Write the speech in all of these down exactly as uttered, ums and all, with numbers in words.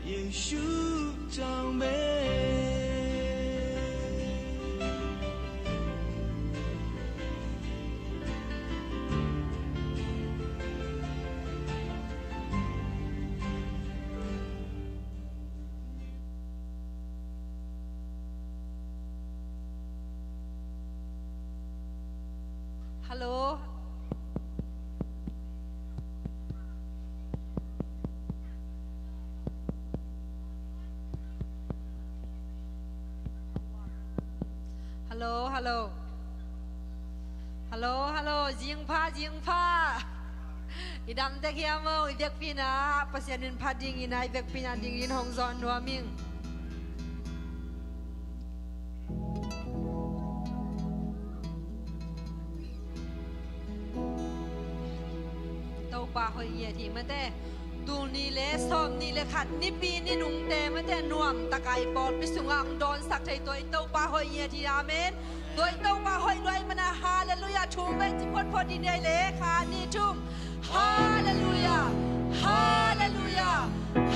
Jesuh cang me. Hallo. Hallo, hallo. Hallo, hallo. Zingpha, zingpha. I dam tek hiam maw, i vekpi-in ah Pasian min phat dingin ah, i vekpi-in ah dingin hong zawn nuam ing. Topa hoih ngiat hi mate. Tul nih le sawm nih le khat Nipi ni nungte mate, nuamtak a i pawlpi sungah hong dawnsak thei tua i Topa hoih ngiat hi. Amen. Tua i Topa hoih lua ahih manin ah, halleluiah, thum vei ci photphot dih ni ei le. Khat, nih, thum. Halleluiah. Halleluiah.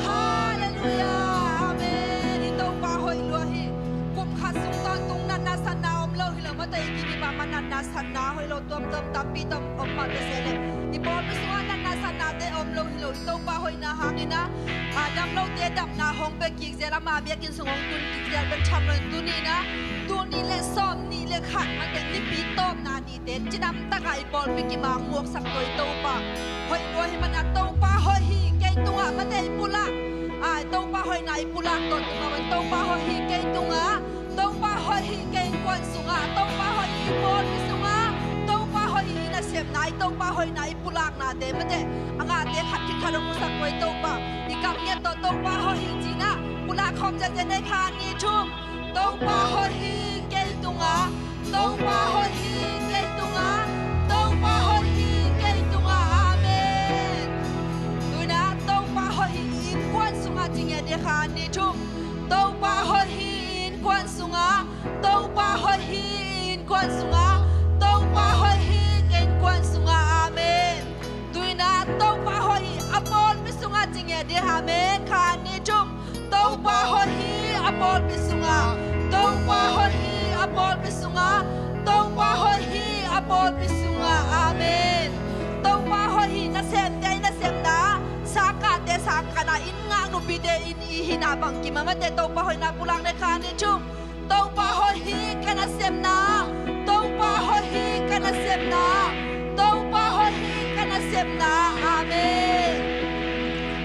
Halleluiah. Amen. I Topa hoih lua hi. Kum khat sung tawntung natna satna om lo hi lo mate, i kim i pam ah natna satna hoih lo tuamtuam tampi tam om mah ta se leh, i pawlpi sungah natna satnate om lo hi lo. I Topa hoihna hangin ah, a, dam lote damna hong pia kik zel, ama biakinn sung hong tun kik zel bek tham lo in, tuni-in ah, tul nih le sawm nih le khat mate, Nipi tawpna ni te, cidamtak a i pawlpi kim ah hong muaksak tua i Topa hoih lua ahih manin ah, Topa hoih hi kei tungah mate, i pulak. A, Topa hoihna i pulak tawntung mah bangin, Topa hoih hi kei tungah, Topa hoih hi kei innkuan sungah, Topa hoih hi i pawlpi sungah, Topa hoih hi i nasepna, i Topa hoihna i pulaknate mate, a ngahte khat khit khat hong musak tua i Topa, i kam ngiat tawh Topa hoih hi ci-in ah pulak khawm ziahziah ni ei. Khat, nih, thum. Topa hoih hi kei tungah, Topa hoih hi kei tungah, Topa hoih hi kei tungah. Amen. Tu-in ah Topa hoih hi i innkuan sungah ci ngiat ni ei. Khat, nih, thum. Topa hoih hi i innkuan sungah, Topa hoih hi i innkuan sungah, Topa hoih hi i innkuan sungah. Amen. Tu-in ah Topa hoih hi a pawlpi sungah ci ngiat ni ei. Amen. Khat, nih, thum. Topa hoih hi a pawlpi sungah, Topa hoih hi a pawlpi sungah, Topa hoih hi a pawlpi sungah. Amen. Topa hoih hi nasemte i nasepna, sangkahte sangkahna, inn ngaknupite inn i hihna bang kim ah mate, Topa hoihna pulak ni ei. Khat, nih, thum. Topa hoih hi ka nasepna, Topa hoih hi ka nasepna, Topa hoih hi ka nasepna. Amen.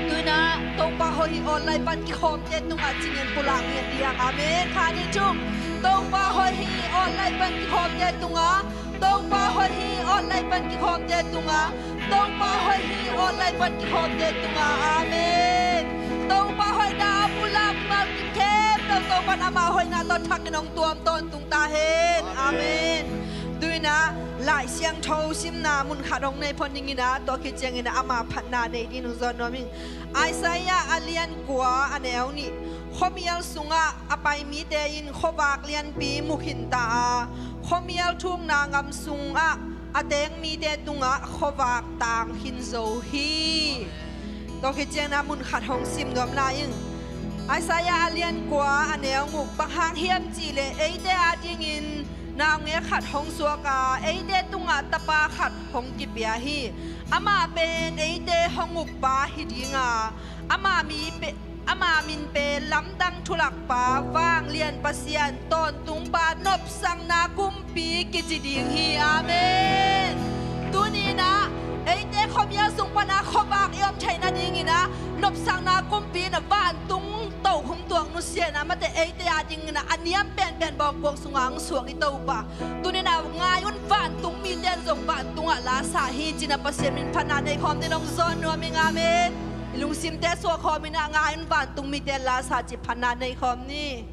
Tu-in ah Topa hoih hi online pan kikhawmte tungah ci-in pulak ngiat dih hang. Amen. Khat, nih, thum. Topa hoih hi online pan kikhawmte tungah, Topa hoih hi online pan kikhawmte tungah, Topa hoih hi online pan kikhawmte tungah. Amen. Topa hoihna a pulak bangkim khempeuh Topa'n ama hoihna tawh thakin hong tuam tawntung ta hen. Amen. Tu-in ah Lai Siangtho simna mun khat hong nei phot ning in ah, tua khit ciangin ah ama phatna nei dingin hong zawn nuam ing. Isaiah a lian kua a neu nih. Khuamial sungah a pai mite in khuavak lianpi mu khinta a, khuamial thukna ngam sungah a teng mite tungah khuavak tang khin zo hi. Tua khit ciangin ah mun khat hong sim nuam lai ing. Isaiah a lian kua a neu guk. Bang hang hiam cih leh eite adingin naungek khat hong suak a, eite tungah tapa khat hong kipia hi. Amah pen eite hong ukpa hi ding a, ama mi pe-, ama min pen Lamdang Thulakpa, Vanglian Pasian, Tawntungpa, Nopsakna Kumpi kici ding hi. Amen. Tuni-in ah eite khuamial sung pan a khuavak i om theih nadingin ah, Nopsakna Kumpi in ah vantung tokhom tuak nusia in ah, mate, eite adingin ah a niam penpen bawngkuang sungah hong suak i Topa. Tuni-in ah ngai un, vantung mite in zong vantungah lasa hi ci-in ah Pasian min phatna nei khawm dingin hong zawn nuam ing. Amen. I lungsimte suah khawm in ah ngai un, vantung mite in lasa ci phatna nei khawm ni.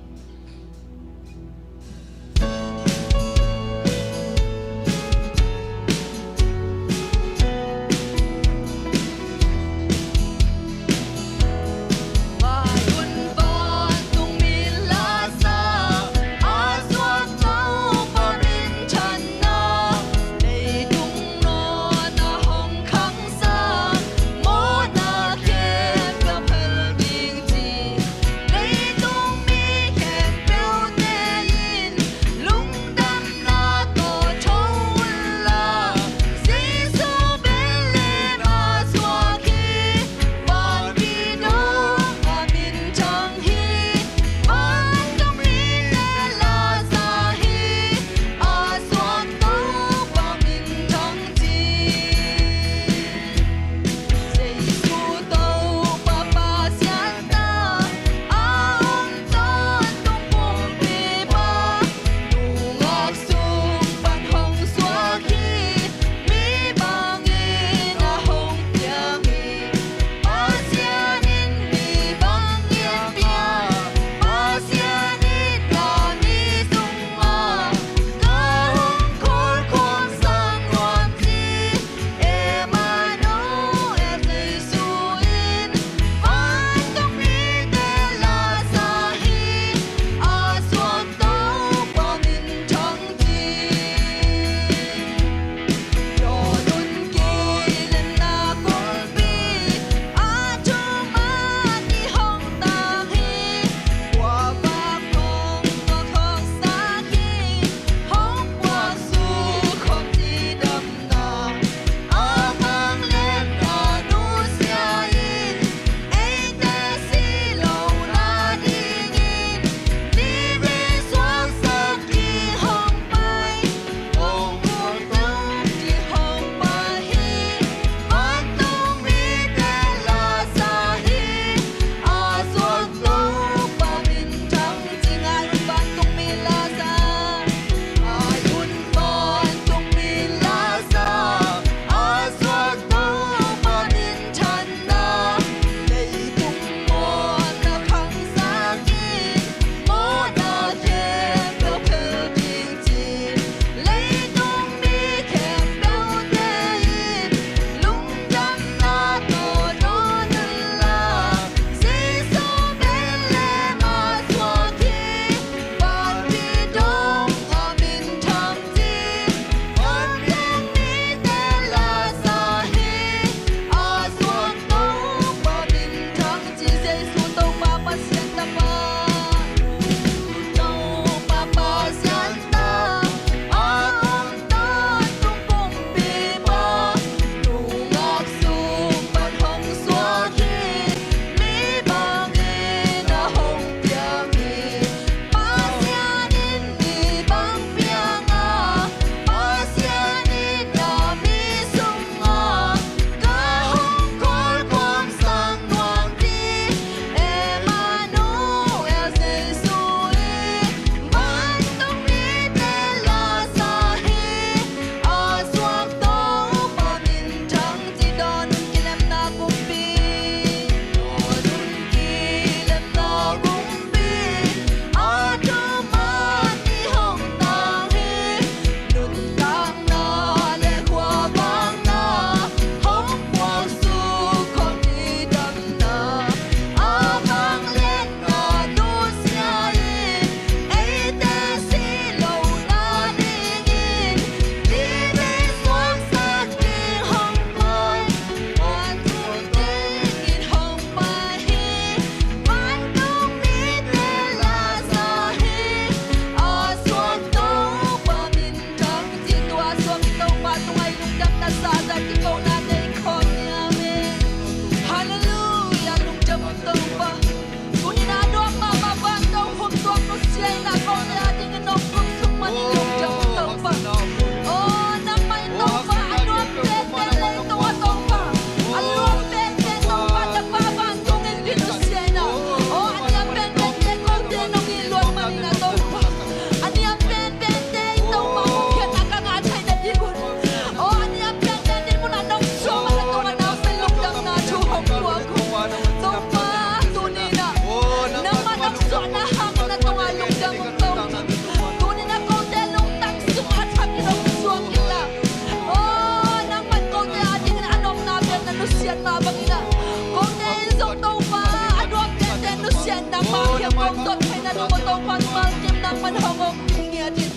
Kong dot theihna nung aw Topa, nangma lungkim nangman hong om ngiat in.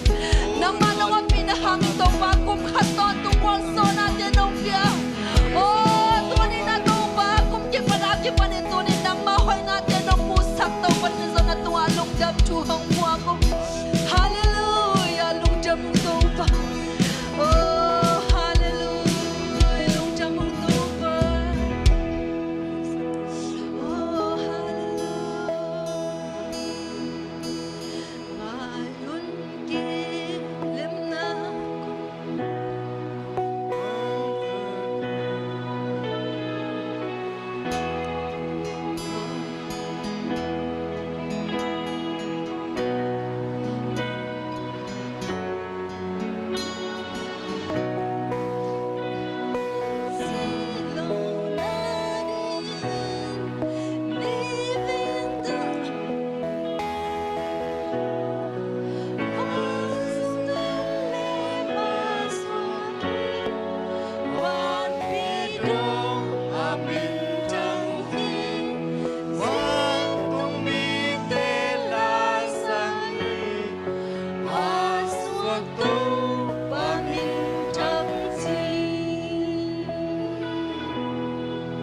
Nangma nong ompihna hangin Topa, kum khat tawntung gualzawhnate nong pia. Aw, tuni-in ah Topa, kum kipat a kipanin tuni-in nangma hoihnate nong musak Topa, tuni zong na tungah lungdam thu hong muak ung. Halleluiah, lungdam ung Topa. Aw, halleluiah, lungdam ung Topa. Aw, halleluiah.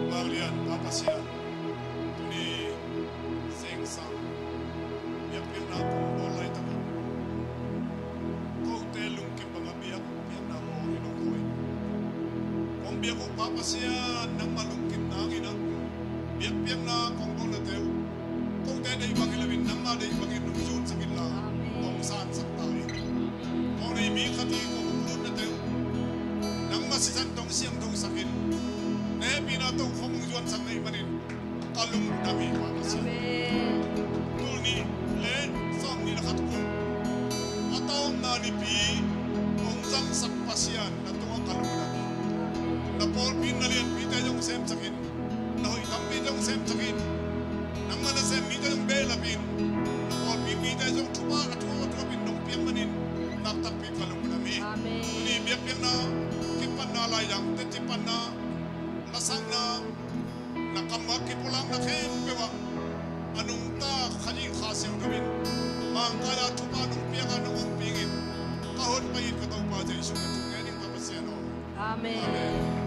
Vanglian Pa Pasian, tuni zingsang biakpiakna kong bawl laitak un, kote lungkim bangah biakpiakna bawl hi lo koi. Kong biak uh Pa Pasian, nangma lungkimna nginah biakpiakna kong bawlnate uh kote deih bang hi loin nangma deih bangin nong zunsak inla, amen, kong sansak ta in. Kong nei mi khat hi kong lutnate uh nangma sisan tawh siangthosak in. Na hehpihna tawh kong zuansak na hih manin ka lungdam hi Pa Pasian. Amen. Tul nih le sawmnih le khat kum a tawpna nipi hong zangsak Pasian, na tungah ka lungdam hi. Na pawlpi in na lianpite zong semsak in, na hoih tampi zong semsak in, nangma nasem mite zong behlap in, na pawlpi mite zong thupha a thuak a thuak in nong piak manin naktakpi ka lungdam hi. Amen. Tuni biakpiakna kipatna laizang teci panna lasakna na kam ah kipulakna khempeuh ah a nungta Kha Dih Kha Siangtho in Mangkang ah thupha nong piak a nong ompih in ka hon pai in ka Topa Jesuh min thang ngen ing ka Pasian aw. Amen. Amen.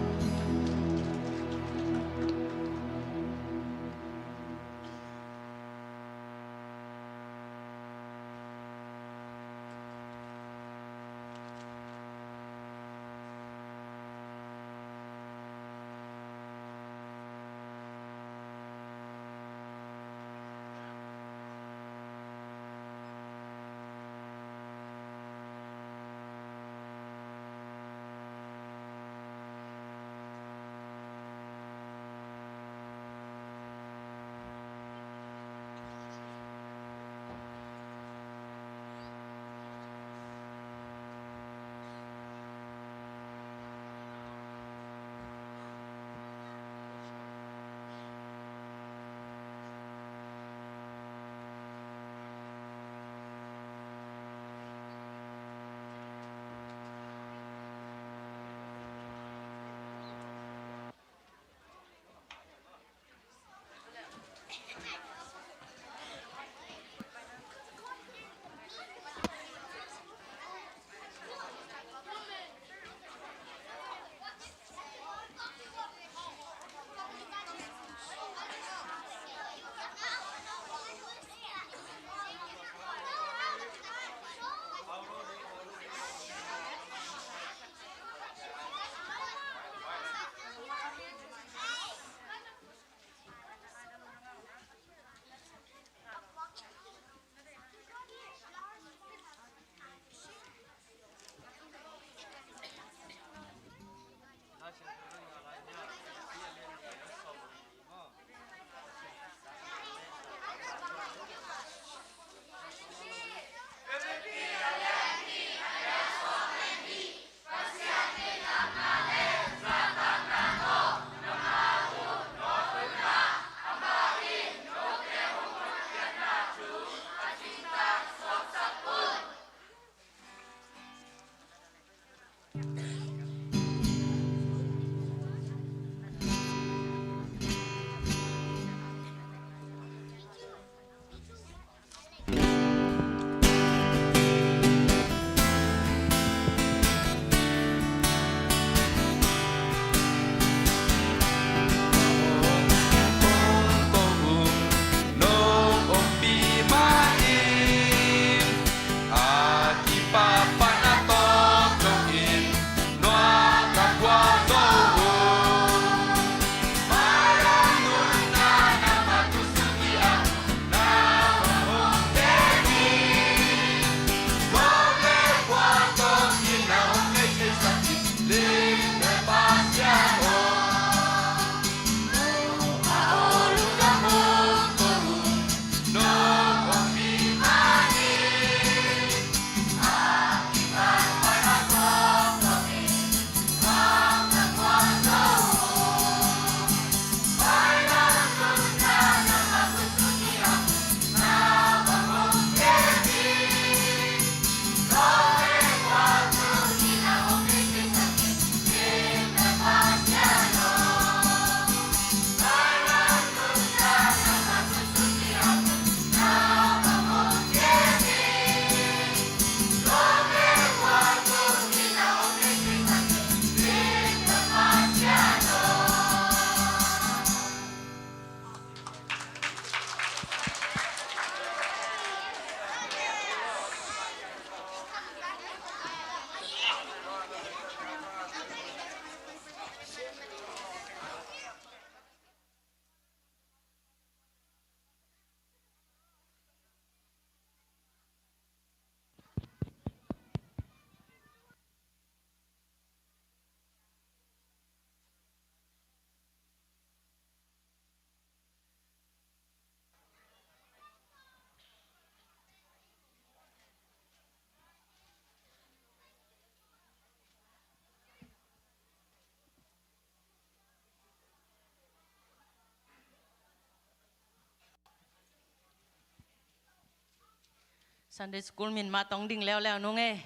Sunday school min mah tawh ding leuleu nung e.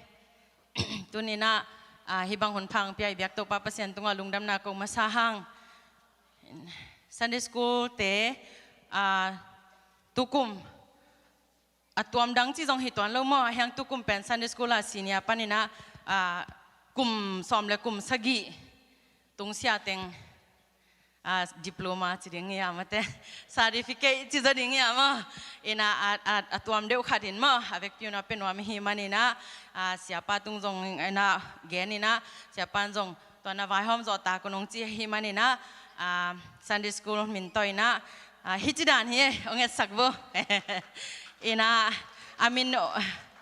Tuni-in ah, ah, hih bang hun pha hong pia i biak Topa Pasian tungah lungdamna ko masa hang. Sunday school te, ah, tukum a tuam dang ci zong hi tuan lo maw, a hiang tukum pen Sunday school ah senior panin ah, ah, kum sawm le kum sagih tungsia teng, ah, diploma ci ding hi a maw te, certificate ci zaw ding hi a maw. In ah, a, a, a tuam deuh khat in maw, a vekpi un a pia nuam i hih manin ah, ah, siapa tung zong in ah gen in ah, siapa in zong tua na vaihawm zawh ta ko nong ci ahih manin ah, ah, Sunday school min tawh in ah, ah, hih ci dan hi e, hong etsak vo. In ah, a min, oh,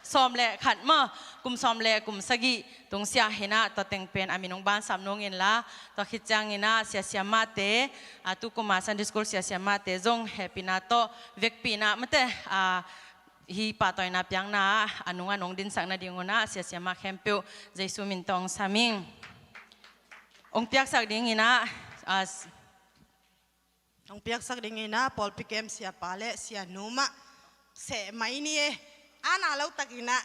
sawm le khat maw, kum sawm le kum sagih tungsia hi in ah, tua teng pen a min hong bansam nung inla, tua khit ciangin ah sia siamahte, ah, tukum a Sunday school sia siamahte zong hehpihna tawh vekpihna maw te, ah, hih pahtawina piakna ah a nungah nong dinsak nading un ah sia siamah khempeuh Jesu min tawh hong sam ing. Hong piaksak dingin ah, ah, hong piaksak dingin ah pawlpi kem siapa le sianu mah seh mai ni e. A na lo takin ah,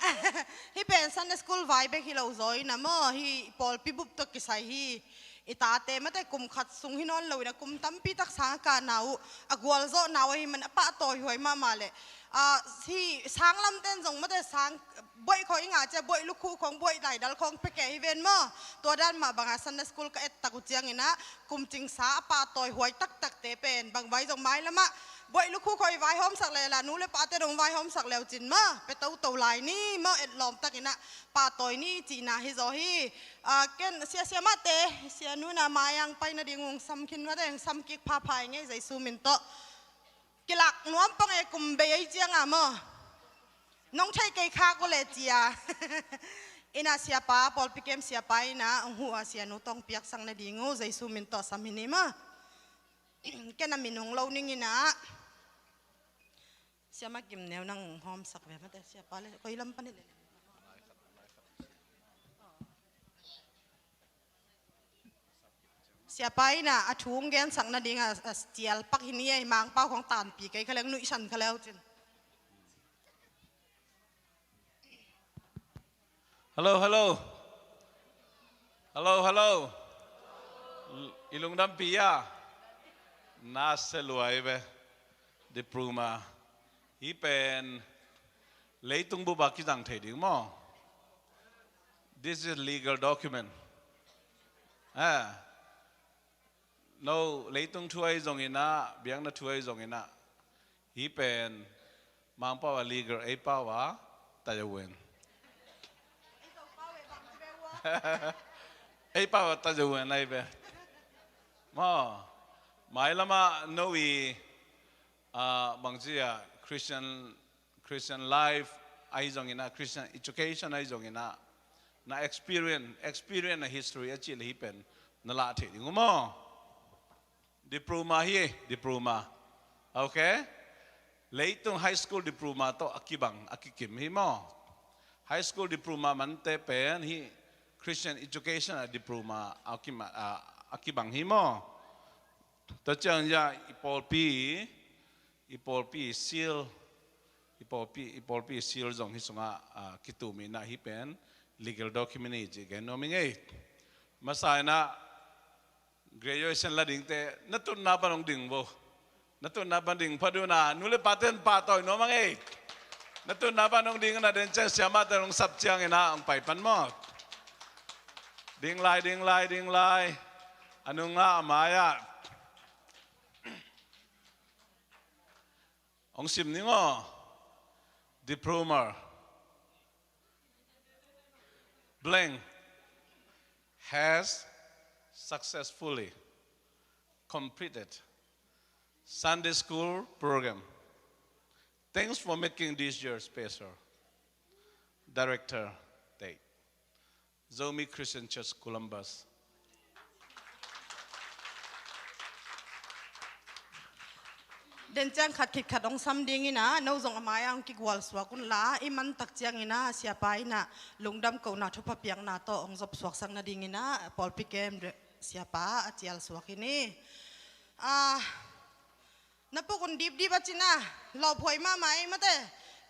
hih pen Sunday school vai bek hi lo zaw in ah maw, hih pawlpi bup tawh kisai hi. I tate maw te kum khat sung hi nawn lo in ah, kum tampi tak sang a kahna uh, a gualzawhna uh ahih man a pahtawihuai mahmah leh, ah, hih sanglamte in zong maw te sang, buaih khawng i ngah ciang buaih lukhuh khawng, buaih laidal khawng pia kei hi ven maw. Tua dan mah bangah Sunday school ka et tak uh ciangin ah, kum cingsa a pahtawihuai taktakte pen bang vai zong mailam ah buaih lukhuh khawng i vaihawmsak leh la, nu le pate dong vaihawmsak le uh cin maw, pia toto lai ni maw, etlawm takin ah pahtawi ni cihna hi zaw hi. Ah, ken sia siamahte, sianu in ah mai-ah hong pai nading uh hong sam khin maw te, hong sam kik phapha ing ei, Jesu min tawh. Kilak nuam pong e, kum bei ahih ciangin maw. Nong theih kei khak uh leh ci a. In ah siapa, pawlpi kem siapa in ah hong huh a, sianu tawh hong piaksak nading uh Jesu min tawh sam hi ni maw. Ken a min hong lo ning in ah. Siamah Kim Neu, nang hawmsak ve maw te, siapa le, koi lam pan hi le. Siapa in ah a thu hong gensak nading a, a cial pak hi ni e, Mangpau khawng tanpi kei kha leng nuihsan kha le uh cin. Hello, hello. Hello, hello. I lungdampi a. Na se lua hi ve. Diploma. Hih pen leitung bup a kizang thei ding maw. This is legal document. Ah. No, leitung thu ahi zongin ah, biakna thu ahi zongin ah, hih pen Mangpau a legal, ei pau a tayawen. Ei pau a tayawen ahi ve. Maw, mailam ah no i, ah, bangci a Christian Christian life ahi zongin ah, Christian education ahi zongin ah, na experience, experience na history a cih le hih pen na lah thei ding uh maw. Diploma hi, diploma. Okay? Leitung high school diploma tawh a kibang, a kikim hi maw. High school diploma mante pen hih Christian education a diploma a kim-, a, a kibang hi maw. Tua ciang ya i pawlpi, i pawlpi seal, i pawlpi, i pawlpi seal zong hih sungah, ah, kitum in ah hih pen legal document hi ci gen nuam ing ei. Masa in ah graduation la dingte na tutna pan hong ding vo. Na tutna pan ding phat un ah, nu le pate'n pahtawi nuam ing ei. Na tutna pan hong ding in ah, den ciang siamahte hong sap ciangin ah hong pai pan maw. Ding lai, ding lai, ding lai. A nungah a mai-ah hong sim ning aw. Diploma blank has successfully completed Sunday school program. Thanks for making this year special. Director Tate. Zomi Christian Church Columbus. Den ciang khat khit khat hong sam ding in ah, no zong a mai-ah hong kigual suak un la, i man tak ciangin ah siapa in ah lungdam kohna thupha piakna tawh hong zop suaksak nading in ah pawlpi kem siapa a cial suak hi ni. Ah, na puk un dipdip a cin ah, lawphuai mahmah ei mate.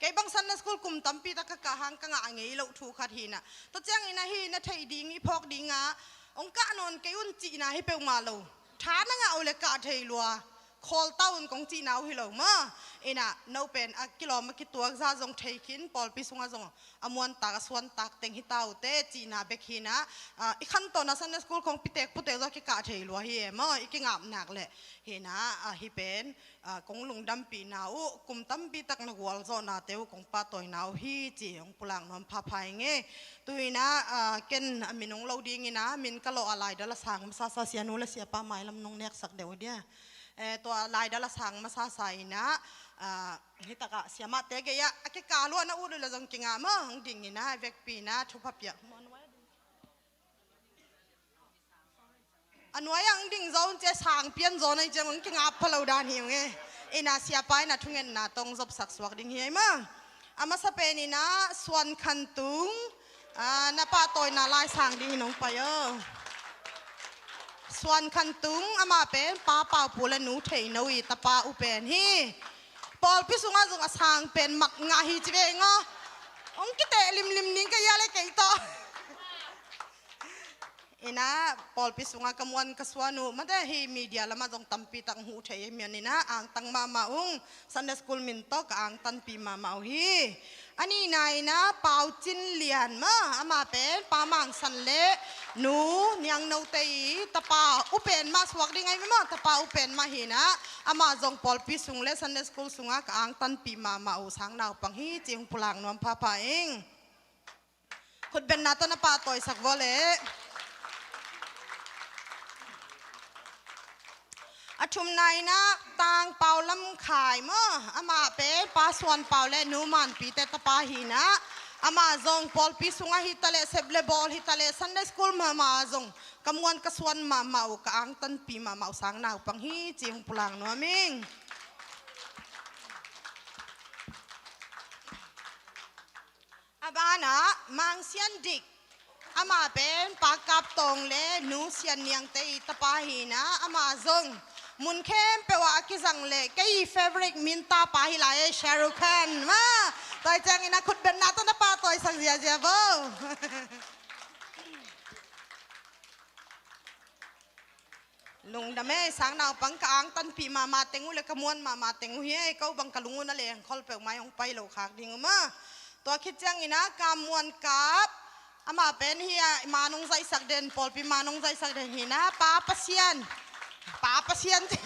Kei bang Sunday school kum tampi tak ka kah hang ka ngah ngei loh thu khat hi in ah. Tua ciangin ahi na theih ding i phawk ding ah, hong kah nawn kei un cihna hi peuhmah lo. Tha na ngah uh leh kah thei lua. Khawl ta un kong cihna uh hi lo maw. In ah, no pen a kilawm a kituak zah zong thei khin, pawlpi sungah zong a muantak a suantak teng hi ta uh teh cihna bek hi in ah, ah, i khantawn a Sunday school kong pitek putek zong kikah thei lua hi e maw, i kingap nak leh. Hi in ah, ah, hih pen, ah, kong lungdampihna uh, kum tampi tak na gualzawhnate uh kong pahtawina uh hi ci hong pulak nuam phapha ing e. Tu in ah, ah, ken a min hong lo ding in ah, min ka lawh a laidal a sang masasa Sianu le Siapa mailam nong neksak deuh dia. Eh, tua laidal a sang masasa in ah, ah, hi takah siamahte gei ah a kikal uh a na ut uh leh zong kingah maw, hong ding in ah, vekpi in ah thupha piak. A nuai ah hong ding zaw un ci a, sang pian zaw na hi ciang hong kingap pha lo dan hi ung e. In ah Siapa in ah thungetna tawh hong zopsak suak ding hi ei maw. A masa pen in ah Suan Khan Tung, ah, na pahtawina lai sang dingin hong pai aw. Suan Khan Tung, amah pen Pa Pau Pu le Nu Thei No i tapa uh pen hi. Pawlpi sungah zong a sang pen mat ngah hi ci ve ing aw. Hong kiteh limlim ning ka hia le kei tawh. In ah, pawlpi sungah ka muan ka suan uh, mate hi media lamah zong tampi tak hong huh thei hi mian in ah, angtang mahmah ung, Sunday school min tawh ka angtanpih mahmah uh hi. A nihna in ah, Pau Cin Lian maw, amah pen Pa Mang San le Nu Niang Note i tapa uh pen mah suak ding ahi maw, tapa uh pen mah hi in ah, amah zong pawlpi sung le Sunday school sungah ka angtanpih mahmah uh sang naupang hi ci hong pulak nuam phapha ing. Khutbenna tawh na pahtawisak vua leh. A thumna in ah Tang Pau Lam Khai maw, amah pen Pa Suan Pau le Nu Manpi te tapa hi in ah, amah zong pawlpi sungah hi ta leh, sep le bawl hi ta leh, Sunday school mahmah zong ka muan ka suan mahmah uh, ka angtanpih mahmah uh sang naupang hi ci hong pulak nuam ing. A banah Mang Sian Dik, amah pen Pa Kap Tawng le Nu Sian Niang te i tapa hi in ah, amah zong mun khempeuh ah a kizang leh kei i favorite min tapa hi lai e, Shah Rukh Khan maw. Tua ciangin ah khutbenna tawh na pahtawisak ziazia vo. Lungdam e, sang naupang ka angtanpih mahmah teng uh le ka muan mahmah teng uh hi e, ko bang ka lung uh na leng khol peuhmah hong pai lo khak ding uh maw. Tua khit ciangin ah Kam Muan Kap, amah pen hi ah, ma nong zaihsak den, pawlpi ma nong zaihsak den hi in ah, Pa Pasian. Pa Pasian ci.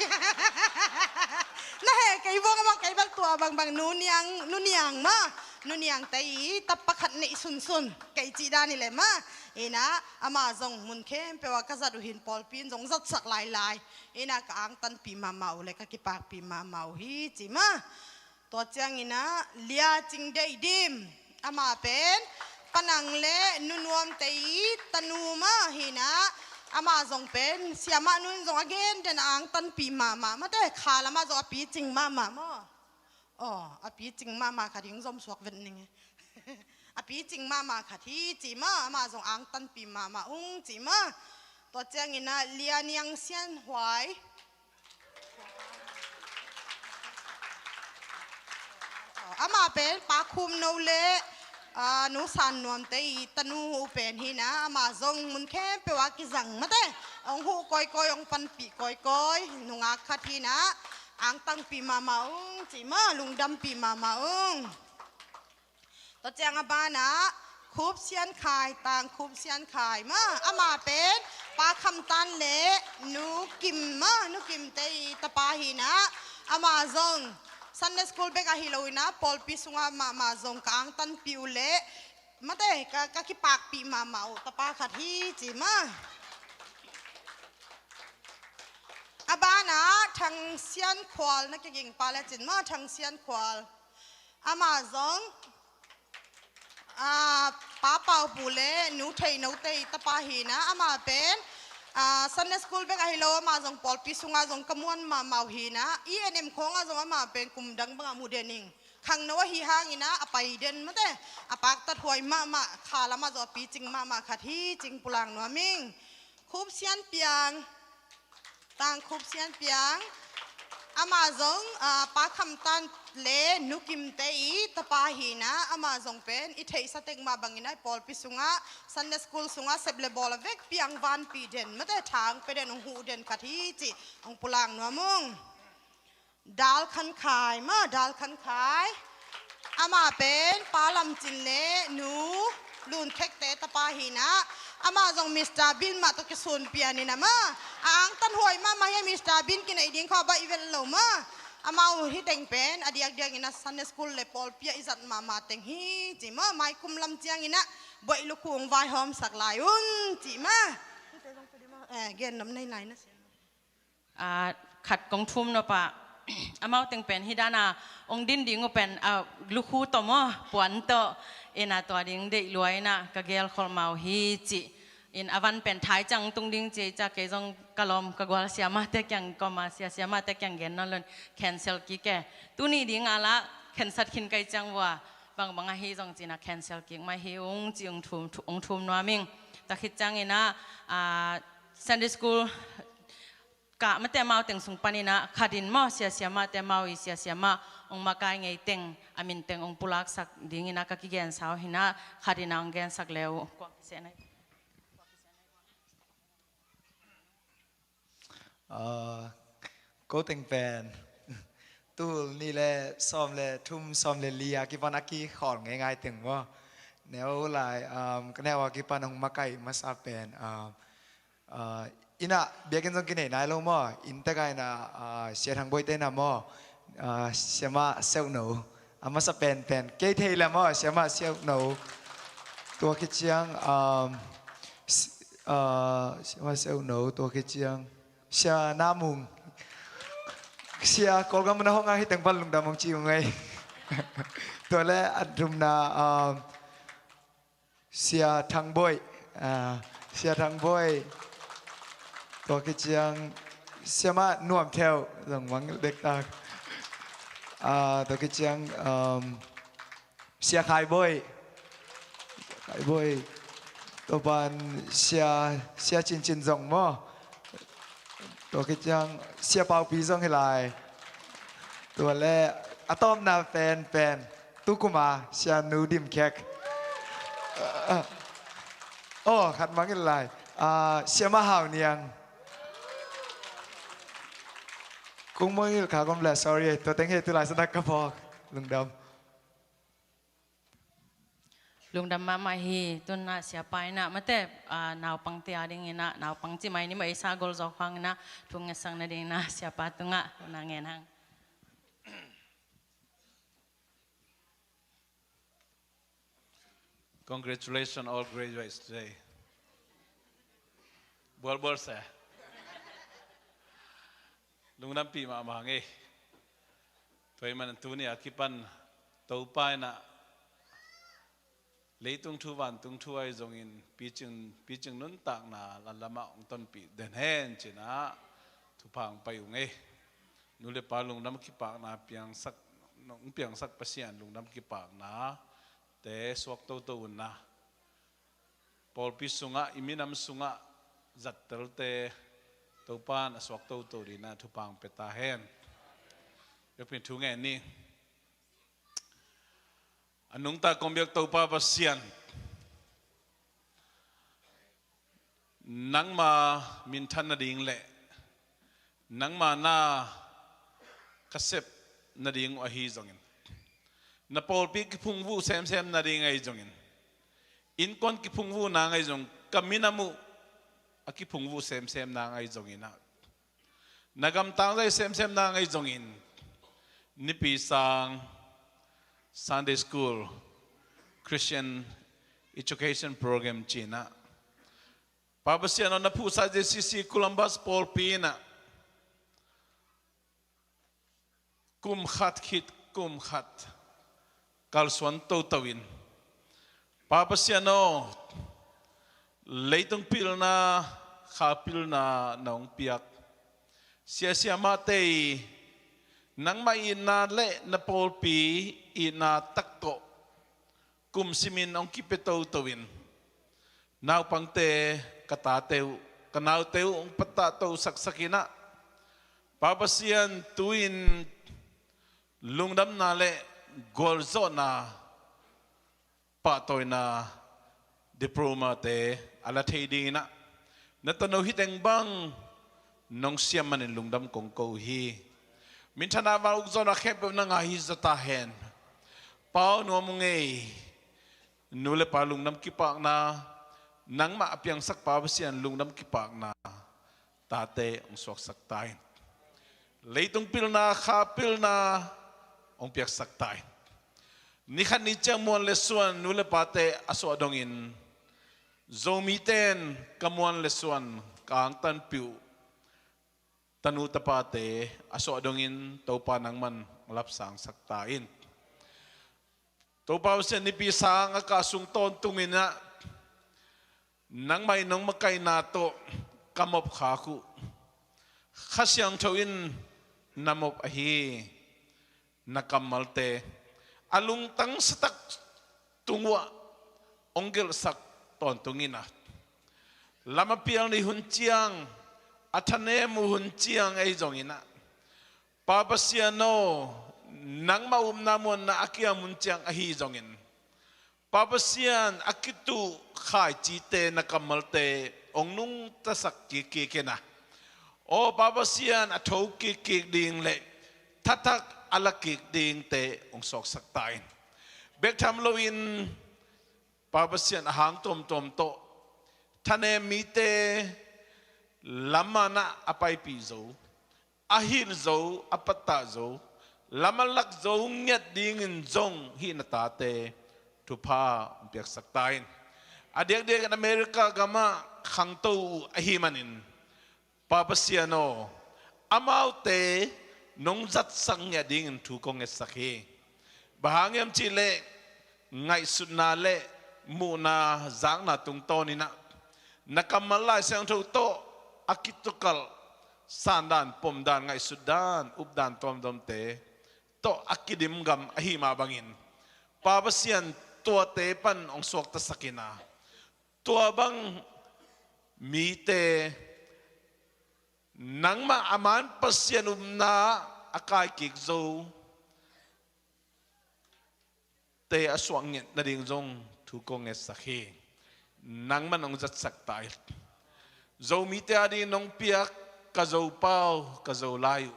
Na he kei vua maw, kei bang tua bangbang Nu Niang, Nu Niang maw. Nu Niang te i tapa khat neih sunsun, kei cih dan hi leh maw. In ah, amah zong mun khempeuh ah ka zat uh hi in, pawlpi in zong zatsak lailai. In ah ka angtanpih mahmah uh le ka kipakpih mahmah uh hi ci maw. Tua ciangin ah Lia Cing Deih Dim, amah pen Pa Nang le Nu Nuam te i tanu maw hi in ah, amah zong pen siamah nu in zong a gen den a angtanpih mahmah, mate kha lamah zong a picing mahmah maw. Aw, a picing mahmah khat hi, hong zom suak vet ning e. A picing mahmah khat hi ci maw, amah zong angtanpih mahmah ung ci maw. Tua ciangin ah Lia Niang Sian Huai. Amah pen Pa Khum No le, ah, Nu San Nuam te i tanu uh pen hi in ah, amah zong mun khempeuh ah kizang mate. Hong huh kawikawi, hong panpih kawikawi nungak khat hi in ah, angtanpih mahmah ung ci maw, lungdampih mahmah ung. Tua ciang a banah Khup Sian Khai, Tang Khup Sian Khai maw, amah pen Pa Kham Tan le Nu Kim maw, Nu Kim te i tapa hi in ah, amah zong Sunday school bek ahi lo in ah, pawlpi sungah mahmah zong ka angtanpih uh le mate ka, ka kipakpih mahmah uh tapa khat hi ci maw. A banah Thang Sian Khual, na kiging pah le cin maw, Thang Sian Khual. Amah zong, ah, Pa Pau Pu le Nu Thei No te i tapa hi in ah, amah pen, ah, Sunday school bek ahi lo, amah zong pawlpi sungah zong ka muan mahmah uh hi in ah, E N M khawngah zong amah pen kum dang bangah mu den ing. Khangno ahi hangin ah a pai den mate, a paktat huai mahmah, kha lamah zong a picing mahmah khat hi cing pulak nuam ing. Khup Sian Piang, Tang Khup Sian Piang. Amah zong, ah, Pa Kham Tan le Nu Kim te i tapa hi-in ah, amah zong pen i theihsa tek mah bangin ah i pawlpi sungah, Sunday School sungah sep le bawl a vekpi-a hong vanpih den, mate, tha hong pia den, hong huh den khat hi cih hong pulak nuam ung. Dal Khan Khai maw, Dal Khan Khai. Amah pen Pa Lam Cin le Nu Lun Khek te tapa hi-in ah, amah zong Mister Bean mah tawh kisun pian in ah maw, a angtan huai mahmah hi a, Mister Bean kineih ding khawng a baih vel lo maw. Amau hi teng pen a diakdiakin ah Sunday School le pawlpi-ah i zat mahmah teng hi ci maw. Mai kum lam ciangin ah buaih lukhu hong vaihawmsak lai un ci maw. Eh, gen nop nei lai na. Ah, khat kong thum nop a, amau teng pen hih dan a hong din ding uh pen, ah, lukhu tawh maw, puan tawh in ah, tua ding deih lua in ah ka gel khol mau hi cih in, a van pen thai ciang tung ding ci-a, kei zong ka lawm ka gual siamahte kiang, kawm a sia siamahte kiang gen nawn lo-in cancel kik e. Tuni ding a lah khensat khin ka hih ciang vua, bangbang ahi zong ci-in ah cancel kik mai hi ung ci-in hong thum, hong thum nuam ing. Tua khit ciangin ah, ah, Sunday School kah mate, amau teng sung panin ah khat in maw, sia siamahte, amau i sia siamah hong makai ngei teng, a min teng hong pulaksak dingin ah ka kigensa uh hi-in ah, khat in ah hong gensak le uh. Kua kiseh na? Ah, ko teng pen tul nih le sawm le thum, sawm le li a kipan a kikhawl ngeingai teng maw. Neu lai, um, ka neu a kipan hong makai masa pen, um, ah, inn ah biakinn zong kinei nai lo maw. Inn tek ah in ah, ah, Sia Thang Bawi te in ah maw, ah, siamah Seuhno, a masa penpen kei thei leh maw, siamah Seuhno. Tua khit ciang, um, s-, ah, siamah Seuhno, tua khit ciang Sia Na Mung. Sia Kawlgam na hong a, hih teng pan lungdam hong ci ung ei. Tua le a thumna, um, Sia Thang Bawi, ah, Sia Thang Bawi. Tua khit ciang siamah Nuam Theuh, zong mangngilh dektak. Ah, tua khit ciang, um, Sia Khai Bawi. Khai Bawi. Tua pan Sia, Sia Cin Cin zong maw. Tua khit ciang Sia Paupi zong hi lai. Tua le a tawpna penpen, tu kum a Sia Nu Dim Khek. Oh, khat mangngilh lai. Ah, siamah Hau Niang. Kong mangngilh kha kong le, sorry. Tua teng hi, tu lai sa nak ka phawk. Lungdam. Lungdam mahmah hi. Tun ah siapa in ah, mate, ah, naupangte a dingin ah, naupang cih mai ni maw, ei sa gol zawk hangin ah thu ngetsak nadingin ah siapa tungah hun ah ngen hang. Congratulations all graduates today. Bualbual se. Lungdampih mahmah ing ei. Tua ahih manin tuni a kipan Topa in ah leitung thu vantung thu ahi zongin picing, picing nuntakna lanlamah hong tonpih den hen ci-in ah thupha hong pia ung ei. Nu le pa lungdam kipakna piangsak, hong piangsak Pasian lungdam kipaknate suak toto un na. Pawlpi sungah, i minam sungah zattelte Topa in a suak toto dingin ah thupha hong pia ta hen. Biakpiin thu ngen ni. A nungta kong biak Topa Pasian, nangma minthan nading le nangma na ka sep nading uh ahi zongin, na pawlpi kiphungvuh semsem nading ahi zongin, innkuan kiphungvuh nang ahi zong, ka minam uh a kiphungvuh semsem nang ahi zongin ah, na gamtang zai semsem nang ahi zongin, Nipi sang Sunday School, Christian Education Program ci-in ah, Pa Pasian aw, na phuhsa J C C Columbus pawlpi in ah kum khat khit kum khat kalsuan toto in, Pa Pasian aw, leitung pilna, kha pilna na hong piak sia siamahte i nangmah itna le na pawlpi itna tak tawh kum simin hong kipia toto in, naupangte, ka tate uh, ka naute uh hong patahto saksak in ah, Pa Pasian, tu-in lungdamna le gualzawhna pahtawina diploma te a la thei dingin ah, na tano hi teng bang nong siam manin lungdam kong ko hi. Minthanna van ukzawhna khempeuh nang a hi zaw ta hen. Pa aw, nuam ung ei. Nu le pa lungdam kipakna, nangmah a piangsak Pa Pasian lungdam kipakna tate hong suaksak ta in. Leitung pilna, kha pilna hong piaksak ta in. Ni khat ni ciang muan le suan nu le pate a suah dongin, Zomite in ka muan le suan ka angtanpih uh tanu tapate a suah dongin Topa nangman hong lapsangsak ta in. Topa Pasian, Nipi sang a kah sung tawntungin ah nangmah in nong makaihna tawh ka mopkhak uh Kha Siangtho in na mop ahi na kammalte a lungtang satak tung uh ah hong gelhsak tawntung in ah, lam a pial ni hun ciang, a thanem uh hun ciang ahi zongin ah, Pa Pasian aw, nangmah upna muanna a kiam hun ciang ahi zongin, Pa Pasian, a kituh khaicite na kammalte hong nungtasak kik kik in ah, aw Pa Pasian, a tho kik kik ding le thathak a la kik dingte hong suaksak ta in. Bek tham loin Pa Pasian, a hang tuamtuam tawh thanem mite lam a na a paipih zo, a hilh zo, a pattah zo, lam a lak zo ngiat dingin zong hih na tate thupha hong piaksak ta in. A diakdiakin America gamah khangto uh ahih manin, Pa Pasian aw, amaute nong zatsak ngiat dingin thu kong ngetsak hi. Bang hang hiam cih leh ngaihsutna le muhna zakna tungtawnin ah, na kammal Lai Siangtho tawh a kitukalh sandan, pomdan, ngaihsutdan, updan tuamtuamte tawh a kidim gam ahih mah bangin, Pa Pasian, tuate pan hong suaktasak in ah, tua bang mite nangmah a man Pasian upna a kai kik zo te a suak ngiat nading zong thu kong ngetsak hi. Nangman hong zatsak ta in. Zomite adingin nong piak ka Zopau, ka Zolai uh,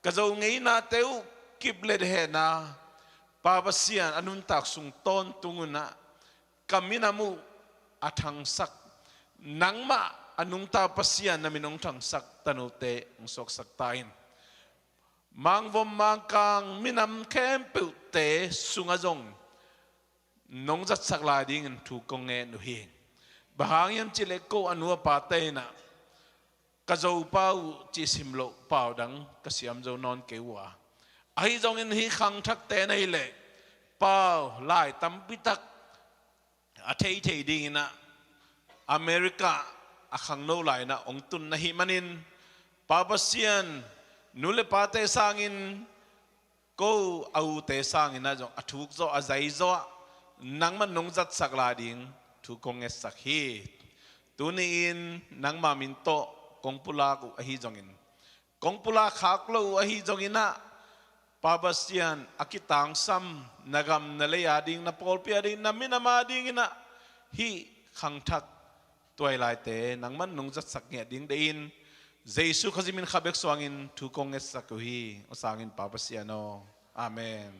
ka Zo ngeinate uh kip le hen a, Pa Pasian, a nuntak sung tawntung un ah ka minam uh a thangsak, nangmah a nungta Pasian na min hong thangsak tanute hong suaksak ta in. Mangvom mangkang minam khempeuhte sungah zong nong zatsak lai dingin thu kong ngen uh hi. Bang hang hiam cih leh ko a nu a pate in ah ka Zopau uh cih sim loh pau dang ka siam zo nawn kei uh a, ahi zongin hih khangthakte na hih leh pau lai tampi tak a theithei dingin ah America a khangno lai-in ah hong tun na hih manin, Pa Pasian, nu le pate sangin, ko a ute sangin ah zong a thuk zawh, a zai zawh ah nangman nong zatsak lai ding thu kong ngetsak hi. Tuni-in nangma min tawh kong pulak uh ahi zongin, kong pulak khak lo uh ahi zongin ah, Pa Pasian, a kitangsam na gam na lei ading, na pawlpi ading, na minam adingin ah hih khangthak tuailaite nangman nong zatsak ngiat ding deih in, Jesu Khazih min kha bek suangin thu kong ngetsak uh hi. Aw sangin Pa Pasian aw. Amen.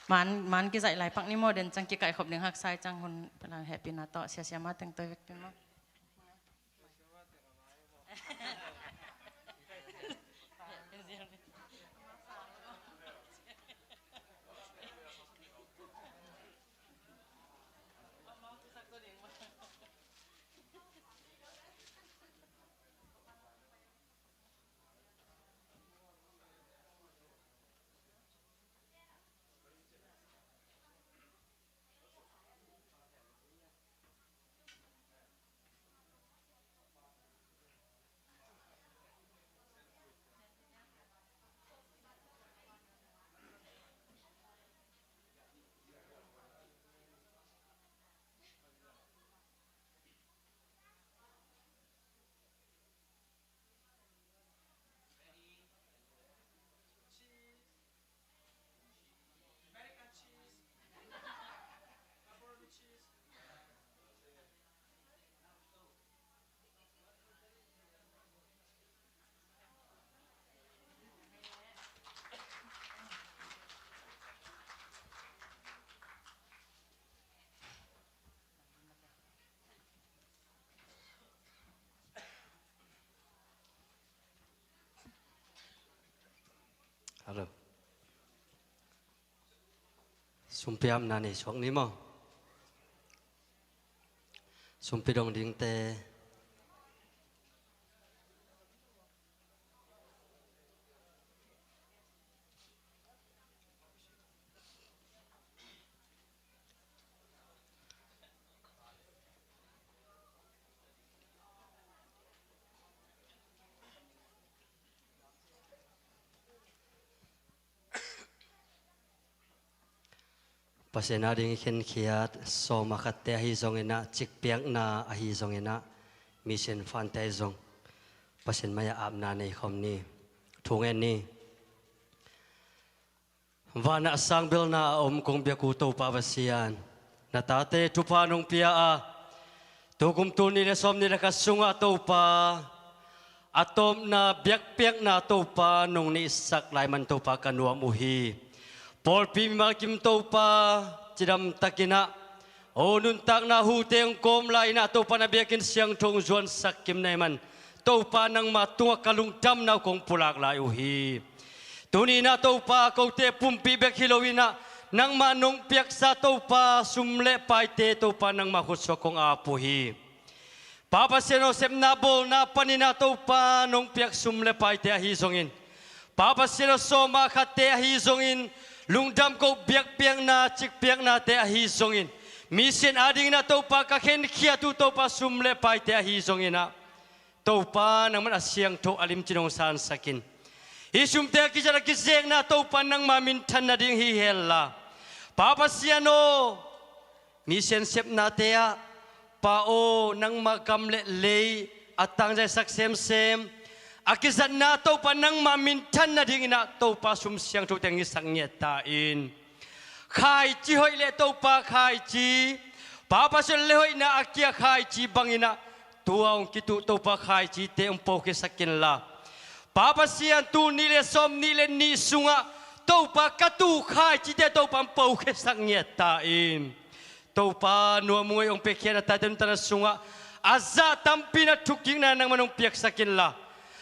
Man, man kizaih lai pak ni maw, den ciang kikaihkhop ding haksa hi ciang, hun hehpihna tawh siasia ma teng toi vekpi maw. Hello. Sumpi apna nei suak ni maw? Sumpi dong dingte. Pasian a ding khenkhiat, sawm a khatte ahi zonginah, cikpiakna ahi zonginah, mission fund te ahi zong Pasian mai-ah apna nei khawm ni. Thu ngen ni. Vanah sang belna a om kong biak uh Topa Pasian, na tate thupha nong pia a, tukum tul nih le sawm nih le khat sungah Topa, a tawpna biakpiakna Topa nong neihsak lai man Topa ka nuam uh hi. Pawlpi mimal kim Topa, cidamtakinah, aw nuntakna hute hong kawm lai-inah Topa na biakinn siangtho hong zuansak kim na hih man Topa nangma tungah ka lungdamna uh kong pulak lai uh hi. Tuninah Topa kote pumpi bek hi loinah nangma nong piaksa Topa sum le paite Topa nangma khutsuak kong ap uh hi. Pa Pasian aw, sepna bawlna paninah Topa nong piak sum le paite ahi zongin, Pa Pasian aw, sawm a khatte ahi zongin, lungdam koh biakpiakna cikpiaknate ahi zongin, mission a dinginah Topa ka khenkhiat uh Topa sum le paite ahi zonginah, Topa nangman a siangtho a limci nong sansakin, hih sumte a kizat a kizekna Topa nangma minthan nading hi henla, Pa Pasian aw, mission sepnate ah, Pa aw, nangma gam le lei a tangzaisak semsem a kizatna Topa nangma minthan nadinginah Topa sum siangthote hong hisak ngiat ta in. Khaici hoih le Topa khaici, Pa Pasian le hoihna a kia khaici banginah tua hong kituh Topa khaicite hong pokhiasak inla, Pa Pasian tul nih le sawm nih le nih sungah Topa ka tuh khaicite Topa hong pokhiasak ngiat ta in. Topa nuam uh ei, hong piakhia na tate nuntakna sungah a zah tampi na thukikna nangman hong piaksak inla,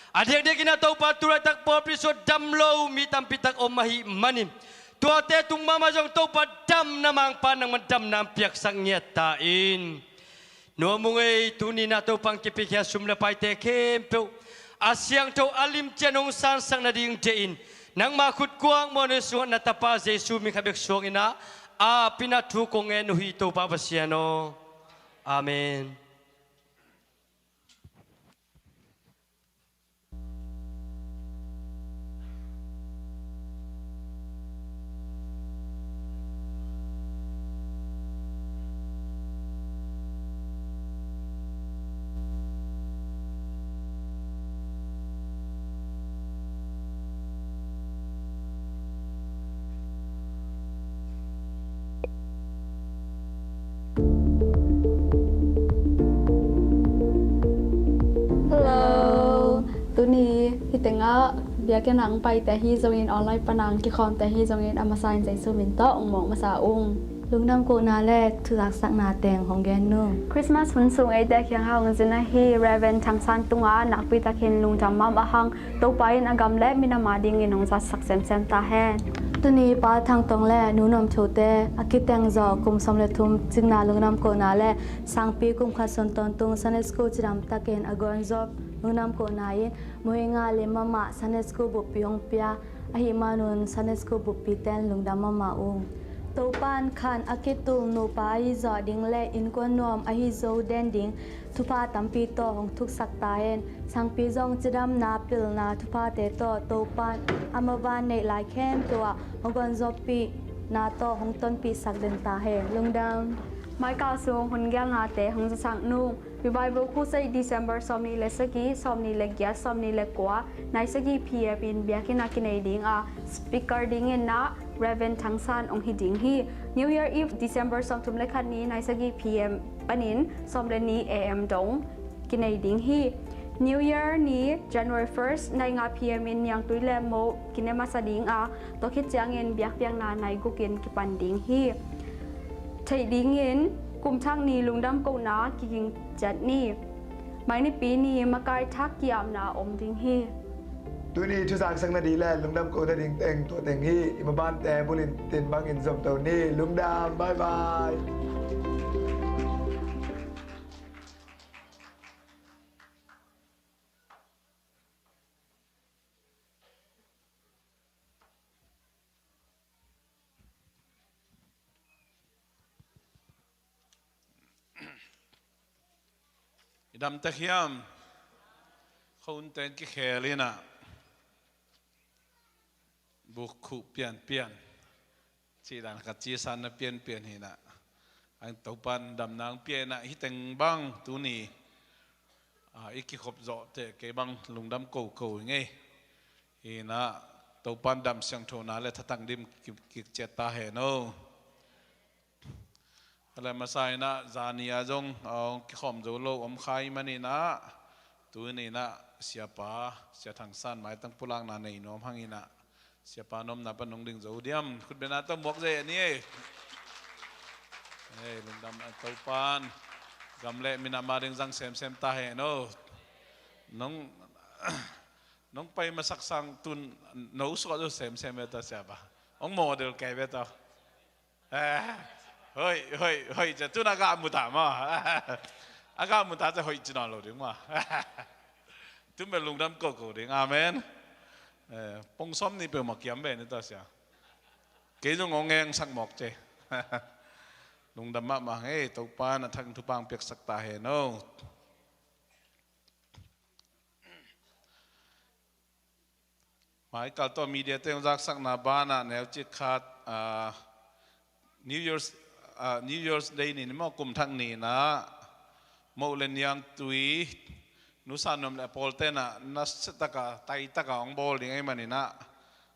a diakdiakinah Topa tulaitak pawlpi sungah dam lo mi tampitak om ahih manin, tuate tung mahmah zong Topa damna mangpa nangman damna hong piaksak ngiat ta in. Nuam ung ei, tuninah Topa hong kipiakhia sum le paite khempeuh a siangtho a limci a nong sansak nading dehin, nangma khutkuang muanhuai sungah na tapa Jesu min khat bek suanginah apinah thu kong ngen uh hi Topa Pasian aw. Amen. Hello. Tuni hih tengah biakinn ah hong paite ahi zongin, online pan ah hong kikhawmte ahi zongin, a masa in Jesu min tawh hong mawk masa ung. Lungdam kohna le thuzaksakna teng hong gen nung. Christmas hun sung eite kiangah hong zin ahi Reverend Thang San tungah nakpi takin lungdam mahmah hang, Topa in a gam le minam a dingin hong zatsak semsem ta hen. Tuni Pa Thang Tong le Nu Nuam Tho te a kiteng zawh kum sawm le thum cikna lungdam kohna le sangpi kum khat sun tawntung Sunday School cidam takin a guan zawh lungdam kohna in, muhinga lim mahmah Sunday School buppi hong pia ahih manun Sunday School buppi ten lungdam mahmah ung. Topa'n khan a kitul nupa ahi zawh ding le innkuan nuam ahi zo den ding thupha tampi tawh hong thuksak ta hen. Sangpi zong cidamna pilna thuphate tawh Topa'n ama van neih lai khempeuh ah hong guan zawhpihna tawh hong tonpihsak den ta hen. Lungdam. Maikal sung hun gelnate hong zasak nung. Revival Crusade December sawmnih le sagih, sawmnih le giat, sawmnih le kua, nai sagih P M in biakinn ah kinei ding a, speaker dingin ah Reverend Thang San hong hi ding hi. New Year Eve December sawmthum le khat ni nai sagih P M panin sawm le nih A M dong kinei ding hi. New Year ni January first nai nga P M in niangtui le mo kine masa ding a, tua khit ciangin biakpiakna nai gukin kipan ding hi. Theih dingin kumthak ni lungdam kohna kiging ciat ni. Mai Nipi ni makai thak ki-apna om ding hi. Tuni thuzak sakna ding le lungdam kohna ding teng tua teng hi. I mabante bulin tin bangin zomto ni. Lungdam, bye bye. I dam tek hiam? Khuaunte kikhel inah buk khuh pianpian, cihdan khat cisanna pianpian hinah, ang Topan damna ang pia inah, hih teng bang tuni, ah, i kikhop zawh teh kei bang lungdam koko i ngei. Hinah Topan dam siangthona le thatang dim kik ciat ta hen o. Hala masa inah zani a zong, ah, kikhawm zo lo om kha i maninah, tuni inah siapa, Sia Thang San maitang pulakna nei nuam hang inah, siapa nopna pan nong ding zo diam? Khutbetna tawh muak zei a ni ei. Ei, lungdam a Topan gam le minam a ding zang semsem ta hen o. Nong, nong pai masak sang tun no suah zo semsem ve ta siapa. Ong model kei ve ta. Eh, hoih, hoih, hoih, cia tun a gah muta maw. A gah muta cia hoih ci nawn lo ding maw. Tun bel lungdam koko ding. Amen. Eh, pong sawm ni peuhmah kiam ve ni ta sia. Kei zong ong eng sak mawk ce. Lungdam mahmah hang ei, Topa na thang thupang piaksak ta hen o. Mai kal tawh media te hong zaksakna banah neucik khat, ah, New Year's, ah, New Year's Day ni ni maw, kum thak ni inah moh le niangtui nusa nuam le a pawl tenah nasiataka taitaka hong bawl ding ahih maninah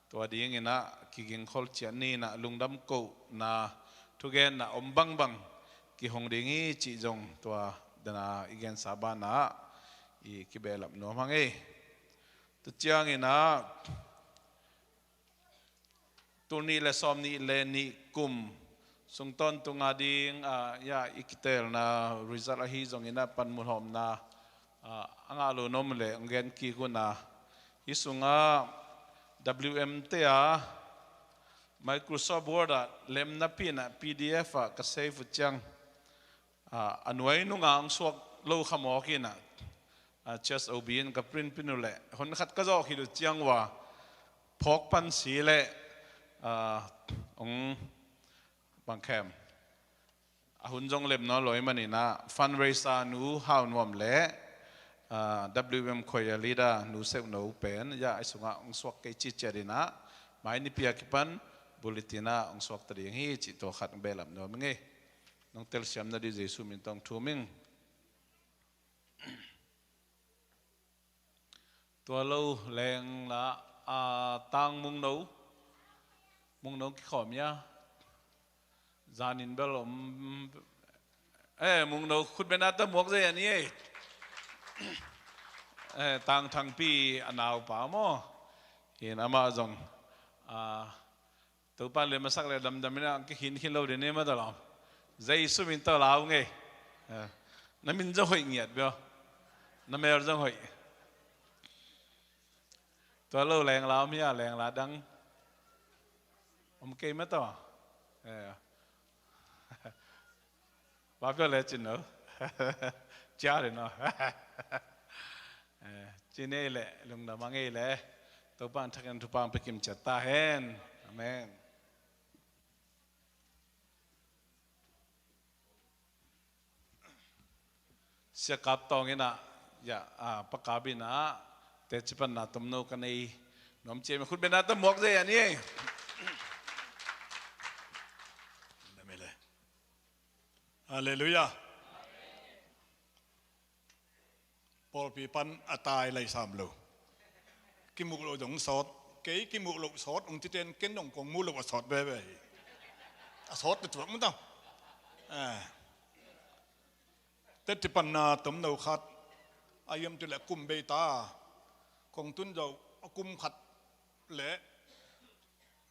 tua dinginah kigingkhol ciat ni inah lungdam kohna thugenna om bangbang kihong ding hi cih zong tua dana i gensa banah i kibehlap nuam hang ei. Tua cianginah tul nih le sawm nih le nih kum sung tawntung a ding, ah, ya, i kitelna result ahi zonginah panmuhawmna, ah, a ngah lo nuam le hong gen kik unah hih sungah W M te a Microsoft Word ah lemna pinah P D F ah ka save uh ciang, ah, a nuai nunga hong suak lo kha mawk inah, ah, C S O B in ka print pin uh leh hon khat ka zawh khit uh ciang uh a phawk pan si leh, ah, hong bangkhem a hun zong lem nawn lo ahih maninah fundraiser nu Hau Nuam le, ah, W M Choir leader nu Seuh No pen ya a sungah hong suak kei ciciat inah mai nipi a kipan bulletin ah hong suak ta ding hi cih tua khat hong behlap nuam ing ei. Nong telsiamna dih Jesu min tawh hong thum ing. Tua lo leng la, a, Tang Mungno. Mungno kikhawm ia. Zanin bel om. Eh, Mungno khutbetna tawh muak zei a ni ei. Eh, Tang Thangpi a naupa maw. Hin amah zong, a, Topan le masak le damdam inah kikhin khin lo ding ni mah ta lo. Jesu min tawh lau ngei. Eh, na min zong hoih ngiat bia. Na mel zong hoih. Tua lo lengla om hia, lengla dang. Om kei mah tawh. Eh. Ba pia le cin lo. Cia le no. Eh, cin ei le, lungdam a ngei le. Topan thakin thupang pekim ciat ta hen. Amen. Sia Kap Tawng inah, ya, a, Pa Kap inah, teci panna tomno ka nei nuam ciam, khutbetna tawh muak zei a ni ei. Halleluiah. Pawlpi pan a tai lai sam lo. Kimuh loh zong sawt. Kei kimuh loh sawt hong citen ken dong kong muh loh a sawt veve hi. A sawt te tuak mu ta. Eh. Teci panna tomno khat a hiam cih leh kum bei ta. Kong tun zo a kum khat le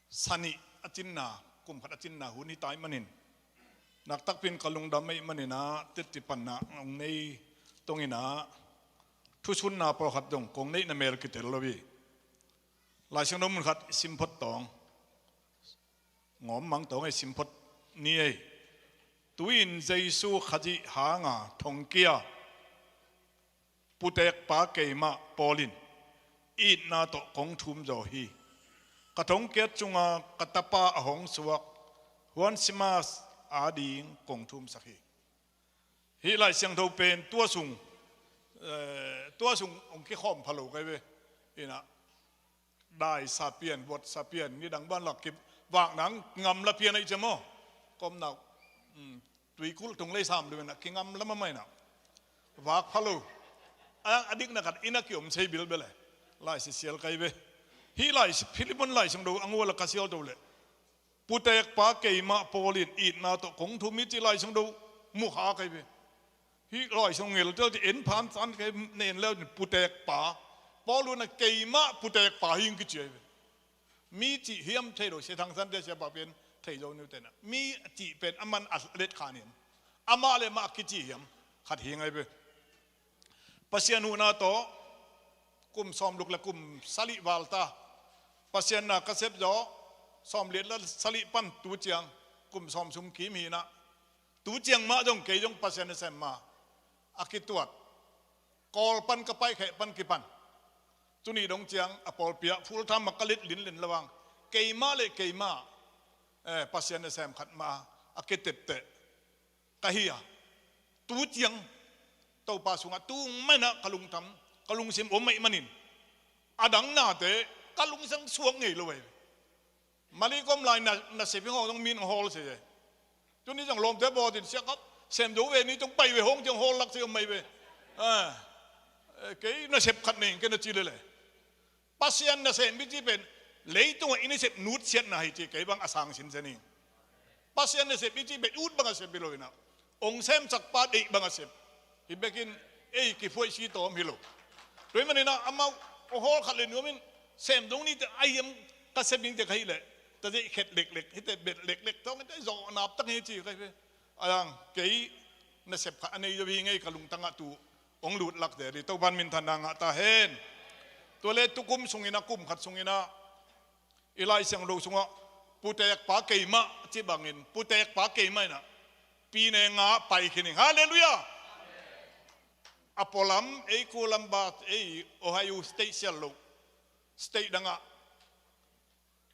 sa nih a cinna, kum khat a cinna hun hi ta ahih manin, naktakpi in ka lungdam ahih maninah teci panna hong nei tonginah thusunna pawlkhat zong kong neihna mel kitel lo hi. Lai Siangtho mun khat i sim phot tawng. Ngawm mang tawng ei sim phot ni ei. Tu-in Jesu Khazih hanga thongkia puteekpa keimah Paul in itna tawh kong thum zaw hi. Ka thongkiat cunga ka tapa a hong suak Huan Simas ading kong thumsak hi. Hih Lai Siangtho pen tua sung, eh, tua sung hong kikhawm pha lo kai ve. Inah dai sa pian, vot sa pian, nidang ban lak kivak nang ngamla pian ahi cia maw. Kawmnak, um, tuikulh tung lei sam luinah kingamla mamainah vak pha lo. A, a dikna khat ina kiom sei bilbel e. Lai sisial kai ve. Hih Lai, Philemon Lai Siangtho a nguala ka sial to le puteekpa keimah Paul in itna tawh kong thum hi ci Lai Siangtho mu kha kai ve. Hih Lai Siangtho ngeltel ci en phan san kai nen leu puteekpa. Paul unah keimah puteekpa hi ing kici ai ve. Mi cih hiam thei lo, Sia Thang Sante, Sia Pa pen thei zo niu tenah. Mi cih pen a man a let khan hiam. Amah le mah a kici hiam khat hi ngai ve. Pasian huhna tawh kum sawmluk le kum salih valta Pasian na ka sep zaw, sawmliat le salih pan tu ciang kum sawm sum kim hinah. Tu ciang mah zong kei zong Pasian nasem ma a kituat. Kawl pan ka pai kheh pan kipan. Tuni dong ciang a pawlpi ah full time ah ka lit linlin lo vang keimah le keimah, eh, Pasian nasem khat ma a kitepteh ka hi a. Tu ciang Topa sungah tung mainah ka lungtam, ka lungsim om aih manin a dang nate ka lungsim suak ngei lo ai. Mali kom lai na, nasep hi hong zong min hong hawl se e. Tuni zong lawmte bawtin siakap sem zo ve ni tong pai ve hong ciang hawl lak se om mai ve. Ah, eh, kei nasep khat nei kei na ci lele. Pasian nasem i ci pen leitungah i nasep nutsiatna hi ci kei bang a sang sinsen hi. Pasian nasep i ci pen ut bang a sep hi lo inah, ong semsak pa deih bang a sep. Hi bekin ei kiphuaih si tawm hi lo. Tua hi maninah amau ong hawl khat le nuamin sem dong nite a hiam ka sep nite ka hih leh ta zeih khet leklek hite bet leklek tawng hite zawh naptak hi ci ka hi ve. Ayang kei nasep khat a nei zo hi ngei ka lungtangah tu ong lut lak te li Topan minthanna ngah ta hen. Tua le tukum sungin a kum khat sungin a i Lai Siangtho sungah puteekpa keimah ci bangin puteekpa keimah inah pine nga pai khin ing. Halleluiah. A pualam ei kualam bat ei Ohio State sial lo state dangah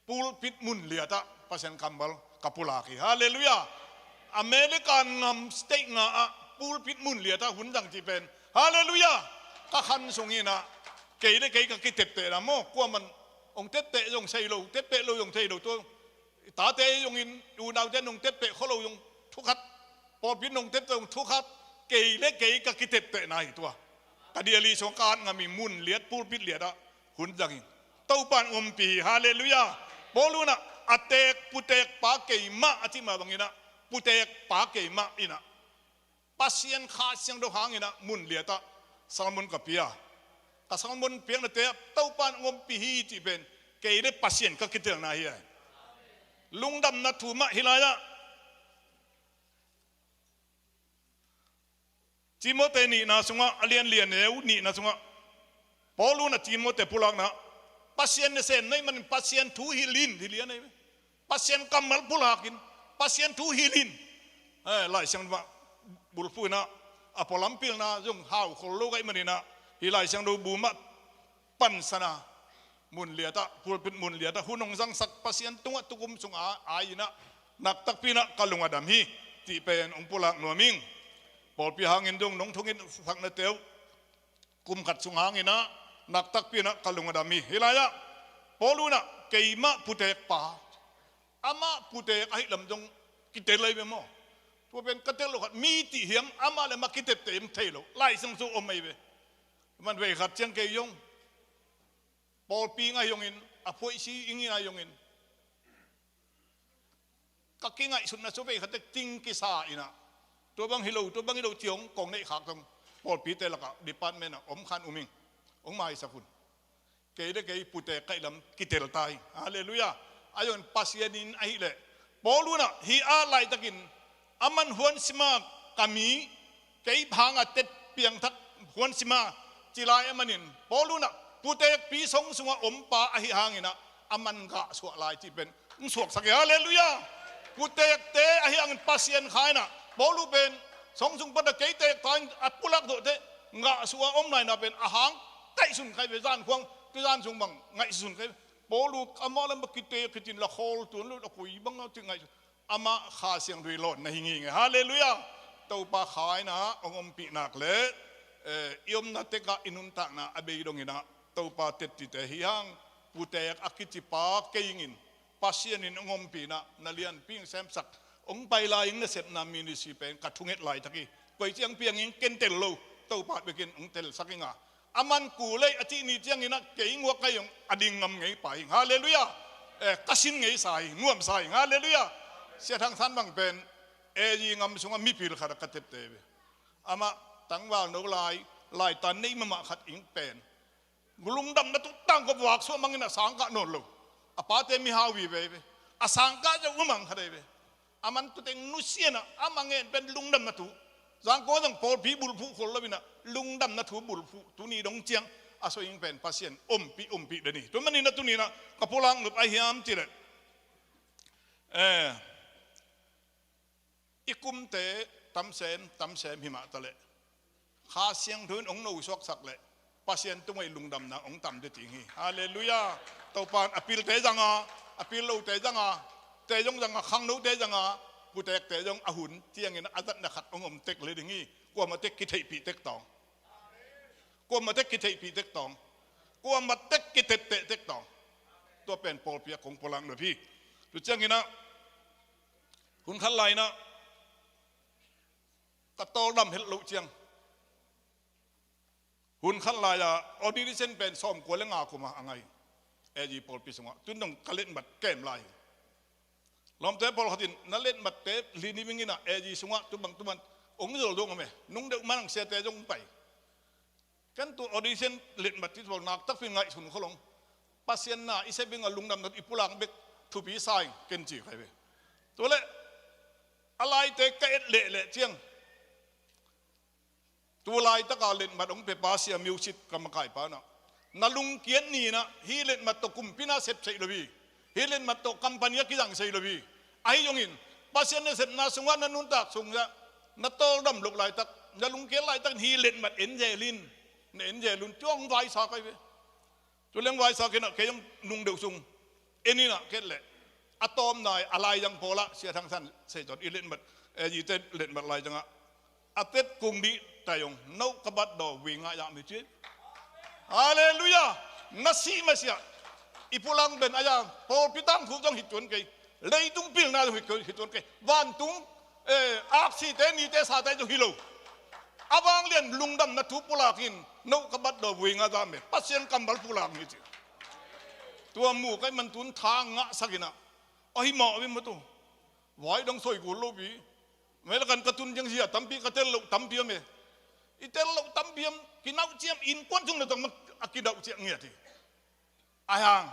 pulpit mun liatah Pasian kammal ka pulak hi. Halleluiah. American ngam state nga ah pulpit mun liatah hun zang ci pen. Halleluiah. Ka khan sung hinah kei le kei ka kiteptehna maw kuaman ong tepteh zong sei lo, tepteh lo zong sei lo tua. Tate zongin unaute nong tepteh kho lo zong thukhat. Pawlpi nong tepteh zong thukhat. Kei le kei ka kiteptehna hi tua. Ka diali song ka at ngam hi mun liat pulpit liatah hun zang hi. Topan ompih hi. Halleluiah. Paul unah a teek puteekpa keimah a cih mah banginah puteekpa keimah inah Pasian Kha Siangtho hanginah mun liatah sermon ka pia. Ka sermon piaknate ah Topan ompih hi cih pen kei le Pasian ka kitelna hi ai. Lungdamna thu mah hi lai-ah Timote nihna sungah a lian lian neu nihna sungah Paul unah Timote pulakna Pasian nasem na hih manin Pasian thu hilh in hi lian ahi. Pasian kammal pulakin Pasian thu hilh in. Eh, Lai Siangtho bulphuh inah a pualam pilna zong hau khol lo ka hih maninah hih Lai Siangtho bu mah pansana mun liatah pulpit mun liatah hun hong zangsak Pasian tungah tukum sung a ai inah naktakpi inah ka lung a dam hi. Cih pen hong pulak nuam ing. Pawlpi hangin zong nong thungin saknate uh kum khat sung hanginah naktakpi inah ka lung a dam hi. Hih lai-ah Paul unah keimah puteekpa amah puteek ahih lam zong kitel ahi ve maw? Tua pen ka tel lo khat mi cih hiam amah le mah kitepteh hiam thei lo Lai Siangtho om ahi ve. Man vei khat ciang kei zong pawlpi ngai zongin a phuaisi ing in ai zongin ka kingaihsutna cu vei khatek ting kisa inah tua bang hi lo tua bang hi lo ciang kong neih khak tong pawlpite lakah department ah om khan um ing. Hong maisak hun. Kei le kei puteek ka hih lam kitel ta hi. Halleluiah. A zongin Pasian in ahih leh Paul unah hih ah laitakin a man Huan Sima ka mi kei hanga tet piangthak Huan Sima ci lai a manin Paul unah Putekpi song sungah om pa ahi hangin ah, a man gah suah lai cih pen hong suaksak hi. Halleluiah. Putekte ahi hangin Pasian kha in ah, Paul uh pen song sung pan a kei tek ta in a pulak zawh teh gah suah a om lai in ah pen a hang taih sun kha hi ve. Zan khuang, tuzan sung bang ngaih sun kha hi ve. Paul uh amah lam a kitek hi cin la khawl tuan lo, a koi bang a cih ngaih sun. Amah Kha Siangtho i lawnna hi ngei ngei. Halleluiah. Topa kha in ah hong ompih nak leh, eh, i omna tekah i nuntakna a bei dongin ah Topa tettite hi hang. Putek a kici pa kei ing in, Pasian in hong ompih in ah na lianpi hong semsak, hong pai lai ing, nasepna ministry pen ka thunget laitak hi. Koi ciang piang ing, ken tel lo, Topa bekin hong telsak ing a. A man kul ei a cih ni ciangin ah kei nguak kai hong a ding ngam ngei pa ing. Halleluiah. Eh, ka sin ngei sa hi, nuam sa ing. Halleluiah. Sia Thang San bang pen, eh, A G ngam sungah mipil khat a ka tette ve. Amah tangval no lai, laitan nei mahmah khat ing pen. Lungdamna tu tangkop vak suah mangin a sangkah nawn lo. A pate mihau hi ve ve. A sangkah zo uh mang khat ei ve. A man tu teng nusia in ah, a man ngen pen lungdamna tu. Zangkong zang pawlpi bulphuh khol lo in ah, lungdamna tu bulphuh. Tuni dong ciang a soi ing pen Pasian ompih, ompih den hi. Tua manin ah tuni in ah ka pulak nop ahi hiam cih leh, eh, i kumte tamsem tamsem hi mah ta leh, Kha Siangtho in hong nosuaksak leh Pasian tungah i lungdamna hong tam ding hi. Halleluiah. Topa in a pilte zang a, a pil lote zang a, te zong zang a, khangnote zang a, putekte zong a hun ciangin a zatna khat hong om tek lel ding hi. Kuamah tek kitheihpih tek tawng. Kuamah tek kitheihpih tek tawng. Kuamah tek kitette tek tawng. Tua pen pawlpi ah kong pulak nop hi. Tu ciangin ah, hun khat lai in ah ka tawldam het loh ciang, hun khat lai-a ordination pen sawmkua le nga kum a ngai. A G pawlpi sungah tun dong ka letmat kem lai hi. Lawmte pawlkhat in na letmatte lini mingin ah A G sungah tu bang tu bang hong zol dong a me, nung deuh manang siate zong pai. Ken tu ordination letmat cih pawl nakpi takin ngaihsun kha lo ing. Pasian na i sep ing a, lungdamna i pulak bek thupi sa ing ken ci kha hi ve. Tua leh a laite ka et lehleh ciang, tu laitaka letmat hong pia pa sia music ka makaipa in ah, na lungkiat ni in ah hih letmat tawh kumpi na sep theih lo hi. Hih letmat tawh company a kizang theih lo hi. Ahi zongin Pasian nasepna sungah na nuntak sungah na tawldam loh laitak, na lungkiat laitak in hih letmat en zel in, na en zel un, tua hong vaisa kha hi ve. Tu leng vaisa kei in ah, kei zong nung deuh sung en in ah, ken leh a tawpna-ah a laizang pawl ah, Sia Thang San Seiton i letmat, eh, i te letmat laizang ah, a tet kung dih ta zong, no ka bat daw vui ngah zah mi ci. Halleluiah. Na sih masiah i pulak pen a zang, pawlpi tangthu zong hi tuan kei, leitung pilna zong hi, hi tuan kei, vantung, eh, aksite nite sate zong hi lo. A vanglian lungdamna thu pulak in, no ka bat daw vui ngah zah mi, Pasian kammal pulak mi ci. Tua mu ka hih man tun tha ngahsak in ah, ahi mah a vim mah tu. Vai dang soi kul lo pi. Mel kan ka tun ciang sia tampi ka tel loh tampi om e. I tel loh tampi om, kinauh ciam, innkuan sung na tang ma a kinauh ciam ngiat hi. Ahi hang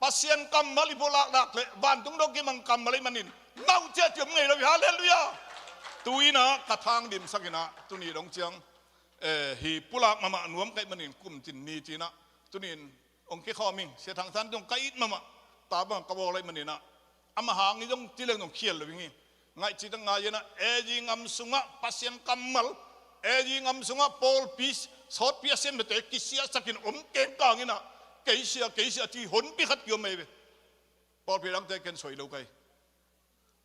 Pasian kammal i pulak lak leh vantung dong kimang kammal ahih manin nauh ciah ciam ngei lo hi. Halleluiah. Tu in ah ka thang dimsak in ah, tuni dong ciang, eh, hih pulak mahmah nuam ka hih manin kum cin ni ci in ah, tuni in hong kikhawm ing. Sia Thang San zong ka it mahmah, ta bang ka bawl ahih manin ah, amah hang i zong ci leng zong khial lo ing hi. Ngaihcih tak ngai in ah, A G ngam sungah Pasian kammal, A G ngam sungah pawlpi sawtpi a siamte kisiahsak in om keng kang in ah, kei sia, kei sia ci honpi khat kiom mai ve. Pawlpi dangte ken soi lo ka hi.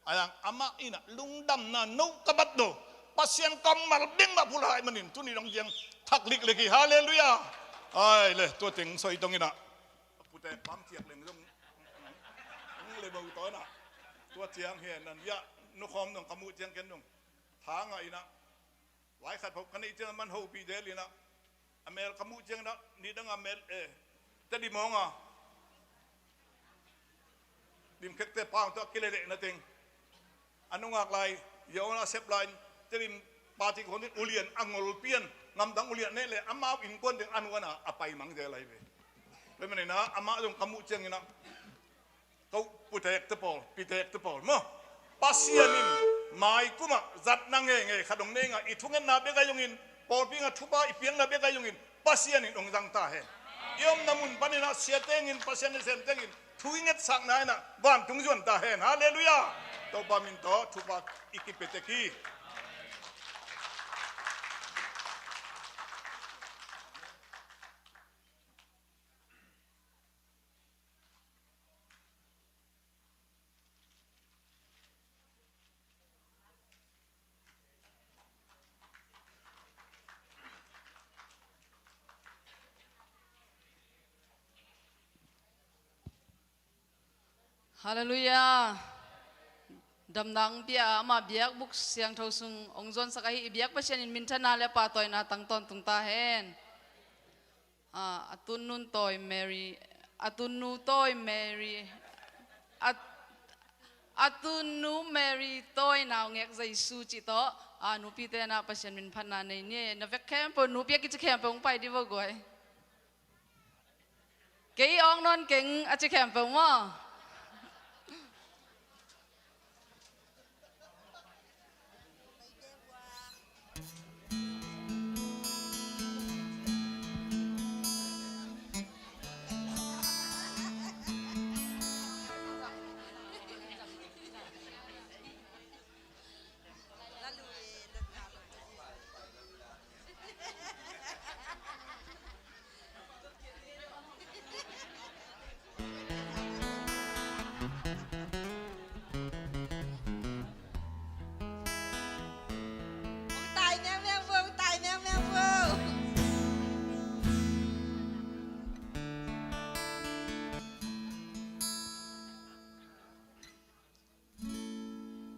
Ahi hang amah in ah lungdamna no ka bat daw, Pasian kammal bek mah pulak ahih manin tuni dong ciang thak liklik hi. Halleluiah. Ai le, tua teng soi tong in ah, a pute pam ciak leng zong, hong le bo taw in ah, tua ciang hi nan, ya, nukhawm dong ka muh ciang ken dong tha ngah in ah, vai khat phawk ka neih ciang a man hopih zel in ah, a mel ka muh ciang in ah, nidang a mel, eh, Tedim hong a, dim khekte pang tawh a kilelehna teng, a nungak lai, Jehovah a sep lai in, Tedim party khong in ulian a ngol pian, ngamdang ulian neh leh amau innkuan teng a nuan a, a pai mang zel lai ve. Tua manin ah amah zong ka muh ciang in ah, ko putekte pawl, pitekte pawl maw, Pasian in maikum ah zatna ngeingei khat hong nei ing a, i thungetna bek ahi zongin, pawlpi ah thupha i piakna bek ahi zongin, Pasian in hong zang ta hen. I omna mun panin ah sia tengin, Pasian nasem tengin thu i ngetsakna in ah vantung zuan ta hen. Halleluiah. Topa min tawh thupha i kipia tek hi. Halleluiah. Damna hong pia a, ama biakbuk siangtho sung hong zuansak ahi i biak Pasian in minthanna le pahtawina tang tawntung ta hen. A, a tunnu tawi Mary, a tunnu tawi Mary, a, a tunnu Mary tawi naungek Jesu cih tawh, a, nupite na Pasian min phatna nei ni. Na vek khempeuh, nupi a kici khempeuh hong pai di vo guai. Kei awng nawn keng a ci khempeuh maw?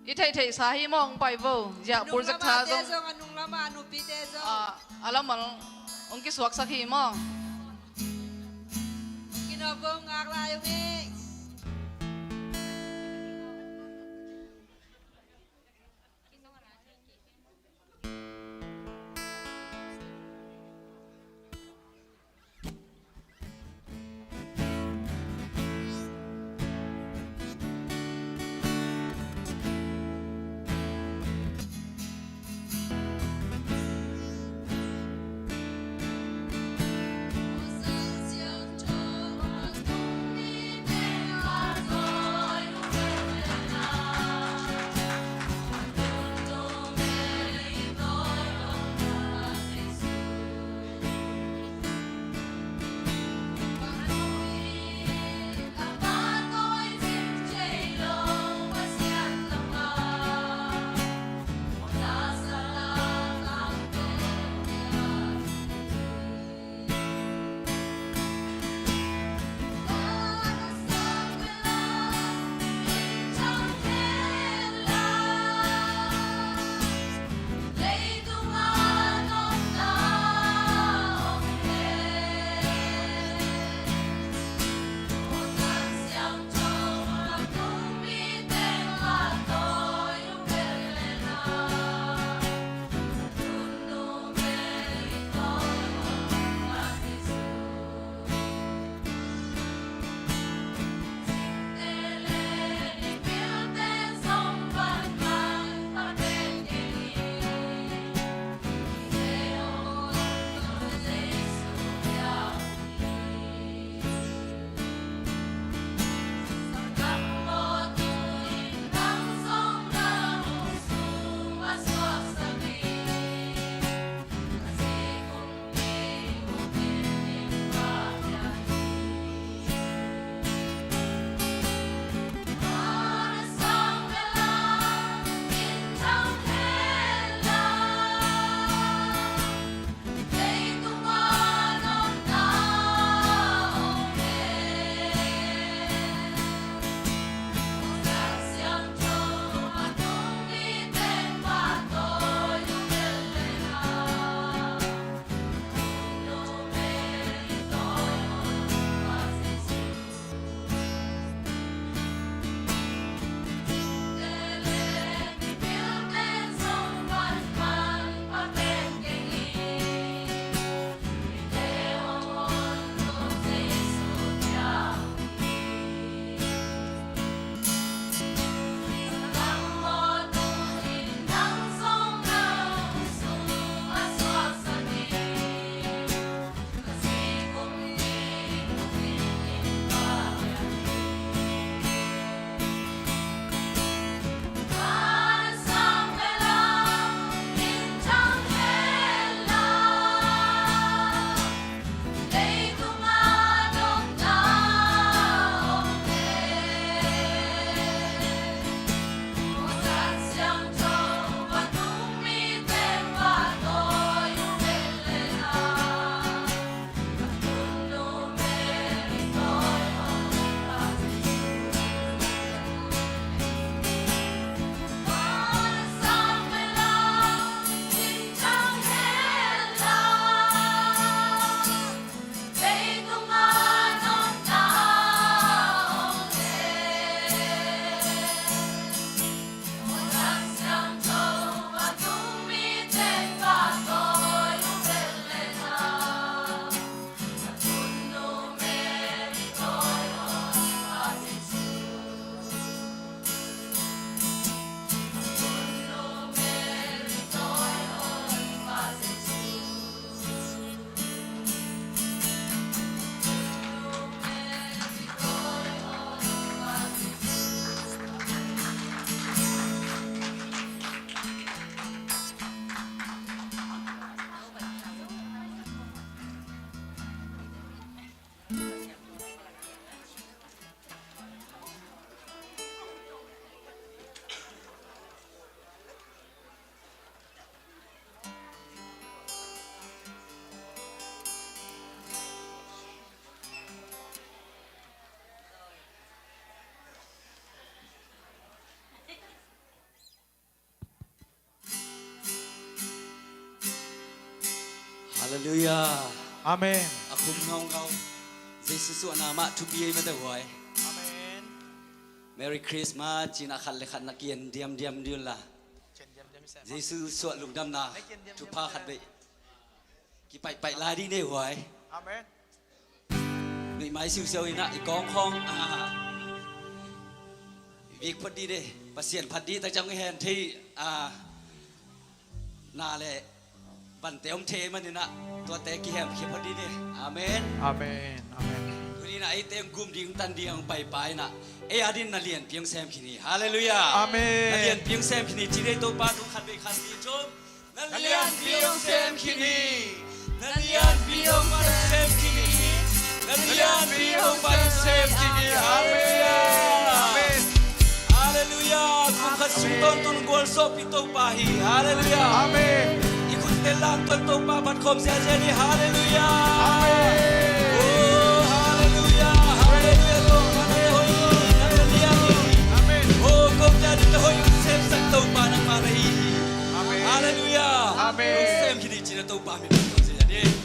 I theihtheihsa hi maw, hong pai vo. Ziah project tha zong, a nung lama nupite zong, a, a lamal hong kisuaksak hi maw. Kinawh vo, ngak lai ung ei. Halleluiah. Amen. A khum ngaungau. Jesu suahna mah thupi ei mate huai. Amen. Merry Christmas cih a khat le khat na ki-en diamdiam dih un la. Jesu suah lungdamna thupha khat beh kipaihpaih lai dih ni huai. Amen. Nuihmai siusiau in ah i kawng khawng, ah, i vik phot dih ni. Pasian phat dih tak ciang i hen thei, ah, na le vante om thei manin ah tuate kihemkhia phot dih ni. Amen. Amen. Amen. Tuni in ah eite hong gum ding, tan ding, hong paipai in ah ei adingin na lianpi hong sem khin hi. Halleluiah. Amen. Na lianpi hong sem khin hi ci ni. Topa tung khat vei khat ni, chom. Na lianpi hong sem khin hi. Na lianpi hong pan sem khin hi. Na lianpi hong pan sem khin hi. Halleluiah. Amen. Halleluiah. Kum khat sung tawntung gualzawhpih Topa hi. Halleluiah. Amen. I khut tel lang tuan Topa phat khawm ziahziah ni. Halleluiah. Amen. Oh, halleluiah. Halleluiah. Topa na hoih hi. Na lian hi. Amen. Oh, kong dia ding na hoih semsak Topa nangmah na hi hi. Amen. Halleluiah. Amen. Hong sem khin hi ci ni. Topa min hong sem khin hi.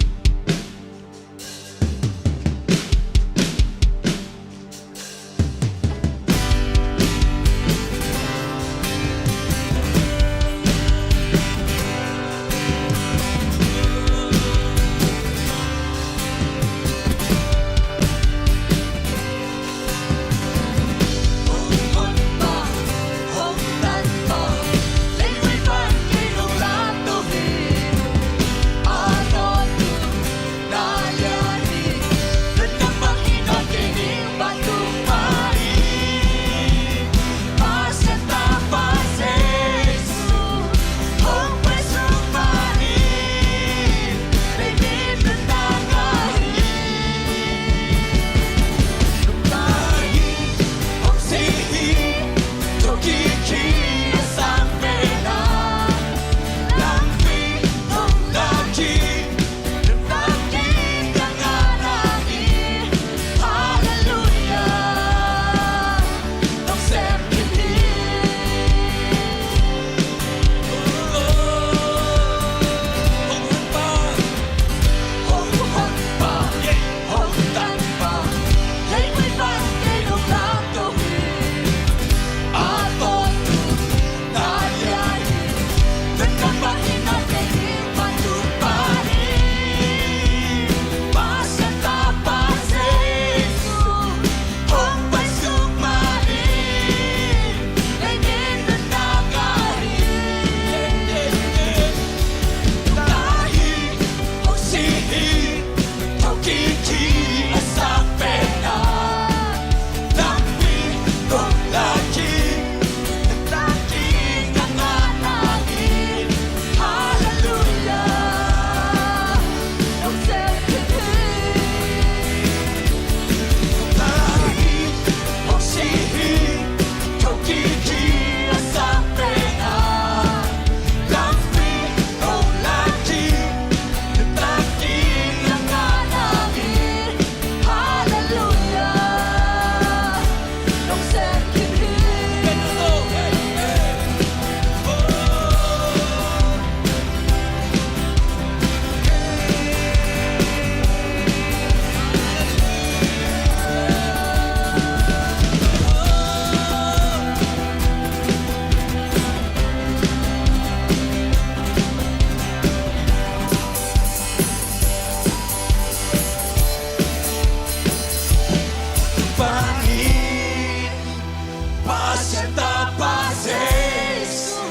Pasian Tapa Jesu,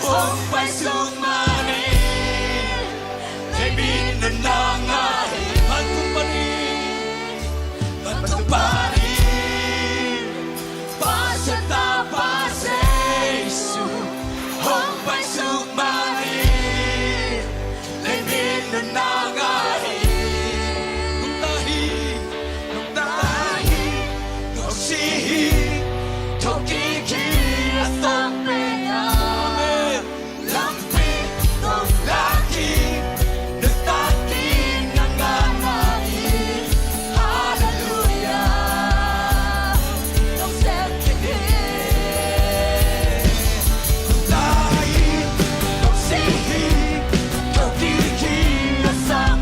hong paisuk manin, leimin nuntakna hi. Bantuk panin, bantuk panin, Pasian Tapa Jesu, hong paisuk manin, leimin nuntakna hi. Nungta hi, nungta hi, nungsi hi, thokik hi, a sang pen a. Amen. Lampi nong lak hi, nuntak hi, nang ngana hi. Halleluiah. Nong sem kik hi. Nungta hi, nungsi hi, thokik hi, a sang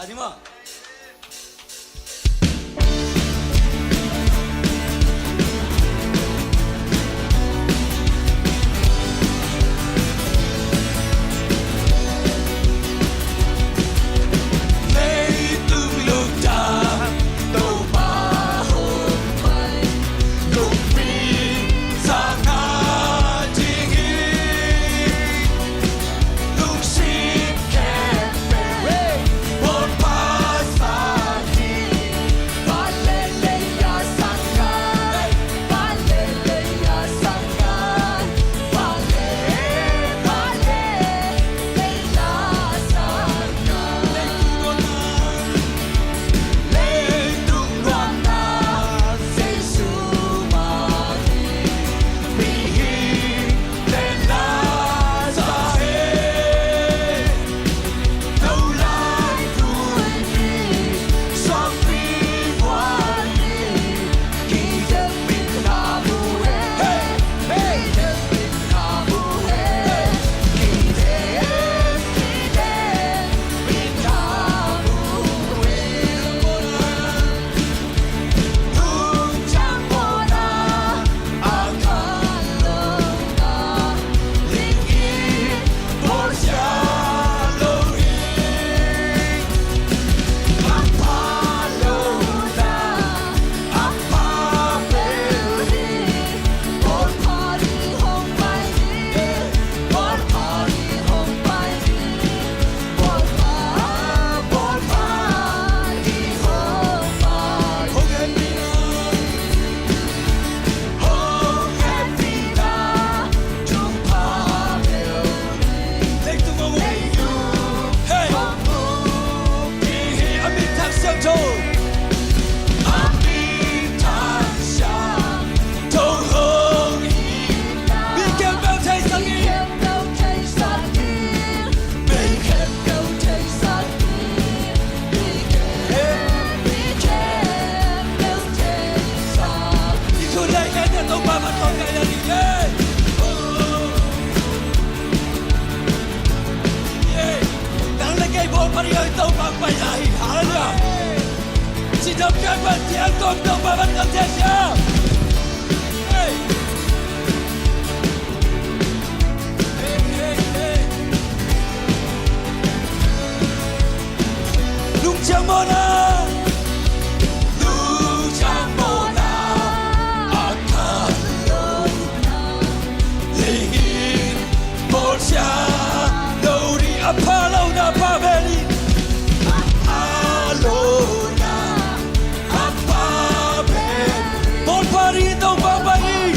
A ding maw. Nang le kei bawl pah ding a, Topa pai lai hi. Halleluiah. Cidam kai pan ciang kong Topa van kan ciang ciang. Hey. Hey, hey, hey. Lungciang mawhna. Lungciang mawhna. A khan lo. Lingin bawlsia lo ding a pha lo na pha ve ding. A pha lo na a pha ve. Bawl pha ding, Topa pai ding.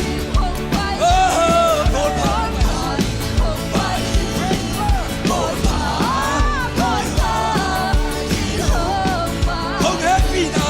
Oh, bawl pha. Bawl pha. Bawl pha. Hong hehpihna.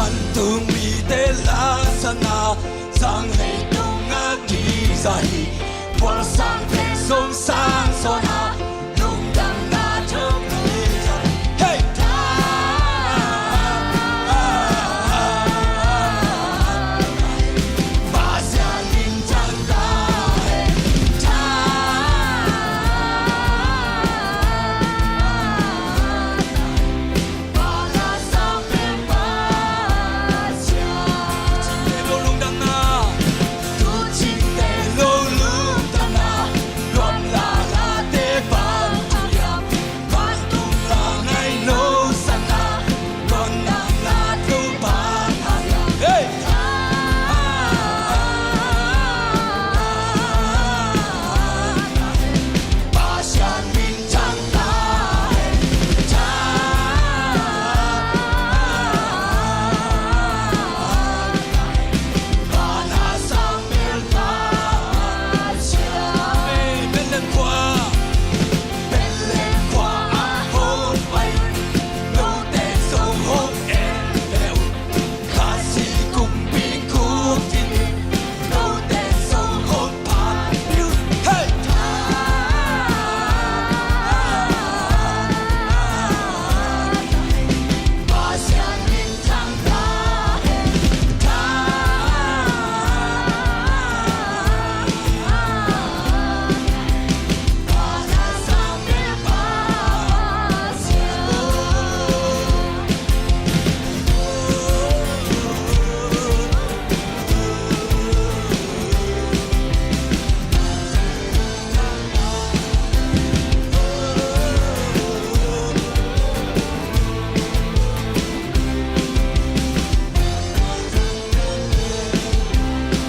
Vantung mite la sana, sang leitung a kiza hi. Puan sang pen Dong sang sawn a, lungdamna thong lungdam. Hey! Pasian min thang ta hen.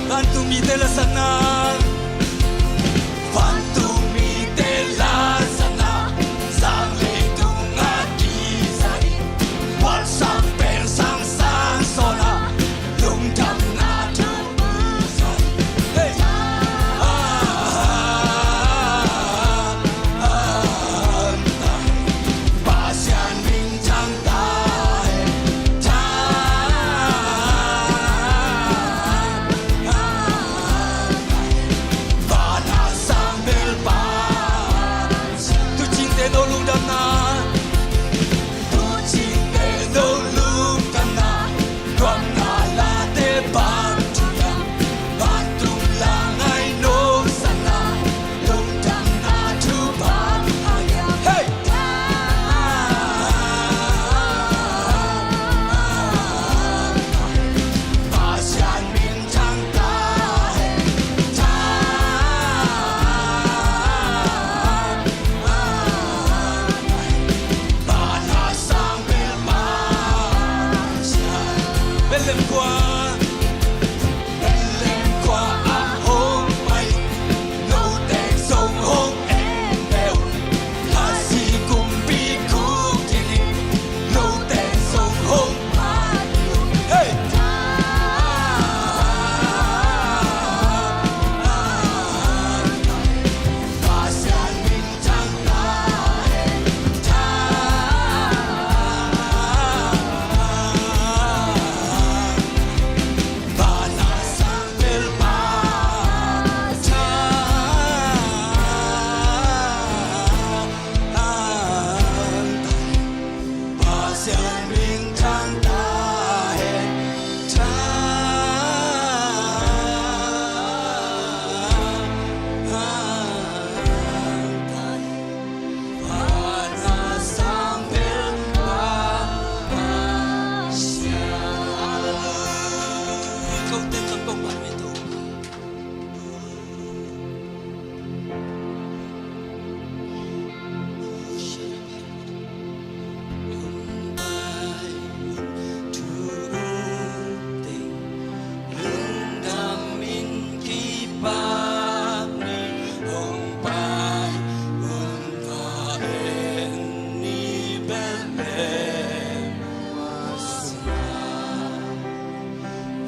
Vantungmite lasakna. Vantungmite lasakna. Sang leitung a kisa in. Wal sang pel sang sang sawn a. Lungdamna thu. Hey! Ah, ah, ah, ah. Pasian min thang ta hen. Thang. Van a sang bel Pasian. Tuucingte no lungdamna. Tuucingte no lungdamna. Gamna late bang thupiang. Vantung lang ai no sana. Lungdamna thupha. Hey! Pasian min thang ta hen. Thang. Van a sang bel Pasian. Bethlehem khua. Bethlehem khua ah hong pai. Note zong hong en ve un. Khasi kumpi khuk kik in. Note zong hong pai un. Hey! Pasian min thang ta hen. Thang. Van a sang bel Pasian. Pasian min thang ta hen. Thang. Lungdam in kipak ni, hong pai un va en ni Bethlehem khua sungah.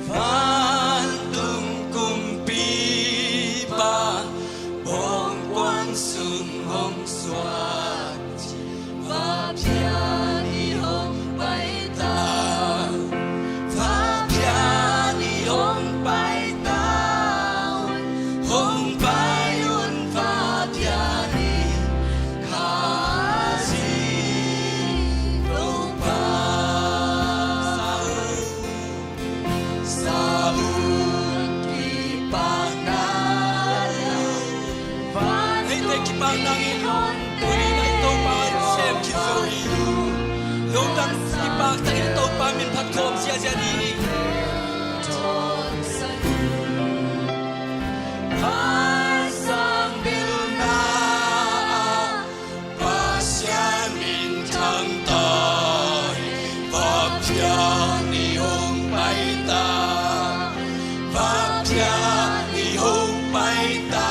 Vantung kumpipa, bawngkuang sung hong suak. Va pian i hong pai ta un, va pian i hong pai ta un, hong pai un va pian. Nang in tuni-in i Topa in sem khit zo hi. Lungdam, kipak takin i Topa min phat khawm ziahziah ding hi. Pasian minthang ta hi. Vapia ni hong pai ta. Vapia ni hong pai ta.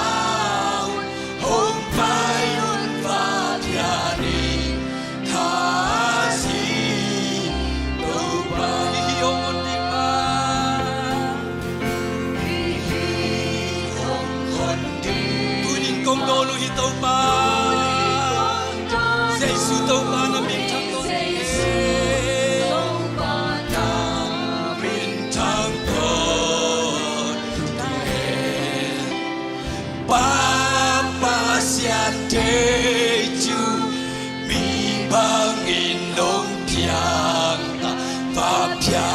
Hong pai un vapia ni. Kha si Topa hi hong on ding pa. Tunin kong dawn uh hi Topa. Jesu Topa na minthang tawn. Minthang tawn. Pa, Pasian thei cu mi bangin nong piang ta. Vapia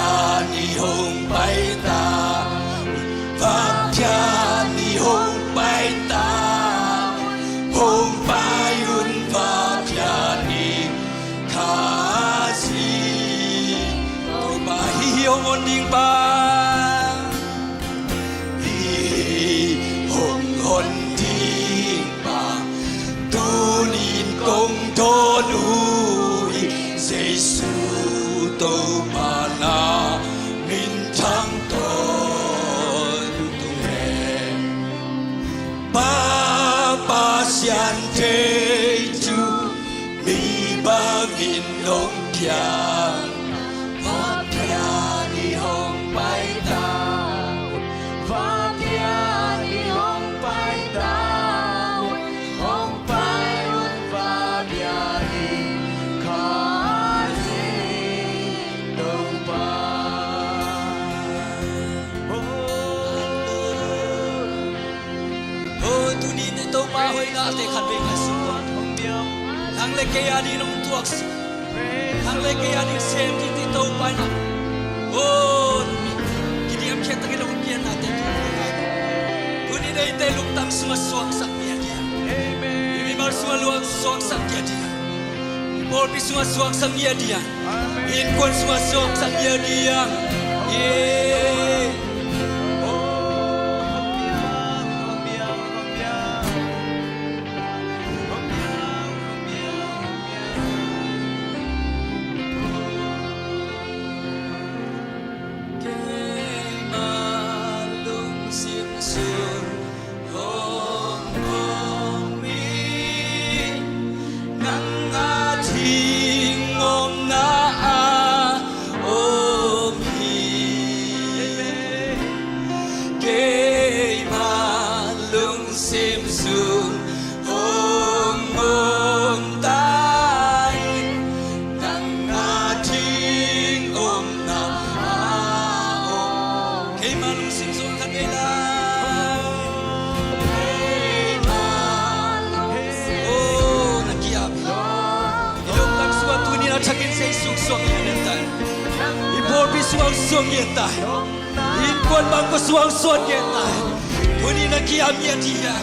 ni hong pai ta. Vapia ni hong pai ta. Hong pai un vapia ni. Kha si Topa hi hong on ding pa. Hi hong on ding pa. Tunin kong dawn uh hi. Jesu Topa na minthang tawn tung hen. Pa, Pasian thei cu mi bangin nong piang. Vapia ni hong pai ta. Vapia ni hong pai ta. Hong pai un vapia ni. Kha si Topa. Oh, tuni-in i Topa hoihnate khat vei khat sungah nang le kei a ding nong tuaksuk, nang le kei a ding sem ding i Topa in ah, oh, kidiamkhiat takin hong piannate tuni-in eite lungtang sungah suaksak mi a diang, i mimal sungah luang suaksak mi a diang, i pawlpi sungah suaksak mi a diang. Innkuan sungah suaksak mi a diang. Keimah lungsim sung hong om in, nang a ding omna a om hi. Keimah lungsim sung hong om ta in, nang a ding omna a om. Keimah lungsim sung khat vei lai. Keimah lungsim. Oh, na ki-ap hi. I lungtang sungah tuni-in a thakin Jesu suang ngiat ta. I pawlpi suang suang ngiat ta. Innkuan bangkua suang suan ngiat ta. Tuni-in a ki-ap ngiat hi a.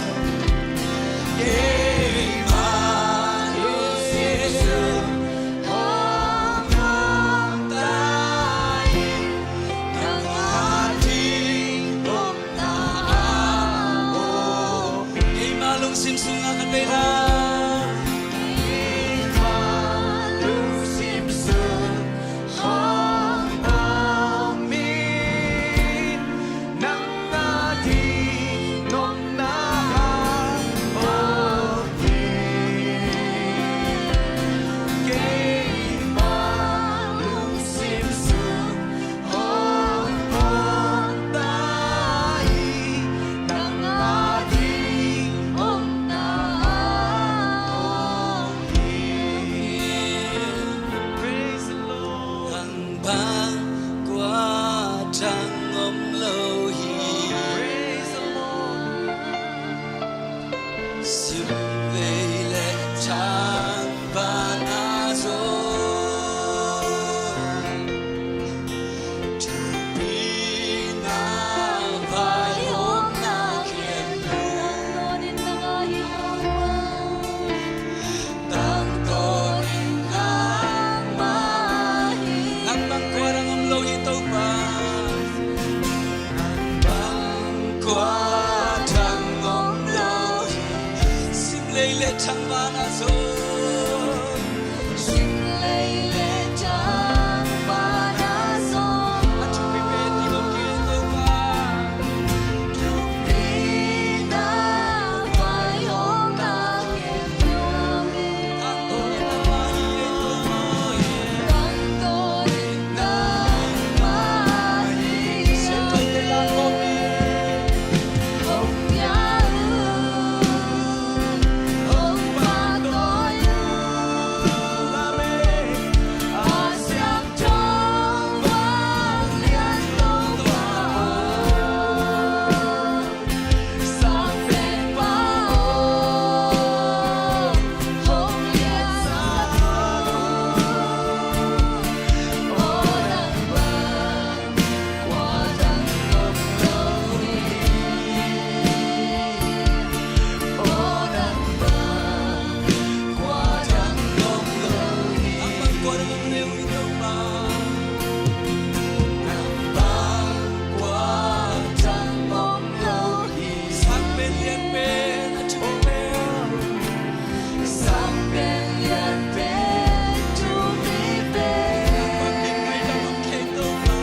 Keimah lungsim sung hong om ta in, nang a ding omna a om. Keimah lungsim sungah khat vei lai. Keimah lungsim sung hong om in, nang a ding omna a om hi. Keimah lungsim sung hong om ta hi, nang a ding omna a om hi. Praise the Lord. Nang bang kua thang om lo hi. Praise the Lord. Sum vei le thang pan a zo. Thupi na vai hong na khen lo. Lei le thangvana zong. Sim lei le thangvana zong. A thupi pen ding om kei Topa. Thupina vai hong na kem nuam e. Tangko le nangmah hi ei Topa. Tangko le nangmah hi ei. Sia Topa tangko hi. Sang pen lian pen a thupi pen. Sang pen lian pen thupi pen. Nang bang min ngaidam om kei Topa.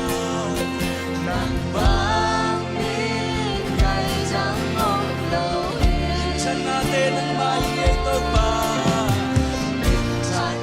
Nang bang min ngaidam om lo hi. Limchanate nangmah hi ei Topa. Limchan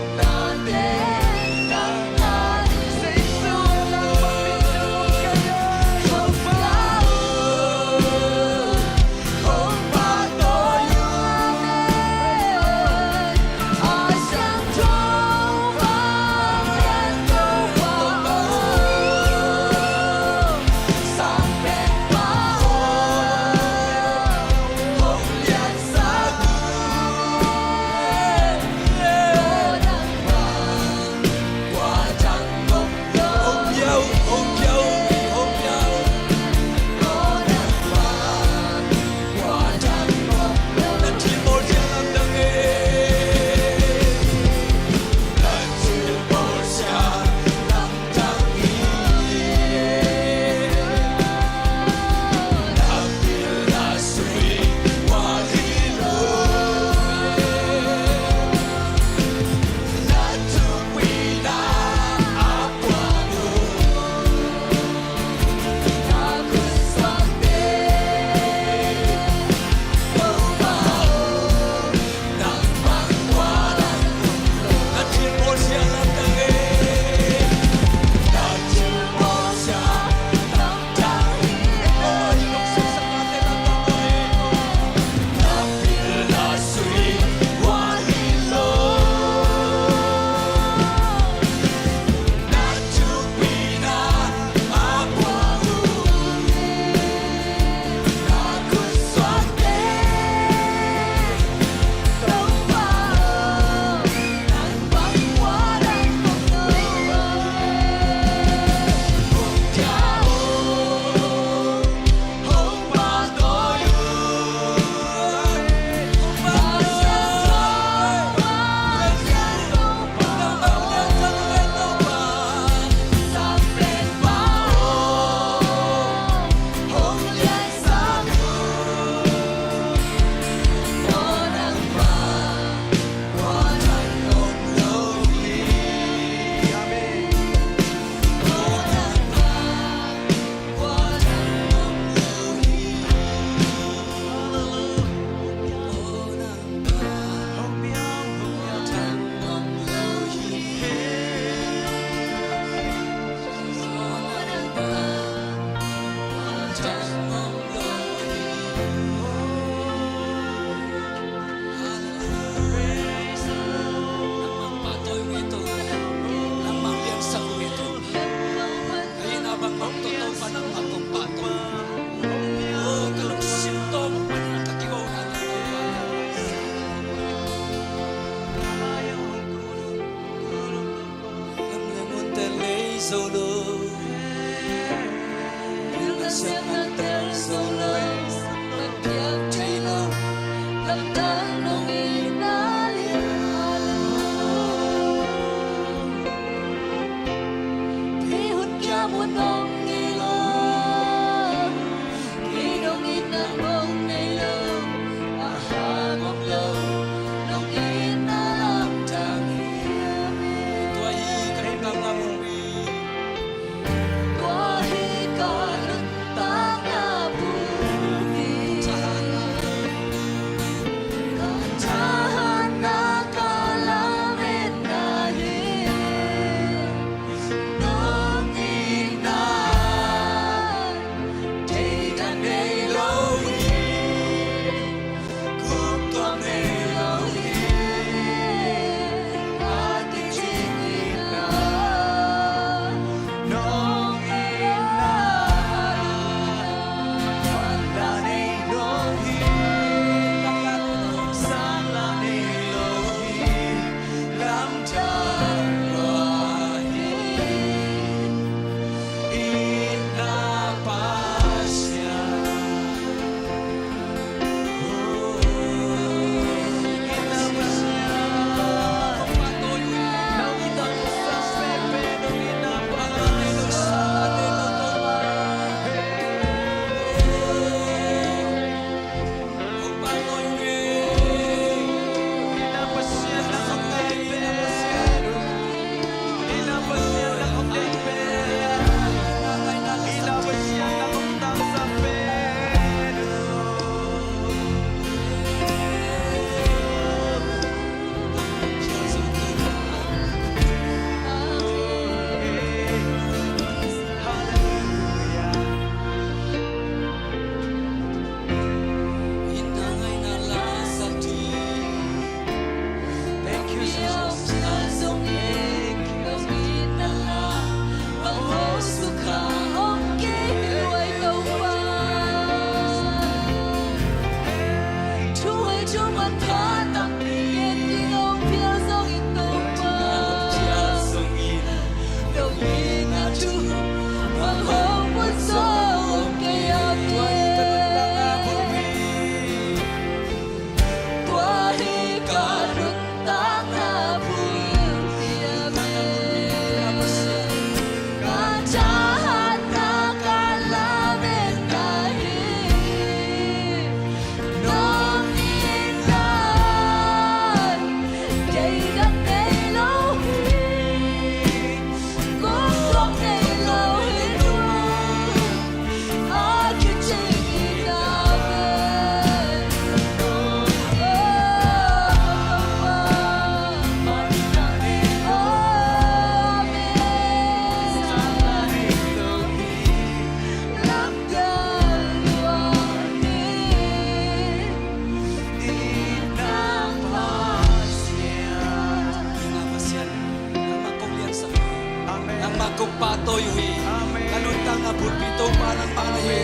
Pa nangmah na hi.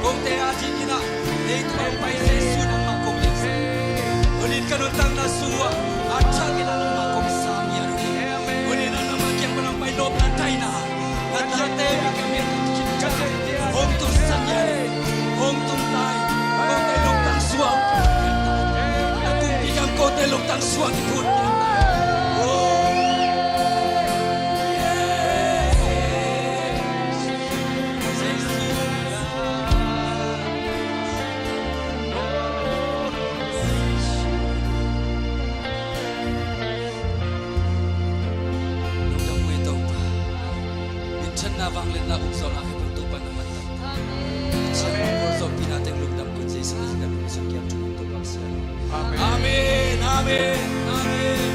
Kote a dingin ah leitung hong pai Jesu nangmah kong inn. Hunin ka nuntakna sung uah a thak in ah nangmah kong sam ngiat uh hi. Hunin ah nangmah kiang pan hong pai nopna taina, na tate mi ka mian hong tun sang ngiat hi. Hong tun lai. Kote lungtang suak. Na kumpi gam kote lungtang suak i phut. Oh. Lungdam ko Topa. Minthanna vangliatna ukzaw na hepang Topa na matan. Amen. Amen. Lungdam ko Jesu Khrist ka lungdam kiam thu Topa sia. Amen. Amen. Amen. Amen.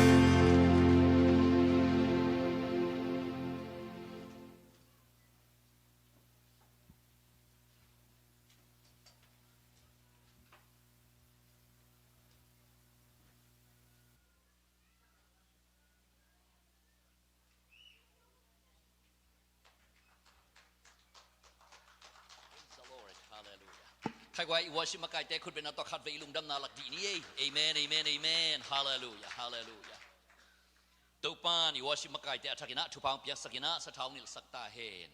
Praise the Lord. Hallelujah. Khai guai, i worship makaite khutbetna tawh khatvei i lungdamna lak dih ni ei. Amen, amen, amen. Hallelujah, hallelujah. Topa'n i worship makaite a thakin ah thupha hong piaksakin ah sathau hong nilhsak ta hen.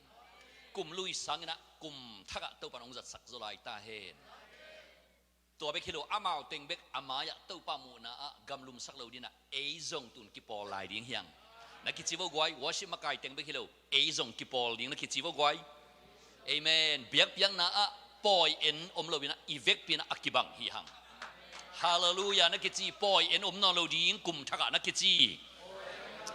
Kum lui sangin ah kum thakah Topa'n hong zatsak zaw lai ta hen. Tua bek hi lo, amau teng bek a mai-ah Topa muhna ah gamlumsak lo dingin ah ei zong tun kipawl lai ding hi hang. Na kici vo guai, worship makai teng bek hi lo, ei zong kipawl ding na kici vo guai. Amen. Biakpiakna ah pawi en om lo-in ah i vekpi-in ah a kibang hi hang. Hallelujah, na kici, pawi en om nawn lo ding, kum thakah na kici.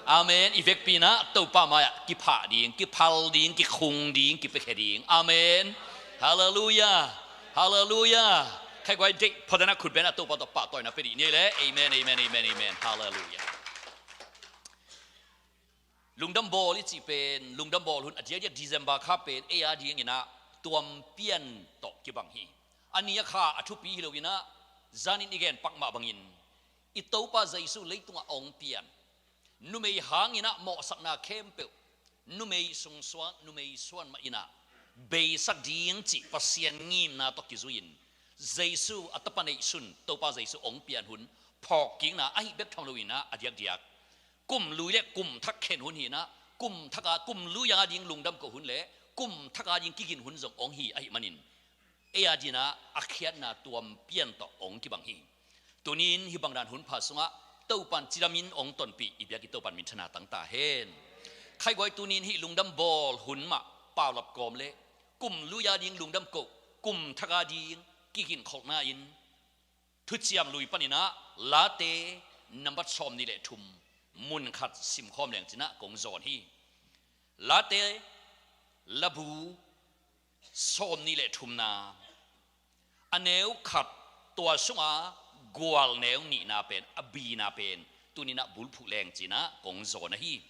Amen. I vekpi-in ah Topa mai-ah kiphah ding, kiphal ding, kikhung ding, kipiakhia ding. Amen. Hallelujah. Hallelujah. Khai guai, deih phot in ah khutbetna Topa tawh pahtawina pia dih ni ei leh. Amen, amen, amen, amen. Hallelujah. Lungdam bawl i cih pen, lungdam bawl hun a diakdiak December kha pen ei a dingin ah tuampian tawh kibang hi. A ni a kha a thupi hi lo-in ah, zanin i gen pak mah bangin, i Topa Jesu leitungah hong pian, numei hangin ah mawhsakna khempeuh, numei sungsuan, numei suan mah in ah beisak ding cih Pasian ngimna tawh kizui-in, Jesu a tapa neihsun, Topa Jesu hong pian hun phawkkikna ahi bek tham lo-in ah, a diakdiak kum lui le kum thak khen hun hi-in ah, kum thak a, kum lui a ding lungdam ko hun le kum thak a ding kigin hun zong hong hi ahih manin, ei a dingin ah a khiatna tuampian tawh hong kibang hi. Tuni-in hih bang dan hun pha sungah Topa'n cidamin hong tonpih i biak i Topa'n minthanna tang ta hen. Khai guai, tuni-in hih lungdam bawl hun mah paulap kawm le kum lui a ding lungdam ko, kum thak a ding kiginkholhna-in Thuciam Lui panin ah Late nambat sawmnih le thum mun khat simkhawm leng ci-in ah kong zawn hi. Late labu sawmnih le thumna, a neu khat, tua sunga gual neu nihna pen, a bina pen, tuni-in ah bulphuh leng ci-in ah kong zawn ahi.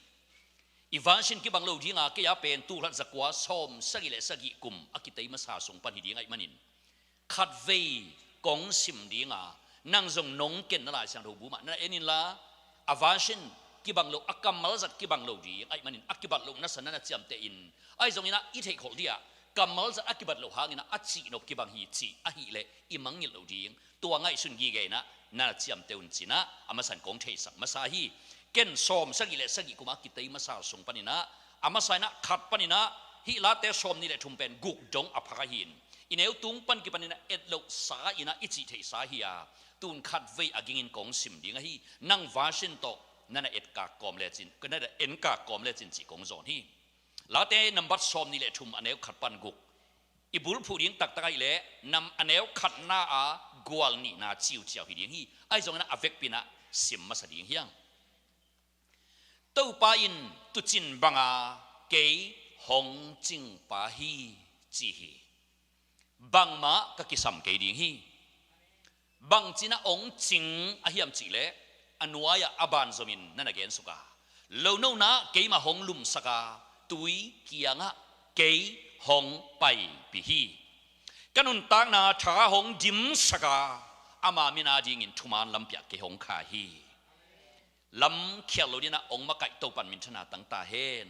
I vansin kibang lo dinga, kei a pen tulkhat zakua sawmsagih le sagih kum a kitei masa sung pan hi ding ahih manin, khatvei kong sim dinga, nang zong nong ken na Lai Siangtho bu mah na en inla, a vansin kibang lo, a kammal zat kibang lo ding ahih manin, a kibat lohna san na na ciamteh in, ahi zongin ah i theihkholh ding ah, kammal zat a kibat loh hangin ah a cihnop kibang hi cih ahih leh i mangngilh lo ding, tua ngaihsun gige-in ah na na ciamteh un ci-in ah a masa-in kong theisak masa hi. Ken sawmsagih le sagih kum a kitei masa sung panin ah, a masa-in ah khat panin ah, hih Late sawmnih le thum pen guk dong a phak ahi-in, i neu tung pan kipanin ah et lohsa-in ah i cih theihsa hi a, tun khatvei a gingin kong sim ding ahi. Nang vansin tawh na na etkak kawm lecin, na na enkak kawm lecin cih kong zawn hi. Late nambat sawmnih le thum, a neu khat pan guk. I bulphuh ding taktak ahih leh nam a neu khatna a gual nihna ciuciau hi ding hi. Ahi zongin ah a vekpi-in ah sim masa ding hi hang. Topa in tuucin banga kei hong cingpa hi, ci hi. Bangmah ka kisam kei ding hi. Bangci-in ah hong cing a hiam cih leh, a nuai-ah a banzomin na na gensuk a, lonona keimah hong lumsak a, tui kiangah kei hong paipih hi. Ka nuntakna tha hong dimsak a, ama min a dingin thuman lampi-ah kei hong khai hi. Lam khial lo dingin ah hong makaih Topa'n minthanna tang ta hen.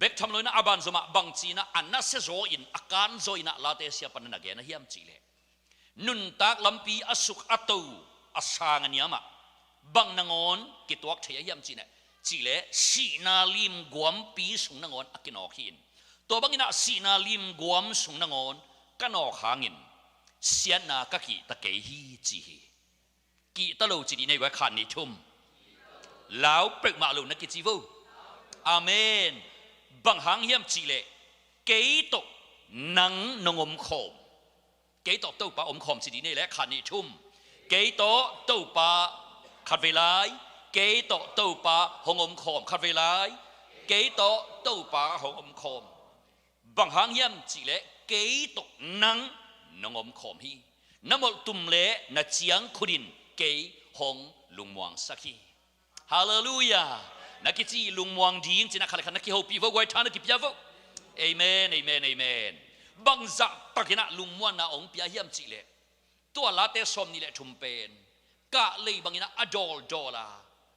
Bek tham lo in ah a ban zom ah bang ci-in ah a nasia zaw in a kan zaw in ah Late siapa in ah na gen ahi hiam cih leh, nuntak lampi a suk a to a sang a niam ah bang nangawn kituak thei ahi hiam cih leh, cih leh sihna limguampi sung nangawn a kinawk hi in, tua bangin ah sihna limguam sung nangawn ka nawk hangin siatna ka kihta kei hi ci hi. Kihta lo ci dih ni ei, khat nih thum. Lau peuhmah lo na kici vo. Amen. Bang hang hiam cih leh, kei tawh nang nong omkhawm. Kei tawh Topa omkhawm ci dih ni ei leh, khat nih thum. Kei tawh Topa, khatvei lai. Kei tawh Topa hong omkhawm, khatvei lai. Kei tawh Topa hong omkhawm. Bang hang hiam cih leh, kei tawh nang nong omkhawm hi. Na molhtum leh na ciangkhut in kei hong lungmuangsak hi. Halleluiah. Na kici lungmuang ding ci-in ah khat leh khat na kihopih vo, guai tha na kipia vo. Amen, amen, amen. Bang zahtakin ah lungmuanna hong pia hiam cih leh, tua Late sawmnih leh thum pen kah lei bangin ah a dawldawl a,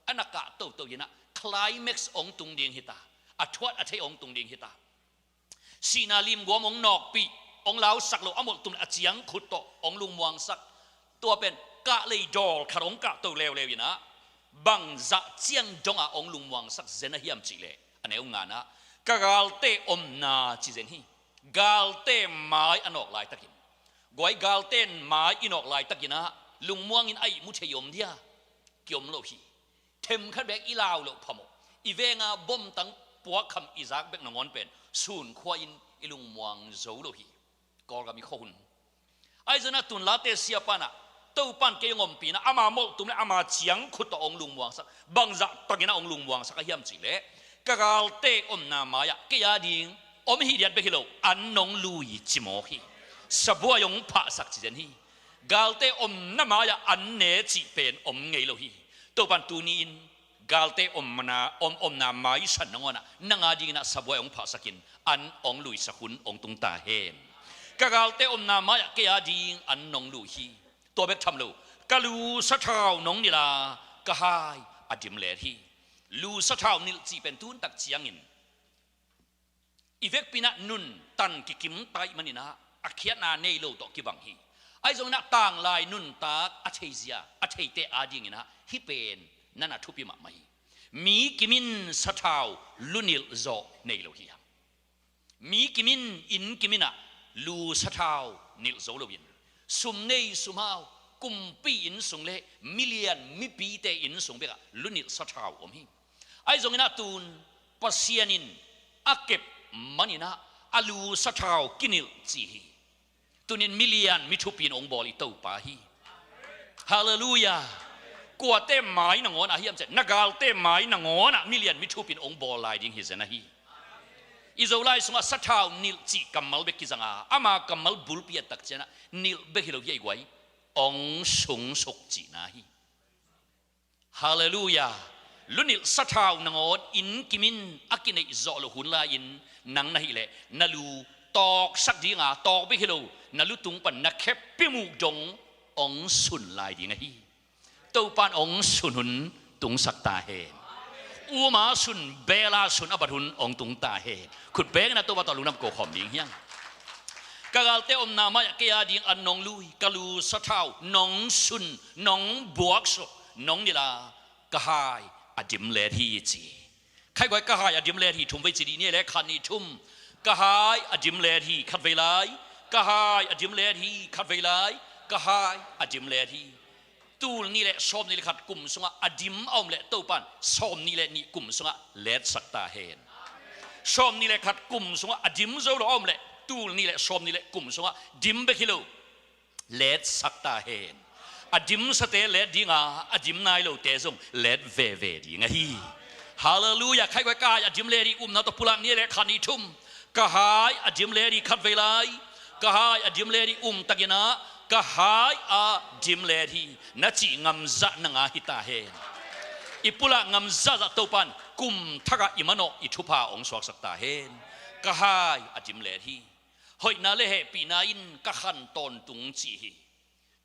a na kah toto in ah climax hong tung ding hi ta. A thuat a thei hong tung ding hi ta. Sihna limguam hong nawkpih, hong lausak lo, a molhtum leh a ciangkhut tawh hong lungmuangsak. Tua pen kah lei dawl khat hong kahto leuleu in ah, bang zah ciang dongah hong lungmuangsak zen ahi hiam cih leh, a neu nga-ah, ka galte omna ci zen hi. Galte mai a nawk laitakin, guai, galte mai i nawk laitakin ah lungmuangin a ihmu thei om dia? Kiom lo hi. Themkhat bek i lau loh phamawh, i venga bomtang puakkham i zak bek nangawn pen sunkhua-in i lungmuang zo lo hi. Kawlgam i khuahun. Ahi zongin ah tun Late siapa in ah, Topa in kei hong ompih in ah ama molhtum leh ama ciangkhut tawh hong lungmuangsak. Bang zahtakin ah hong lungmuangsak ahi hiam cih leh, ka galte omna mai-ah kei a ding om hi diat bek hi lo, an nong lui ci mawk hi. Sabuai hong phahsak ci zen hi. Galte omna mai-ah an ne cih pen om ngei lo hi. Topa in tuni-in galte omna, om, omna maisan nangawn ah nang a dingin ah sabuai hong phahsak in, an hong luisak hun hong tung ta hen. Ka galte omna mai-ah kei a ding an nong lui hi. Tua bek tham lo, ka lu sathau nong nilh a, ka hai a dim let hi. Lu sathau nilh cih pen tun tak ciangin i vekpi-in ah nuntan kikim ta ahih manin ah a khiatna nei lo tawh kibang hi. Ahi zongin ah tanglai nuntak a theizia, a theite a dingin ah hih pen na na thupi mahmah hi. Mi kimin sathau lu nilh zawh nei lo hi hang. Mi kimin, inn kimin ah lu sathau nilh zo loin, sum nei sum hau, kumpi inn sung leh milian mipite inn sung bekah lu nilh sathau om hi. Ahi zongin ah tun Pasian in a kep manin ah a lu sathau kinilh ci hi. Tuni-in milian mi thupi-in hong bawl i Topa hi. Halleluiah. Kuate mai nangawn ah hiam cih leh, na galte mai nangawn ah milian mi thupi-in hong bawl lai ding hi zen ahi. I Zolai sungah sathau nilh cih kammal bek kizang a, ama kammal bulpi a tak ciangin ah nilh bek hi lo hi, ei guai, hong sungsuk cihna hi. Halleluiah. Lu nilh sathau nangawn inn kimin a kineih zawh loh hun lai-in nang na hih leh, na lu tawksak ding a, tawk bek hi lo, na lutung pan na khepi muk dong hong sun lai ding ahi. Topa in hong sun hun tungsak ta hen. Um a sun, bel a sun a bat hun hong tung ta hen. Khut bengin ah Topa tawh lungdam ko khawm ding hi hang. Ka galte omna mai-ah kei a ding an nong lui, ka lu sathau nong sun, nong buaksuk, nong nilh a, ka hai a dim let hi ci. Khai guai, ka hai a dim let hi thum vei ci dih ni ei leh, khat nih thum. Ka hai a dim let hi, khatvei lai. Ka hai a dim let hi, khatvei lai. Ka hai a dim let hi. Tul nih leh sawmnih leh khat kum sungah a dim a om leh Topa in sawmnih leh nih kum sungah letsak ta hen. Sawmnih leh khat kum sungah a dim zo lo a om leh, tul nih leh sawmnih leh kum sungah dim bek hi lo, letsak ta hen. A dimsate let ding a, a dim nai lote zong let veve ding ahi. Halleluiah. Khai guai, ka hai a dim let hi, upna tawh pulak ni ei leh, khat nih thum. Ka hai a dim let hi, khatvei lai. Ka hai a dim let hi, um takin ah, ka hai a dim let hi, na cih ngamzah nang a hi ta hen. I pulak ngamzahzah Topa in kum thak ah i manawh i thupha hong suaksak ta hen. Ka hai a dim let hi. Hoihna leh hehpihna in ka khan tawntung ci hi.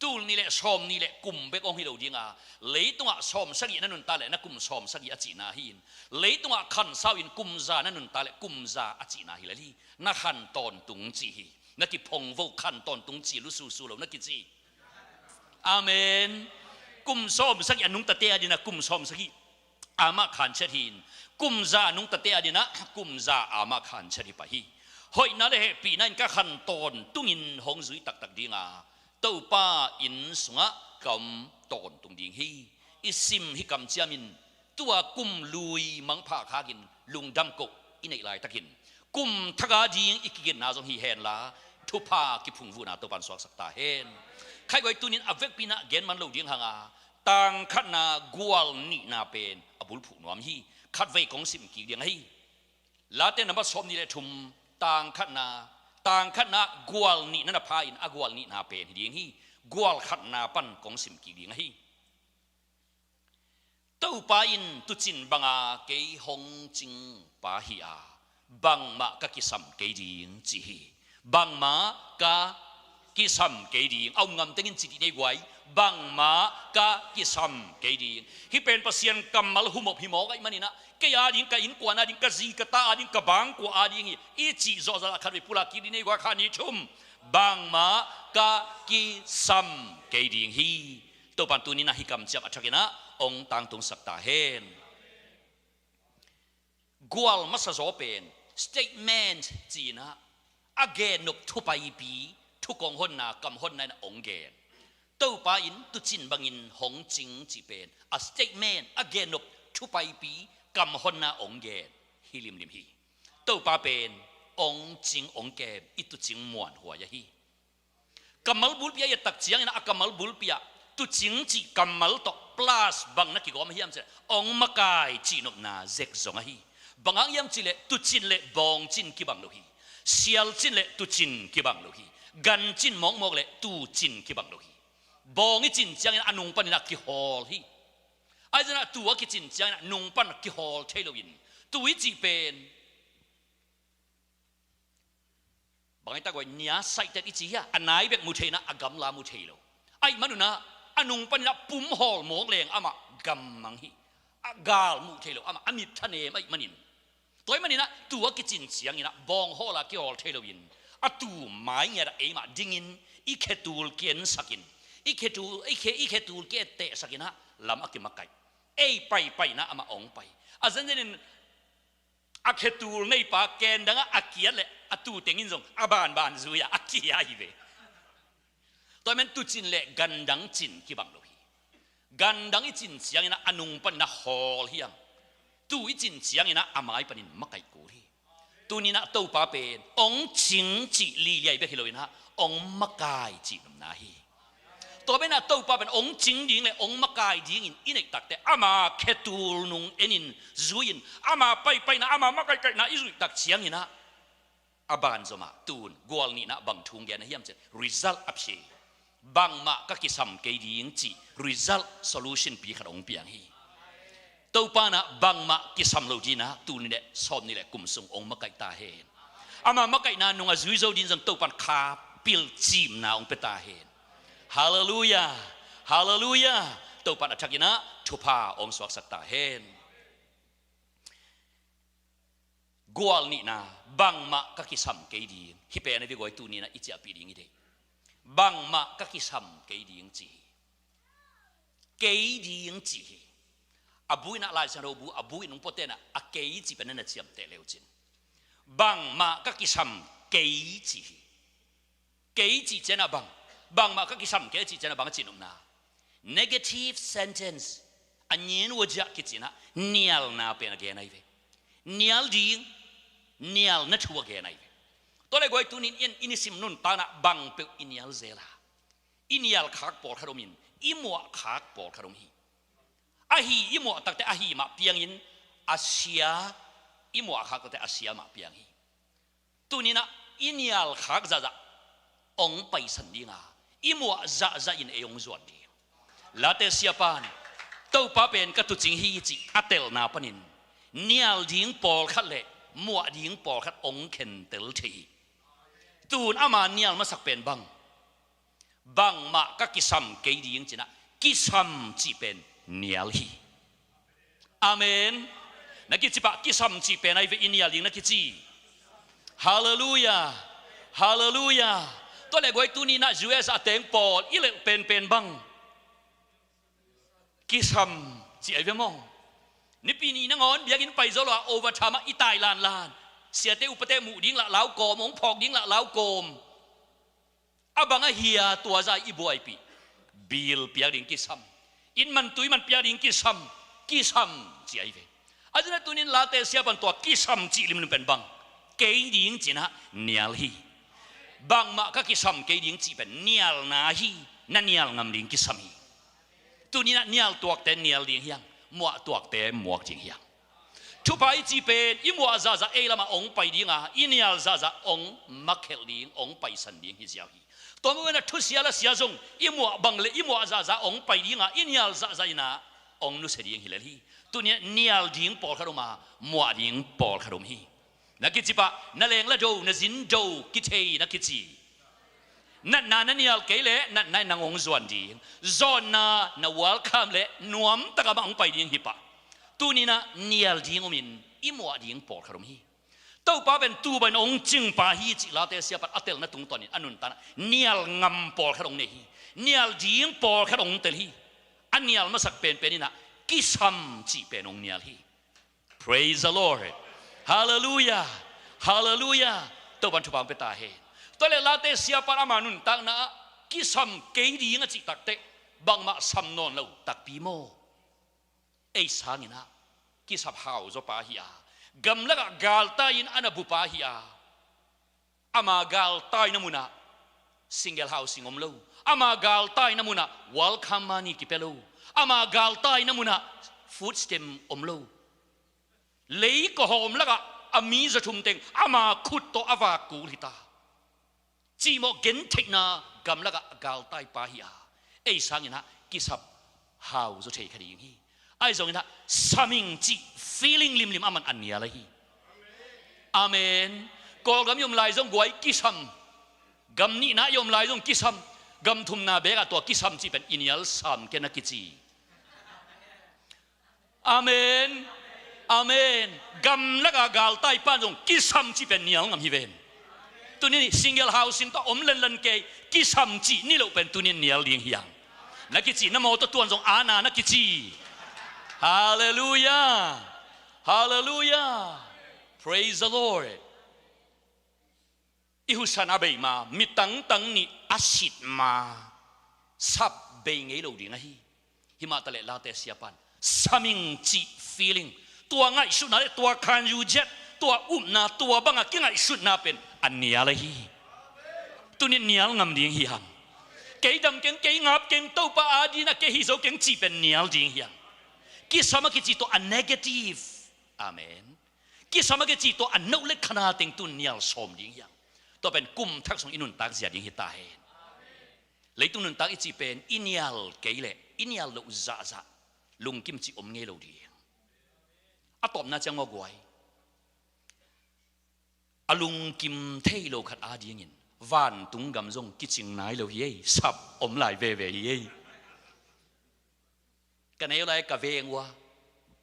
Tul nih le sawm nih le kum bek hong hi lo ding a, leitungah sawm sagih na nuntak le na kum sawm sagih a cihna hi in, leitungah khansau in kum za na nuntak le kum za a cihna hi lel hi. Na khan tawntung ci hi. Na kiphongvo, khan tawntung ci lususu lo na kici. Amen. Kum sawm sagih a nungtate a dingin ah kum sawm sagih amah khanciat hi in, kum za a nungtate a dingin ah kum za amah khanciat hi pah hi. Hoihna le hehpihna in ka khan tawntungin hong zui taktak ding a, Topa inn sungah ka om tawntung ding hi. I sim hi kamciam in, tua kum lui mangpha khakin lungdam koh i neih laitakin, kum thak a ding i kiginna zong hi henla, thupha kiphungvuhna Topan suaksak ta hen. Khaiguai tunin a vekpi in ah gen man lo ding hang a, tang khatna gual nihna pen a bulphuh nuam hi. Khatvei kong sim kik ding ahi. Late nambat sawm nih le thum, tang khatna, tang khatna gual nihna na pha in a gual nihna pen hi ding hi. Gual khatna pan kong sim kik ding ahi. Topa in tucin banga kei hong cing pa hi a, bangmah ka kisam kei ding ci hi. Bangmah ka kisam kei ding. A um ngam tengin ci dih nei guai. Bangmah ka kisam kei ding. Hih pen Pasian kammal humop hi mawk ahih manin ah, kei a ding, ka innkuan a ding, ka zi ka ta a ding, ka bangkua a ding hi, i cih zawhzawh a khatvei pulak kik dih nei guai, khat nih thum. Bangmah ka kisam kei ding hi. Topan tunin ah hih kamciam a thakin ah hong tangtungsak ta hen. Gual masa zaw pen statement ci-in ah, a gennop thupaipi, thukong honna, kam honna in ah hong gen. Topa in tucin bangin hong cing cih pen a statement, a gennop thupaipi, kam honna hong gen hi limlim hi. Topa pen hong cing hong kem, i tucing muanhuai ahi. Kammal bulpi a i et tak ciangin ah, a kammal bulpi ah tucing cih kammal tawh plus bang na kigawm hiam cih leh, hong makai cihnopna zek zong ahi. Bang hang hiam cih leh, tucin le bawngcin kibang lo hi. Sialcin le tucin kibang lo hi. Gancin mawkmawk le tucin kibang lo hi. Bawng i cin ciangin a nung panin a kihawl hi. Ahi zongin ah tu a kicin ciangin ah nung pan a kihawl thei loin, tu i cih pen bang i tak guai, nia saihtet i ci hi a, a nai bek mu thei in ah a gamla mu thei lo. Ahih manun ah a nung panin ah pum hawl mawk leng amah gammang hi. A gal mu thei lo, amah a mit thanem ahih manin. Tua ahih manin ah tu a kicin ciangin ah bawng hawla kihawl thei loin, a tu mai ngiat ah eimah dingin i khetul kiensakin, i khetul, i khe, i khetul kiettehsakin ah lam a kimakaih. Ei paipai in ah amah hong pai. A zenzenin a khetul neipa kendang ah a kiat leh a tu tengin zong a banban zui-a a kia hi ve. Tua ahih manin tucin le gandang cin kibang lo hi. Gandang i cin ciangin ah a nung panin a hawl hi hang. Tu i cin ciangin ah a mai panin makaih kul hi. Tunin ah Topa pen hong cing cih liliai bek hi loin ah hong makai cihnopna hi. Tua pen ah Topa pen hong cing ding le hong makai dingin i neih takteh, ama khetul nung enin, zui-in, ama paipaina, ama makaihkaihna i zuih tak ciangin ah, a banzom ah tun gual nihna bang thu hong gen ahi hiam cih leh, result a pia hi. Bangmah ka kisam kei ding cih result, solution pi khat hong piang hi. Topa in ah bangmah kisam lo dingin ah tu nih le sawm nih le kum sung hong makaih ta hen. Ama makaihna nung a zui zo dingin zong Topa in kha pil cimna hong pia ta hen. Halleluiah. Halleluiah. Topa in a thakin ah thupha hong suaksak ta hen. Gual nihna, bangmah ka kisam kei ding. Hih pen a viguai tunin ah i ciahpih ding i deih. Bangmah ka kisam kei ding ci hi. Kei ding ci hi. A bu in ah, Lai Siangtho bu, a bu in hong puaten ah a kei cih pen na na ciamteh le uh cin. Bangmah ka kisam kei ci hi. Kei cih ciangin ah bang, bangmah ka kisam kei cih ciangin ah bang a cihnopna. Negative sentence, a nyin wajiah kici-in ah nialna pen a gen ahi ve. Nial ding, nialna thu a gen ahi ve. Tua leh guai tunin i nisim nuntakna bang peuh i nial zel a, i nial khak pawlkhat om in, i muah khak pawlkhat om hi. Ahi i muah takteh ahi mah piangin, a sia i muah khak takteh a sia mah piang hi. Tunin ah i nial khak zahzah hong paisan ding a, i muah zahzah in ei hong zuan ding. Late siapa in, Topa pen ka tuucing hi cih a telna panin nial ding pawlkhat le muah ding pawlkhat hong khentel thei hi. Tun ama nial masak pen bang? Bangmah ka kisam kei ding cinah, kisam cih pen nial hi. Amen. Na kici pah, kisam cih pen ahi ve, i nial ding na kici. Halleluiah. Halleluiah. Tua le guai, tuni inah U S a teng pawl i lelh penpen bang kisam cih ahi ve maw. Nipi ni nangawn biakinn pai zo lo a, overtime ah i tai lanlan. Siate upate muh ding lah lau kawm, hong phawk ding lah lau kawm. A bang ahia tua zah i buaipih? Bill piak ding kisam. Inn man tui man piak ding kisam. Kisam cih ahi ve. A zinah tunin Late siapan tua kisam cih limlim pen bang? Kei ding cinah nial hi. Bangmah ka kisam kei ding cih pen nialna hi. Na nial ngam ding kisam hi. Tuninah nial tuakte nial ding hiang, muah tuakte muak ding hiang. Thupha i cih pen i muah zahzah ei lamah hong pai dinga, i nial zahzah hong makhelh ding, hong paisan ding hi ziau hi. Tua mah bangin a thusia lasia zong i muah bang le i muah zahzah hong pai dinga, i nial zahzah inah hong nusia ding hi lel hi. Tuninah nial ding pawlkhat om a, muah ding pawlkhat om hi. Na kici pah, na leng la do, na zin do kithei na kici. Natna na nial kei leh natna in nang hong zuan ding. Zawnna na welcome leh nuamtak a mah hong pai ding hi pah. Tuninah nial ding omin i muah ding pawlkhat om hi. Topa pen tu bangin hong cingpa hi cih Late siapan a telna tungtawnin a nuntakna nial ngam pawlkhat hong nei hi. Nial ding pawlkhat hong tel hi. A nial masak penpen inah kisam cih pen hong nial hi. Praise the Lord. Halleluiah. Halleluiah. Topan thupha hong pia ta hen. Tua le Late siapan ama nuntakna ah kisam kei ding a cih takteh bangmah sam nawn lo takpi maw? Ei sanginah kisap hau zaw pa hi a, gamlakah galtai-in a na bu pa hi a, ama galtaina munah single housing om lo. Ama galtaina munah welcome money kipia lo. Ama galtaina munah food stamp om lo. Lei kawhawm lakah a mi zathum teng ama khut tawh a vak kul hita. Cihmawh gentheihna gamlakah galtai pa hi a, ei sanginah kisap hau zaw thei kha ding hi. Ahi zonginah saming cih feeling limlim aman a nial ahi. Amen. Kawlgam i om lai zong guai kisam. Gam nihna i om lai zong kisam. Gam thumna bekah tua kisam cih pen i nial sam ken a kici. Amen. Amen. Gamlakah galtai pan zong kisam cih pen nial ngam hi ven. Tunin single housing tawh om lenlen kei, kisam cih niloh pen tunin nial ding hiang. Na kici, na mawtaw tuan zong ana na kici. Halleluiah. Halleluiah. Praise the Lord. I husan a bei ma, mi tangtang nih a sit ma, sap bei ngei lo ding ahi. Himah taleh Late siapan saming cih feeling, tua ngaihsutna le tua khanyu ziat, tua upna, tua banga kingaihsutna pen a nial ahi. Tunin nial ngam ding hi hang. Kei dam keng, kei ngap keng, Topa a dinah kei hi zo keng cih pen nial ding hi hang. Kisam a kici tawh a negative. Amen. Kisam a kici tawh a note le khana teng tun nial sawm ding hi hang. Tua pen kum thak sung i nuntak zia ding hi ta hen. Leitung nuntak i cih pen i nial kei leh i nial loh zahzah lungkim cih om ngei lo ding. A tawpna ciang aw guai, a lungkim thei lo khat adingin vantung gam zong kicing nai lo hi ei, sap om lai veve hi ei. Ka neu lai ka veng uh a,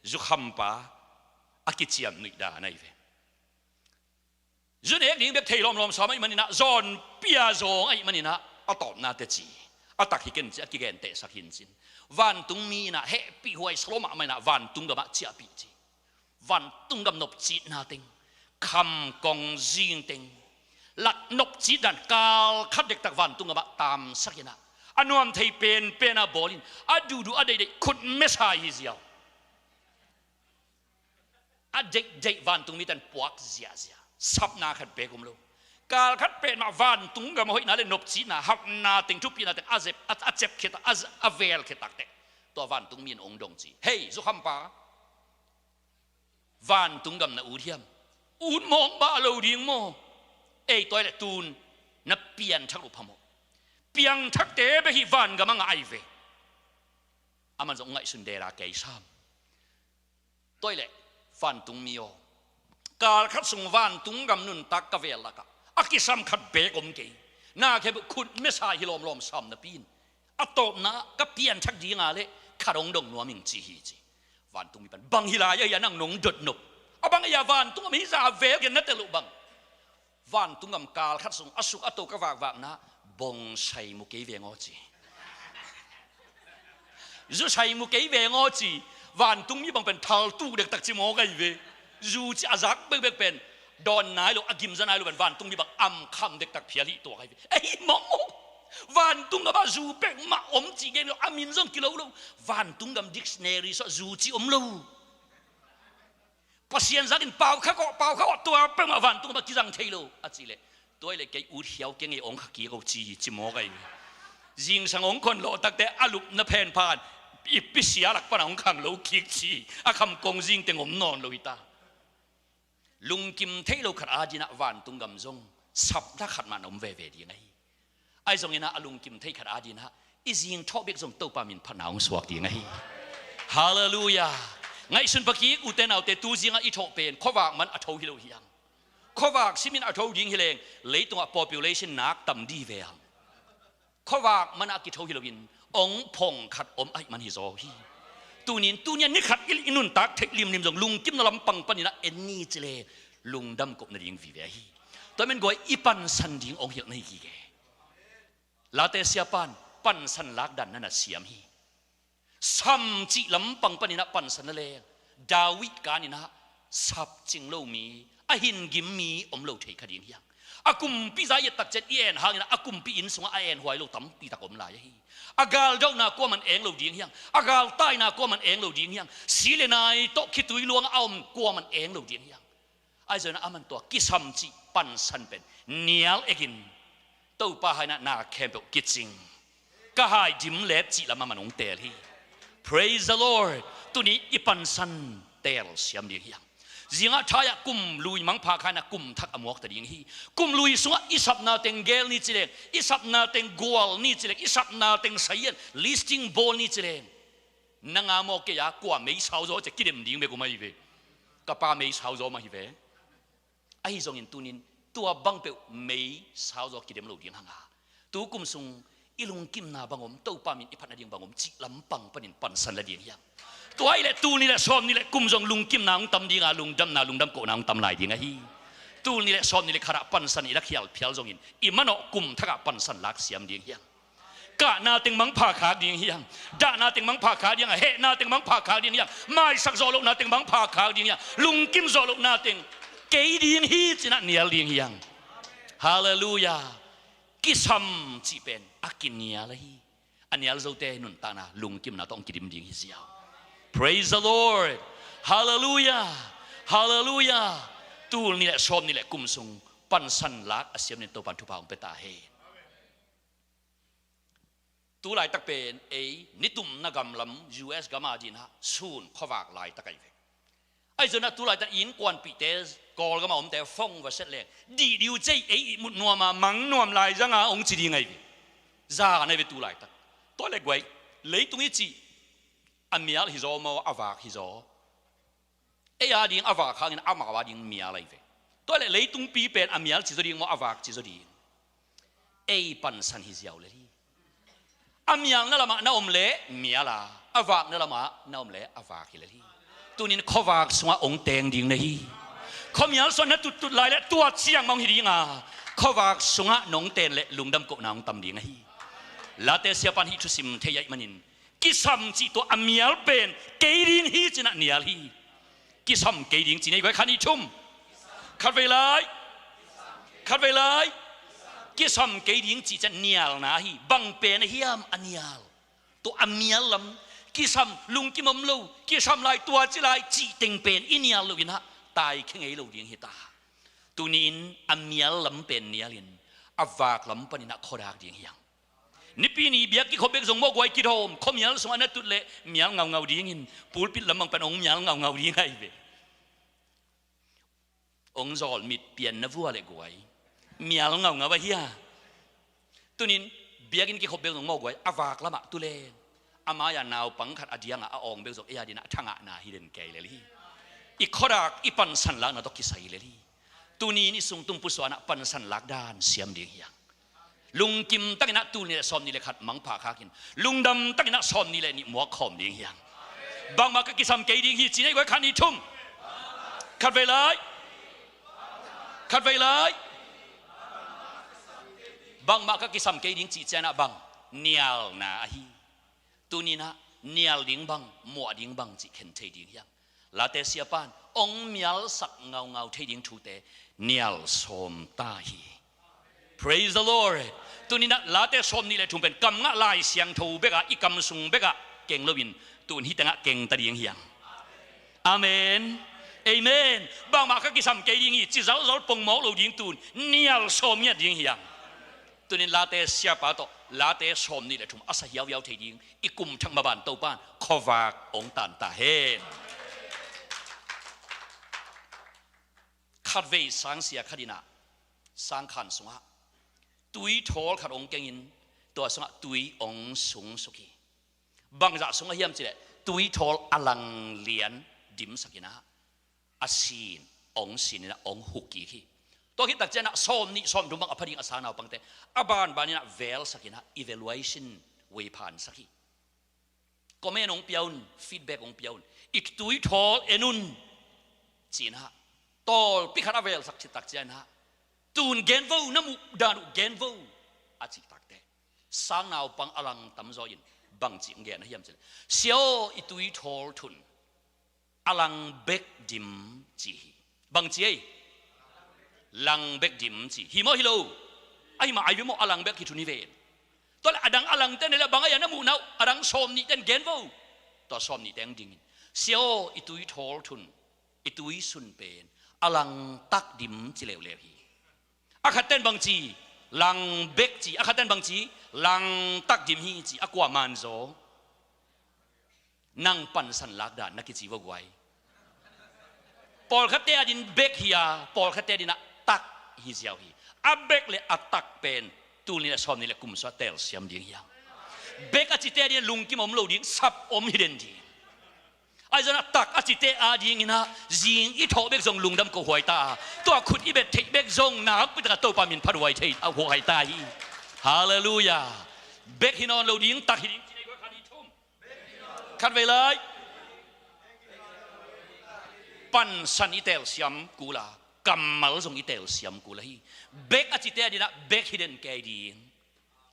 zukhampa a kiciam nuih dan ahi ve. Zu nek ding bek thei lawmlawm sawm ahih maninah, zawnpi-a zawng ahih maninah, a tawpna teci, a tak hi ken ci, a kigentehsak hin cin. Vantung mi inah hehpih huai sa lawmah maninah vantung gamah ciahpih ci. Vantung gam nopcitna teng, kham kong zing teng, lak nopcit dan kal khat dektak vantung gamah tamsak inah, a nuam thei penpen a bawlin, a duhduh a deihdeih khut mesa hi ziau. A deihdeih vantung miten puak ziahziah, sapna khat beek om lo. Kal khat petmah vantung gam a hoihna le nopcitna, hauhna teng, thupina teng a zep, a, a cep khia tak, a, a vel khia tak teh, tua vantung mi in ong dong ci, "Hei, zukhampa, vantung gam na ut hiam? Ut mawk mah lo ding maw? Ei, tua hi leh tun na pianthak loh phamawh. Piangthakte bek hi vangam a ngah ahi ve." Aman zong ngaihsun dela kei sam. Tua hi leh, vantung mi aw, kal khat sung vantung gam nuntak ka vel lakah a kisam khat beek om kei. Na khempeuh khut mesa hi lawmlawm sam napi in, a tawpna ka pianthak dinga le khat hong dong nuam ing ci hi ci. Vantungmi pan bang hi lai ahi a, nang nong dotnop a bang ahi a, vantung gam hi za vel gen na tel uh bang. Vantung gam kal khat sung a suk a to ka vakvakna, bongsai mu kei veng aw ci. Zusai mu kei veng aw ci. Vantungmi bang pen thaltu dektak ci mawk ahi ve. Zu ci a zak bekbek pen dawn nai lo, a gimza nai lo pen vantungmi bang amkham dektak phial hi tuak ahi ve. Ei mawk mu. Vantung gam ah zu pek mah om ci gen lo, a min zong kilo lo. Vantung gam dictionary sawh zu ci om lo. Pasian zakin pau kha kawh, pau kha kawh, tua peuhmah vantung mah kizang thei lo a cih leh, tua i leh kei ut hiau kei ngei ong kha kik o ci, ci mawk ahi. Zingsang ong khon lawh takte a lupna phen phan i pisia lak pana ong khang lo kik ci, a kham kong zing teng om nawn lo hi ta. Lungkim thei lo khat adinah vantung gam zong sapna khat mah na om veve ding ahi. Ahi zongin ah a lungkim thei khat adinah i zing thawh bek zong Topa min phatna hong suak ding ahi. Halleluiah. Ngaihsun pakik ute naute, tu zingah i thawh pen khuavak man a tho hi lo hiang. Khuavak simin a tho ding hi leng leitungah population nak tam di ve ang. Khuavak manah a kitho hi loin ong phong khat om ahih man hi zaw hi. Tunin tunia ni khat i nuntak theih limlim zong lungkimna lampang paninah en ni ci le lungdam koh nading vive ahi. Tua men guai i pansan ding ong hilh na hi kike. Late siapan pansan lakdan na na siam hi. Sam cih lampang paninah pansan na leng David kaninah sap cing lo mi, a hingim mi om lo thei kha ding hiang. A kumpi za i et takcian i en hanginah a kumpi inn sungah a en huai lo tampi tak om lai ahi. A galdauhna kuaman eng lo ding hiang, a galtaina kuaman eng lo ding hiang, si le nai tawh khitui luangah a om kuaman eng lo ding hiang. Ahi zongin aman tua kisam cih pansan pen nial ekin Topa haina na khempeuh kicing ka hai dim let cih lam aman hong teel hi. Praise the Lord. Tuni i pansan teel siam ding hiang. Zingah thai-ah kum lui mangpha khaina kum thak a muakta ding hi. Kum lui sungah i sapna teng gel ni cileng, i sapna teng gual ni cileng, i sapna teng sayan listing bawl ni cileng, nanga maw kei-a kua mei sau zaw cia kidem ding bek um ahi ve. Ka pa mei sau zaw mah hi ve. Ahi zongin tunin tua bang peuh mei sau zaw kidem lo ding hanga, tu kum sung i lungkimna bang om, Topa min i phat nading bang om cih lampang panin pansan la ding hiang. Tua ahih leh tul nih le sawm nih le kum zong lungkimna hong tam dinga, lungdamna, lungdam kohna hong tam lai ding ahi. Tul nih le sawm nih le khatah pansan i la khial phial zongin i manawh kum thakah pansan lak siam ding hiang. Kahna teng mangpha khak ding hiang. Dahna teng mangpha khak ding hiang. Hehna teng mangpha khak ding hiang. Maisak zawh lohna teng mangpha khak ding hiang. Lungkim zawh lohna teng kei ding hi cinah nial ding hiang. Halleluiah. Kisam cih pen a kinial ahi. A nial zote nuntakna lungkimna tawh hong kidim ding hi ziau. Praise the Lord. Halleluiah. Halleluiah. Tul nih le sawm nih le kum sung pansan lak a siam nin Topan thupha hong pia ta hen. Tu laitak pen ei nitumna gamlam U S gam a dinah sun khuavak laitak ahi ve. Ahi zongin ah tu laitak innkuanpihte Kawlgam a omte fong va set leng dih diu cei ei ihmut nuama mang nuam lai zanga hong ci ding ahi ve. Za na hi ve tu laitak. Tua le guai, leitung i cih a mial hi zaw maw, a vak hi zaw? Ei a ding a vak hangin amau a ding mial ahi ve. Tua le leitungpi pen a mial ci zaw ding maw, a vak ci zaw ding? Ei pansan hi ziau lel hi. A mialna lamah na om leh mial a, a vakna lamah na om leh a vak hi lel hi. Tunin khuavak sungah hong teng ding na hi. Khuamial sungah na tuttut lai leh tua ciang mah hong hi dinga, khuavak sungah nong ten leh lungdam kohna hong tam ding ahi. Late siapan hih thusim thei ahih manin kisam cih tua a mial pen kei ding hi cinah nial hi. Kisam kei ding ci nei guai, khat nih thum. Khatvei lai. Khatvei lai. Kisam kei ding cih ciah nialna hi. Bang pen a hiam a nial? Tua a mial lam, kisam, lungkim om lo, kisam lai, tua ci lai cih teng pen i nial loinah taikhia ngei lo ding hi ta. Tunin a mial lam pen nialin a vak lam paninah khuadak ding hiang. Nipi ni biak kikhop bek zong mawh guai kidawm, khuamial sungah na tut leh mial ngaungau dingin pulpit lam bang pan hong mial ngaungau ding ahi ve. Hong zawl mit pian na vua leh guai mial ngaungau ahi a. Tunin biakinn kikhop bek zong mawh guai a vak lamah tu leng a mai-a naupang khat a diangah a awng bek zong ei a dinah thangahna hi den kei lel hi. I khuadak i pansan lakna tawh kisai lel hi. Tunin i sungtum pusuanah pansan lak dan siam ding hiang. Lungkim takin ah tul nih le sawm nih le khat mangpha khakin, lungdam takin ah sawm nih le nih muak khawm ding hi hang. Bangmah ka kisam kei ding hi ci-in ei guai, khat, nih, thum. Khatvei lai. Khatvei lai. Bangmah ka kisam kei ding cih ciangin ah bang? Nialna ahi. Tuni-in ah nial ding bang, muah ding bang cih khen thei ding hi hang. Late siapa in hong mialsak ngaungau thei ding thute nial sawm ta hi. Praise the Lord. Tuni-in ah Late sawm nih le thum pen kam ngah Lai Siangtho bekah, i kam sung bekah keng loin, tu-in hih tengah keng ta ding hi hang. Amen. Amen. Bangmah ka kisam kei ding hi ci zalzal pongmawk lo ding, tu-in nial sawm ngiat ding hi hang. Tuni-in Late siapa tawh Late sawm nih le thum a sa hiauhiau thei ding, i kum thak maban Topa in khuavak hong tan ta hen. Khatvei sangsia khat in ah, sangkhan sungah tui thawl khat hong kengin, tua sungah tui hong sungsuk hi. Bangzah sungah hiam cih leh, tui thawl a lang lian dimsak in ah, a sin hong sin in ah hong huk kik hi. Tua khit tak ciangin ah sawm nih sawm thum bang a pha ding a sang naupangte a banban in ah velsak in ah evaluation, veiphansak hi. Comment hong pia un, feedback hong pia un. I tui thawl en un ci-in ah, tawlpi khat a velsak khit tak ciangin ah, tu-in gen vo, na muh dan uh gen vo, a cih takteh, sang naupang a lang tamzaw in bangci hong gen ahi hiam cih leh, Sia aw, i tui thawl thun a lang bek dim, ci hi. Bangci ei? Lang bek dim, ci hi. Hi maw, hi lo? Ahi mah, ahi ve maw, a lang bek hi thun hi ven. Tua leh a dang a langte nei leh bang a hia, na muhna uh, a dang sawm nihte in gen vo. Tua sawm nihte hong dingin, Sia aw, i tui thawl thun, i tui sun pen a lang tak dim, ci leuleu hi. A khatte in bangci? Lang bek ci. A khatte in bangci? Lang tak dim hi ci. A kua man zaw? Nang pansan lak dan na kici vo guai. Pawlkhatte adingin bek hi a, pawlkhatte adingin ah tak hi ziau hi. A bek le a tak pen tul nih le sawm nih le kum sungah telsiam ding hi hang. Bek a cite adingin lungkim om lo ding, sap om hi den ding. Ahi zongin a tak a cite adingin ah zing i thawh bek zong lungdam ko huai ta a, tua khut i bet theih bek zong nakpi takin Topa min phat huai thei, a huai ta hi. Halleluiah. Bek hi nawn lo ding, tak hi ding. Khatvei lai. Pansan i telsiam kul a, kammal zong i telsiam kul ahi. Bek a cite adingin ah bek hi den kei ding.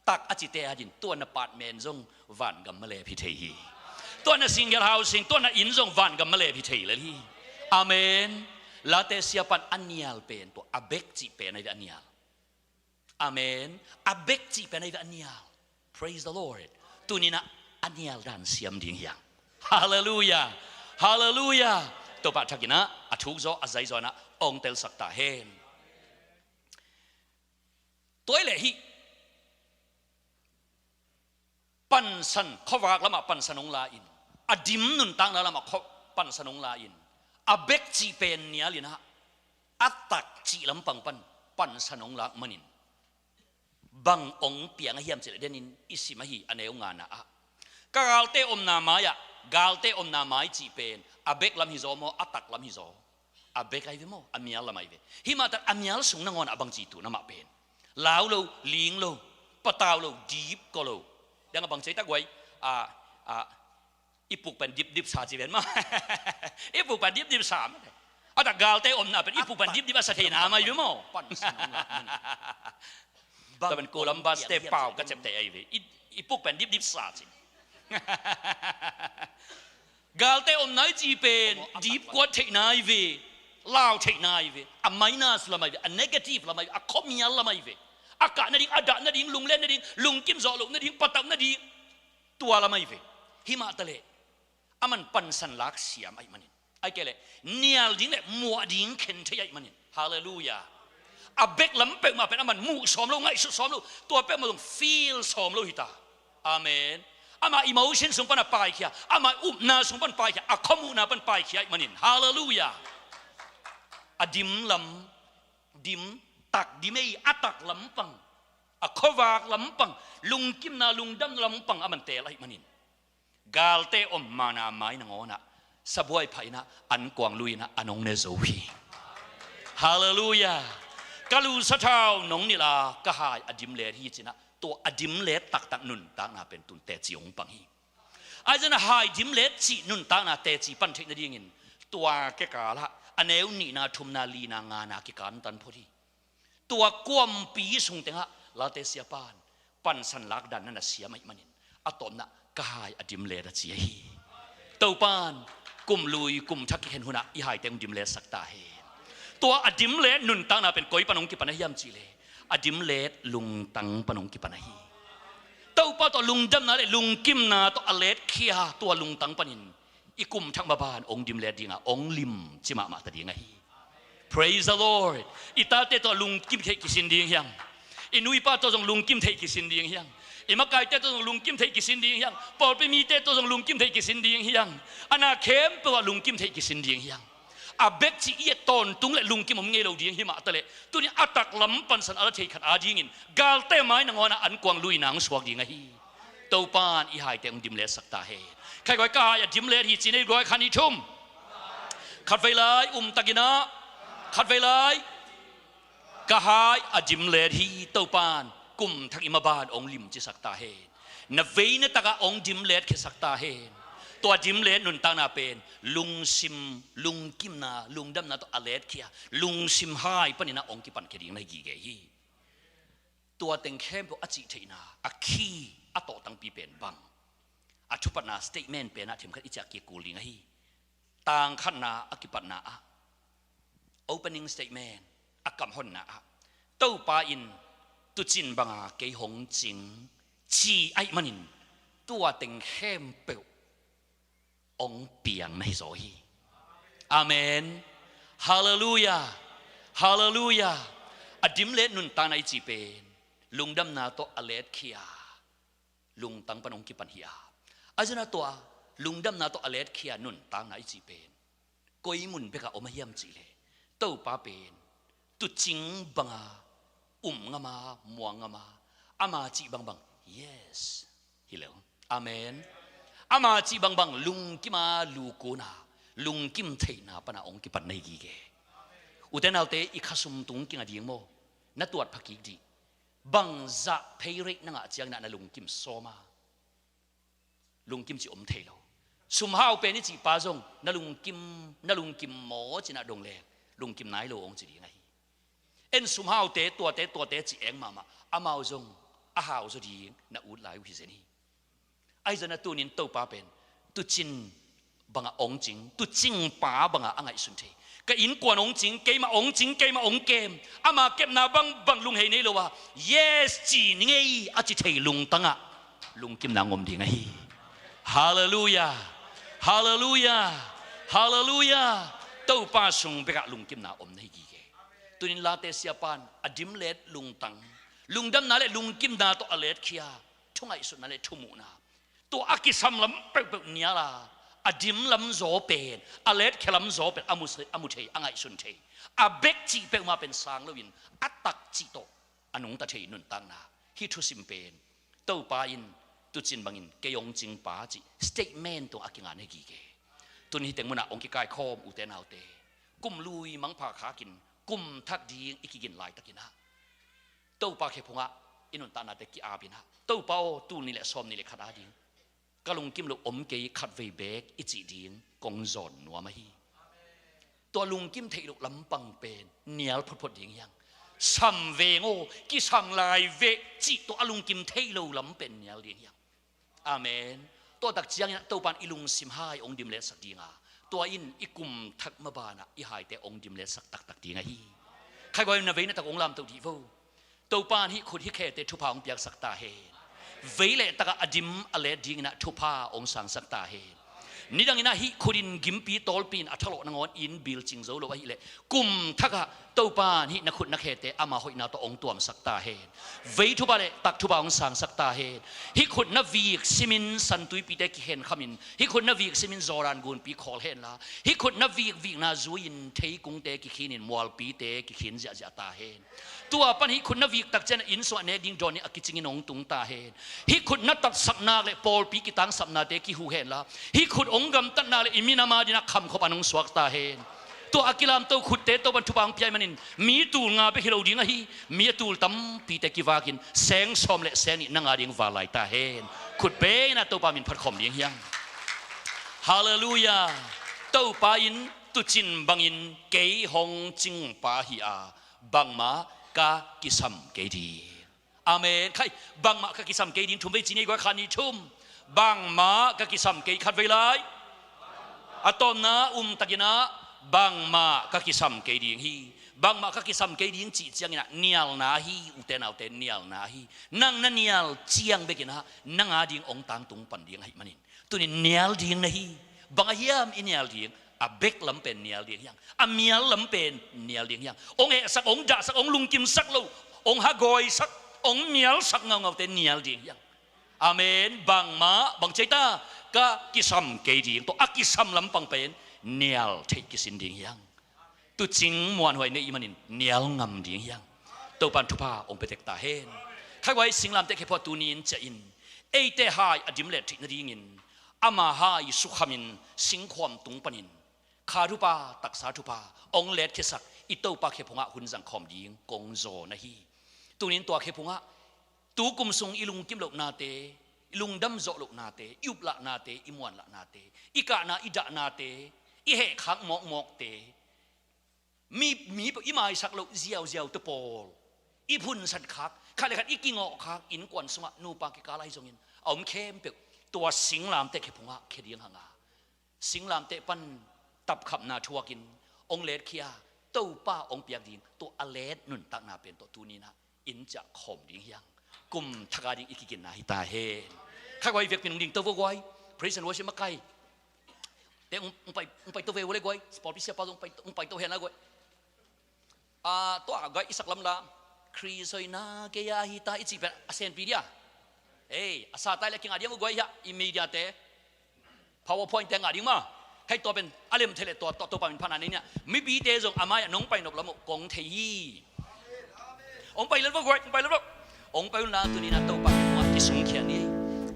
Tak a cite adingin tua na patmen zong vangam malep hi thei hi. Tua na single housing, tua na inn zong vangam malep hi thei lel hi. Amen. Late siapa in a nial pen tua a bek cih pen ahi ve, a nial. Amen. A bek cih pen ahi ve, a nial. Praise the Lord. Tuni-in ah a nial dan siam ding hi hang. Halleluiah. Halleluiah. Topa thakin ah a thuk zaw, a zai zaw in ah hong telsak ta hen. Tua ahih leh hih pansan, khuavak lamah pansan hong la-in, a dim nuntakna lamah khua-, pansan hong la-in, a bek cih pen nial in ah, a tak cih lampang pan pansan hong lak manin, bang hong piang a hiam cih leh, denin i sim ahi, a neu ngana ah, ka galte omna mai-ah, galte omna mai cih pen a bek lam hi zaw maw, a tak lam hi zaw? A bek ahi ve maw, a mial lam ahi ve. Hih mah tak a mial sung nangawn ah bangci tu, na mah pen lau lo, ling lo, patau lo, dip ko lo. Dang a bang cei tak guai, a, a, i puk pen dipdip sa ci ven maw. I puk pen dipdip sa maw. A tak galte omna pen i puk pen dipdip a sa theihna mai ve maw. Pan sa nong lak man. Tua pen Columbus te pau ka ciamteh ahi ve. I, i puk pen dipdip sa ci. Galte omna i cih pen dip kuat theihna ahi ve. Lau theihna ahi ve. A minus lam ahi ve. A negative lam ahi ve. A khuamial lam ahi ve. A kah nading, a dah nading, lunglen nading, lungkim zawh loh nading, patauh nading, tua lam ahi ve. Hih mah taleh aman pansan lak siam ahih manin, ahih kei leh nial ding le muah ding khen thei ahih manin. Halleluiah. A bek lam peuhmah pen aman muh sawm lo, ngaihsut sawm lo. Tua peuhmah zong feel sawm lo hi ta. Amen. Ama emotion sung pan a paikhia, ama upna sung pan paikhia, a khuamuhna pan paikhia ahih manin. Halleluiah. A dim lam, dim, tak dim ei, a tak lampang, a khuavak lampang, lungkimna lungdam lampang aman teel ahih manin, galte om mana mai nangawn ah sabuai phah in ah, ankuang lui in ah, an hong ne zo hi. Halleluiah. Ka lu sathau nong nilh a, ka hai a dimlet hi ci-in ah, tua a dimlet taktak nuntakna pen tun teci hong pang hi. Ahi zongin a hai dimlet cih nuntakna teci pan theih nadingin tua kikal ah a neu nihna, thumna, lina, ngana kikantan phot hi. Tua kuampi sung tengah Late siapa'n pansan lakdan na na siam ahih manin a tawpna ka hai a dimlet a ci ahi. Topa'n kum lui kum thak kikhen hunah i haite hong dimletsak ta hen. Tua a dimlet nuntakna pen koi pan hong kipan ahiam cih leh a dimlet lungtang pan hong kipan ahi. Topa tawh lungdamna le lungkimna tawh a letkhia tua lungtang panin i kum thak maban hong dimlet ding a, hong lim ci mahmah ta ding ahi. Praise the Lord. I tate tawh lungkim theih kisin ding hiam? I nu i pa tawh zong lungkim theih kisin ding hiam? I makaite tawh zong lungkim theih kisin ding hiam? Pawlpi mite tawh zong lungkim theih kisin ding hiam? A na khempeuh ah lungkim theih kisin ding hiam? A bek cih i et tawntung le lungkim om ngei lo ding hi mah ta leh, tuni a taklam pansan a la thei khat adingin galte mai nangawn ah ankuang luina hong suak ding ahi. Topa'n i haite hong dimletsak ta hen. Khaiguai, ka hai a dimlet hi ci-in ei guai, khat, nih, thum. Khatvei lai, um takin ah. Khatvei lai. Ka hai a dimlet hi. Topa'n kum thak i maban hong limcisak ta hen. Na vei na tak ah hong dimletkhiasak ta hen. Tua dimlet nuntakna pen lungsim, lungkimna, lungdamna tawh a letkhia lungsim hai panin ah hong kipankhia ding na hi gige hi. Tua teng khempeuh a cih theihna a khi, a tawhtangpi pen bang? A thupatna statement pen ah themkhat i ciah kikul ding ahi. Tang khatna a kipatna ah, opening statement, a kamhonna ah, Topa in tucin banga kei hong cing ci ahih manin tua teng khempeuh hong piang na hi zaw hi. Amen. Halleluiah. Halleluiah. A dimlet nuntakna i cih pen lungdamna tawh a letkhia lungtang pan hong kipan hi a, ahi zongin ah tua lungdamna tawh a letkhia nuntakna i cih pen koi mun bekah om ahiam cih leh, Topa pen tucing banga um ngam a, muang ngam a, ama cih bangbang yes hi lo. Amen. Ama cih bangbang lungkim a, lukun a, lungkim theihna pan ah hong kipan na hi gige. Ute naute, i khasum tung kinga ding maw? Na tuat pha kik dih. Bangzah pay rate na ngah ciangin ah na lungkim sawm a, lungkim cih om thei lo. Sumhau pen i cih pa zong na lungkim, na lungkim maw ci-in ah dong leng lungkim nai lo hong ci ding ahi. En sumhaute, tuate, tuate ci eng mahmah, amau zong a hau zaw ding na ut lai uh hi zen hi. Ahi zongin ah tunin Topa pen tucin banga hong cing, tucing pa banga a ngaihsun thei. Ka innkuan hong cing, keimah hong cing, keimah hong kem, ama kepna bangbang lunghei nei lo a, yes ci ni ngei a ci thei lungtang ah lungkimna hong om ding ahi. Halleluiah. Halleluiah. Halleluiah. Topa sung bekah lungkimna om na hi gige. Tunin Late siapa'n a dimlet lungtang, lungdamna le lungkimna tawh a letkhia thungaihsutna le thumuhna, tua a kisam lam peuhpeuh nial a, a dim lam zaw pen, a letkhia lam zaw pen a mu, a mu thei, a ngaihsun thei, a bek cih peuhmah pen sang loin a tak cih tawh a nungta thei nuntakna. Hih thusim pen Topa in tucin bangin kei hong cing pa cih statement tungah a kinga na hi gige. Tun hih teng munah hong kikaikhawm ute naute, kum lui mangpha khakin kum thak ding i kigin laitakin ah, Topa khe phungah i nuntaknate ki-apin ah, Topa aw, tul nih le sawm nih le khat ading ka lungkim loh om kei, khatvei beek i cih ding kong zawn nuam ahi. Tua lungkim theih loh lampang pen nial photphot ding hiang. Sam veng aw, kisam lai veh cih tawh a lungkim theih loh lam pen nial ding hiang. Amen. Tua tak ciangin ah Topa'n i lungsim hai hong dimletsak ding a, tua in i kum thak mabanah i haite hong dimletsak taktak ding ahi. Khaiguai, na vei na tak hong lamtoh dih vo. Topa'n hih khut hih khete thupha hong piaksak ta hen. Vei le takah a dim a let dingin ah thupha hong sangsak ta hen. Nidangin ah hih khut in gimpi tawlpi in a thalawh nangawn in bil cing zo lo ahih leh, kum thakah Topa'n hih na khut na khete ama hoihna tawh hong tuamsak ta hen. Vei thupha le tak thupha hong sangsak ta hen. Hih khut na vik simin santuipite kikhen khamin, hih khut na vik simin Jordan gunpi khawl henla, hih khut na vik vikna zui-in theikungte kikhinin mualpite kikhin ziahziah ta hen. Tua pan hih khut na vik tak ciangin inn sungah nek ding dawn in a kicingin hong tung ta hen. Hih khut na tatsak nak le pawlpi kitangsapnate kihu henla, hih khut hong gamtat nak le i minam adingin ah khamkhop an hong suak ta hen. Tua a kilamto khutte Topan thupha hong pia ahih manin mi tul nga bek hi lo ding ahi, mi a tul tampite kivakin seng sawm le seng nih nang a ding val lai ta hen. Khut bengin ah Topa min phat khawm ding hi hang. Halleluiah. Topa in tuucin bangin kei hong cingpa hi a, bangmah ka kisam kei ding. Amen. Khai, bangmah ka kisam kei ding, thum vei ci ni ei guai, khat, nih, thum. Bangmah ka kisam kei, khat vei lai. A tawpna um takin ah, bangmah ka kisam kei ding hi. Bangmah ka kisam kei ding cih ciangin ah nialna hi, ute naute, nialna hi. Nang na nial ciang bekin ah nang a ding hong tangtung pan ding ahih manin, tuni-in nial ding na hi. Bang a hiam i nial ding? A bek lam pen nial ding hi hang. A mial lam pen nial ding hi hang. Hong hehsak, hong dahsak, hong lungkimsak lo, hong hagawisak, hong mialsak ngaungaute nial ding hi hang. Amen. Bangmah, bang ci ei ta, ka kisam kei ding. Tua a kisam lampang pen nial theih kisin ding hi hang. Tuucing muanhuai nei i hih manin nial ngam ding hi hang. Topan thupha hong pia tek ta hen. Khai guai, singlamteh khe phuah tuni-in ciah in, eite hai a dimlet theih nadingin ama hai sukhamin singkhuam tung panin kha thupha, taksa thupha hong letkhiasak i Topa khe phungah hun zang khawm ding kong zawn ahi. Tuni-in tua khe phungah tu kum sung i lungkim lohnate, i lungdam zawh lohnate, i uplahnate, i muanlahnate, i kahna i dahnate, i hehkhak mawkmawkte, mi, mi i maisak loh ziauziaute pawl, i phunsat khak, khat le khat i kingawh khak, innkuan sungah nupa kikal ahi zongin a om khempeuh tua singlamteh khe phungah khia ding hang a, singlamteh pan tapkhapna thuakin hong letkhia, Topa hong piak ding tua a let nuntakna pen tawh tuni-in ah in ciah khawm ding hi hang. Kum thak a ding i kiginna hi ta hen. Khai guai, vekpi-in hong dingto vo guai. Praise and worship makaite hong, hong pai, hong paito ve vo le guai. Pawlpi siapa zong hong pai, hong paito hen la guai. A, tua guai, i saklam la, Khrist hoihna kei a hi ta i cih pen a senpi dia. Ei, a sa ta leh a kingah ding uh guai, hiah i mediate, PowerPoint te ngah ding maw. Khai, tua pen a lem thei leh tua, tua, Topa min phatna nei ni a. Mipite zong a mai-ah nong pai nop lam uh kong thei hi. Hong pai lel vo guai, hong pai lel vo. Hong pai un la, tuni-in ah Topa min phatna kisungkhia ni.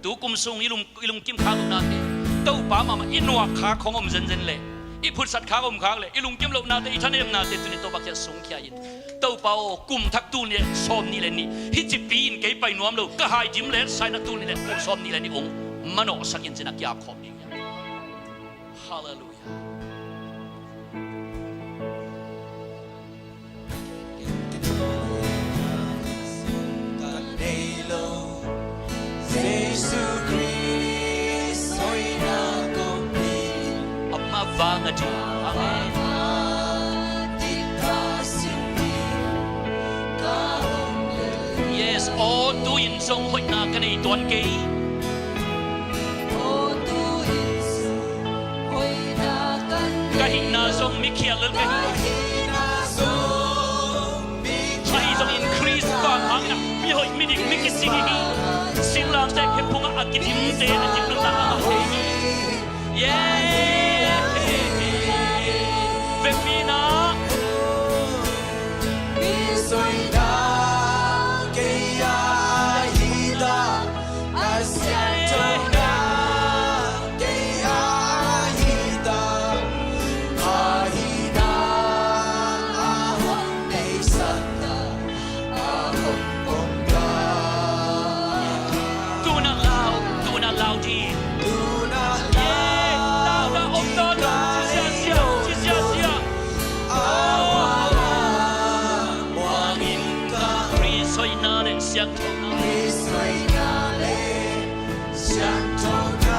Tu kum sung i lung, i lungkim khak lohnate, Topa mahmah i nuak khak hong om zenzen leh, i phutsat khak om khak leh, i lungkim lohnate, i thanemnate tuni-in Topa kiang sungkhia in. Topa aw, kum thak tul nih le sawmnih le nih, hih cipi in kei pai nuam lo, ka hai dimlet sa-in ah tul nih le sawmnih le nih hong manawhsak in, ci-in ah ki-ap khawm ding hi. Halleluiah. Jesu Khrist hoihna kong pi, amah vang a ding. Amen. Yes, aw, tu-in zong hoihna ka nei tuan kei. Ka hihna zong mikhial lel ka hi. Ahi zongin Khrist vanghangin ah mihoih, midik, mi kisik i hi. Singlamteh khe phungah a kidimte a dim nuntakna ngah thei hi. Yeah. Vekpi-in ah Tuna lau, tuna lau di. Tuna lau di. Tuna lau di. Khrist hoihna le siangthona. Khrist hoihna le siangthona.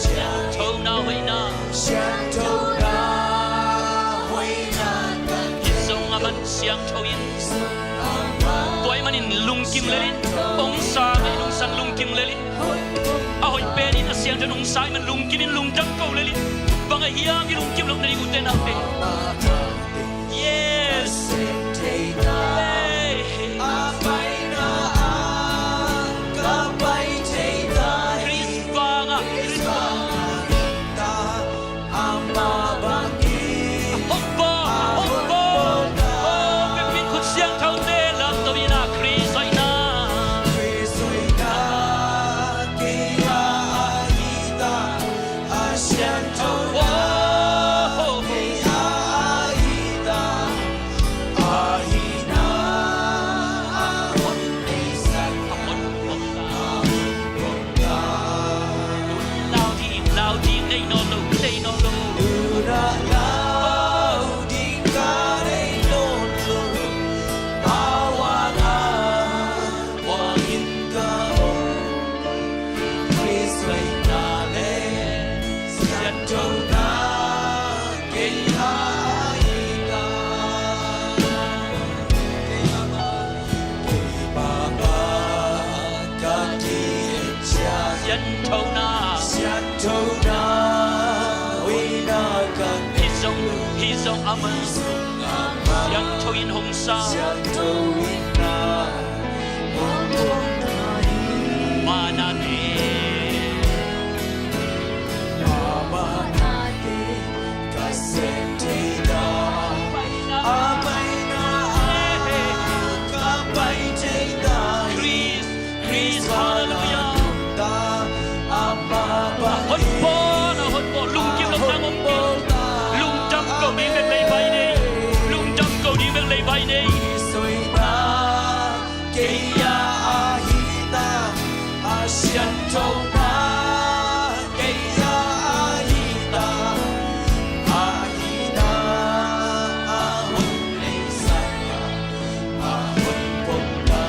Siangthona hoihna. Siangthona hoihna. Hih zong a man siangtho in. Tua ahih manin lungkim lel in. Hong sa ngei nungsang lungkim lel in. A hoih pen in a siangtho in hong sa ahih man lungkim in, lungdam ko lel in. Bang a hiam i lungkim loh nading, ute naute? Yes. Hey. Khrist vangah, Khrist vangah. A hong bawl, a hong bawl. Oh, vekpi-in khut siangthote lamto in ah, Khrist Sianthona, sianthona hoihna ka ngei. Hih zong, hih zong amah, amah siantho in hong sa, siantho in na hong hong na hi. Amah nate, amah nate ka sem thei ta, a paina ah ka pai thei ta hi. Khrist, Khrist, halleluiah. A honpawh, a honpawh, lungkim loh nang om kei. Lungdam ko ding bek lei vai nei. Lungdam ko ding bek lei vai nei. Kei a ahihna a sianthona, kei a ahihna ahihna a hon nei sa, a hon pom ta.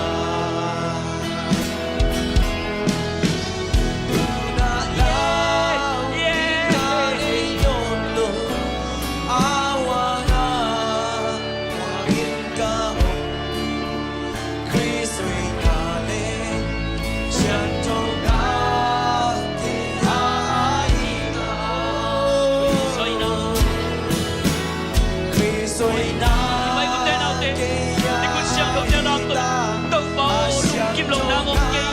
Tuna lau, yeah, yeah, ei om lo a, huang a, huang in ka om. Khrist hoihna le sianthona kei a ahihna. Khrist hoihna. Khrist hoihna. Pai, u te nau te, i khut siangtho te lam tawh, Topa aw, lungkim loh nang om kei.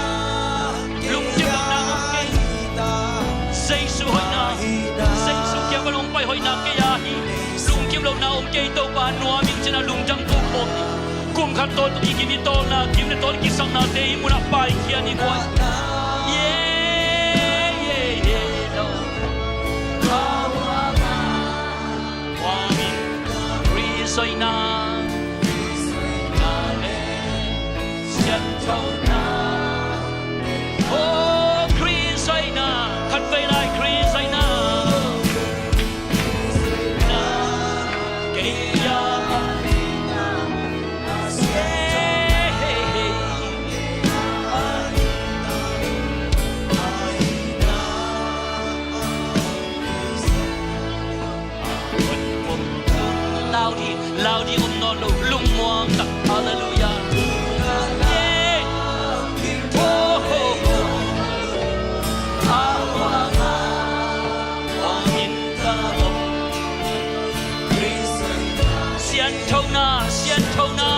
Lungkim loh nang om kei. Jesu hoihna, Jesu kiang pan hong pai hoihna kei a hi. Lungkim loh nang om kei, Topa, nuam ing ci-in a lungdam ko khawm ni. Kum khat tawh i gim i tawlna, gim le tawl kisaknate i munah paikhia ni guai. Yeah, yeah, yeah, Lord. Khrist hoihna, Khrist hoihna le sianthona. Oh, Khrist hoihna, khatvei lai Khrist hoihna. Khrist hoihna, kei a, yeah, hey, hey. Lau ding, lau ding om nawn lo, lungmuang tak. Halleluiah. Yeah. Oh, oh, oh. A huang a, huang in ka om. Sianthona, sianthona.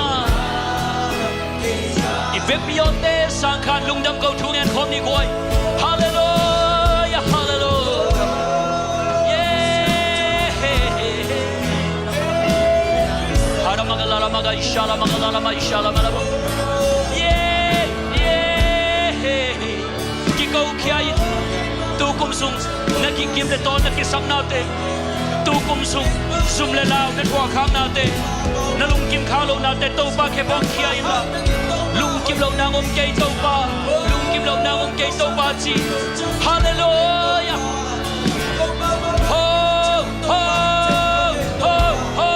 I vekpi awte sang khan lungdam ko thu ngen khawm ni guai. Halleluiah, halleluiah. Yeah. Hara maga lara maga isha la maga lara maga isha la maga lara. Yeah, yeah. Kiko khia in. Tu kum sung na kigim le tawl na kisaknate, tu kum sung zum le lau na thuakkhaknate, na lungkim khak lohnate Topa khempeuh khia in la. Lungkim loh nang om kei Topa, lungkim loh nang om kei Topa ci. Halleluiah. Ho, ho, ho, ho.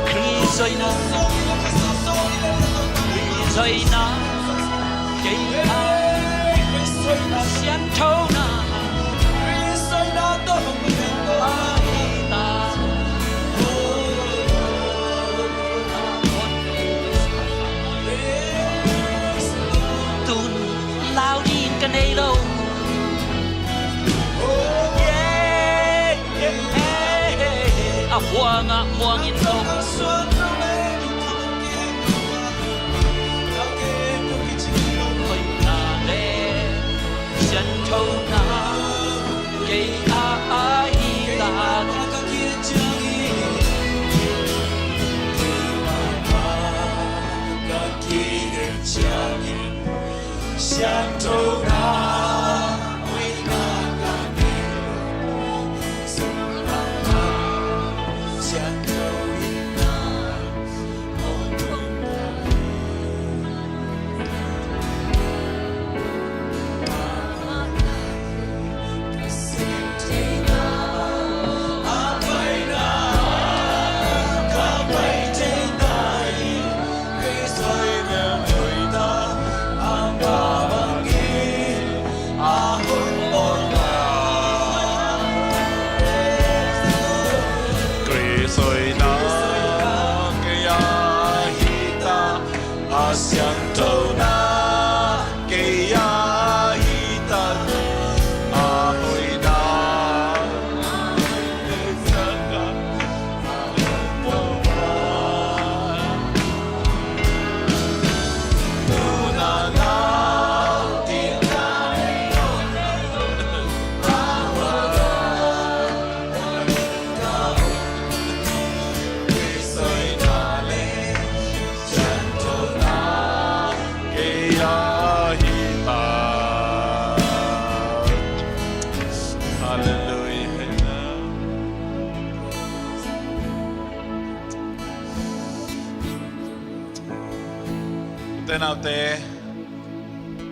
Khrist hoihna, Khrist hoihna, kei a sianthona. Tun lau ding ka nei lo. Yeah, yeah, yeah, yeah. A huang ah muang in lo. Hoihna le sianthona kei a ahi ta. Sianthona, hoihna A siangthona kei a hi ta, a hoihna Halleluia. Ute naute,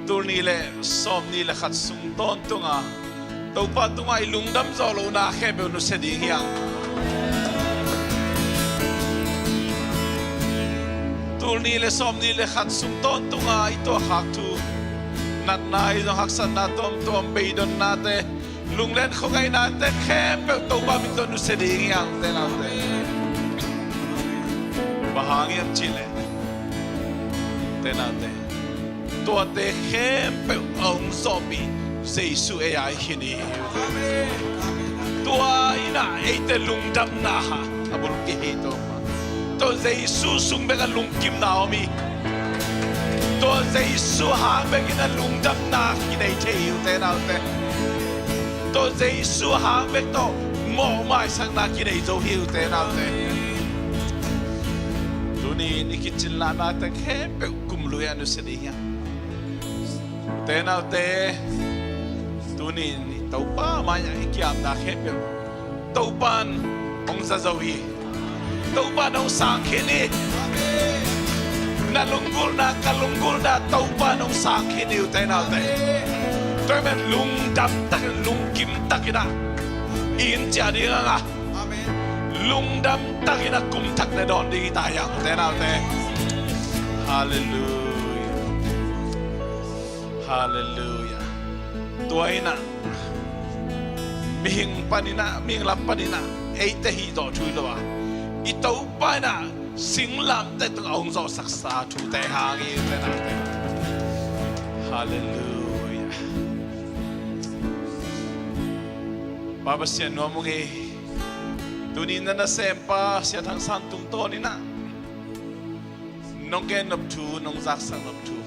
tul nih le sawm nih le khat sung tawntunga Topa tungah i lungdam zawh lohna khempeuh nusia ding hiang. Tul nih le sawm nih le khat sung tawntunga i tuahkhak thu, natna hi zong, haksatna tuamtuam, beidonnate, lunglen khuangainate khempeuh Topa min tawh nusia ding hiang, ute naute. Bang hang hiam cihleh, ute naute, tuate khempeuh a hong zawhpih Jesu ei a i khin hi. Tua in ah eite lungdamna a bulpi hi, Topa. Tua Jesu sung bek a lungkimna om hi. Tua Jesu hang bekin a lungdamna kinei thei hi, ute naute. Tua Jesu hang bek tawh mawh maisakna kinei zo hi, ute naute. Tuni in i kicin lahnate khempeuh kum lui a nusia ding hiang. Ute naute, tuni in i Topa mai-ah i kiamna khempeuh Topa in hong za zo hi. Topa in hong sang khin hi. Na lunggulhna, ka lunggulhna Topa in hong sang khin hi, ute naute. Tua ahih manin lungdam takin, lungkim takin ah i inn ciah ding hang a, lungdam takin a kum thak le dawn ding hi ta hiang, ute naute. Halleluia. Halleluia. Tua in ah mihing panin ah, mihing lam panin ah eite hih zawh thu hi lo a, i Topa in ah singlamteh tungah hong zawhsaksa thute hang hi, ute naute. Halleluia. Pa Pasian, nuam ung ei. Tuni na nasempa Sia Thang San tungtawn in ah nong gen nop thu, nong zaksak nop thu,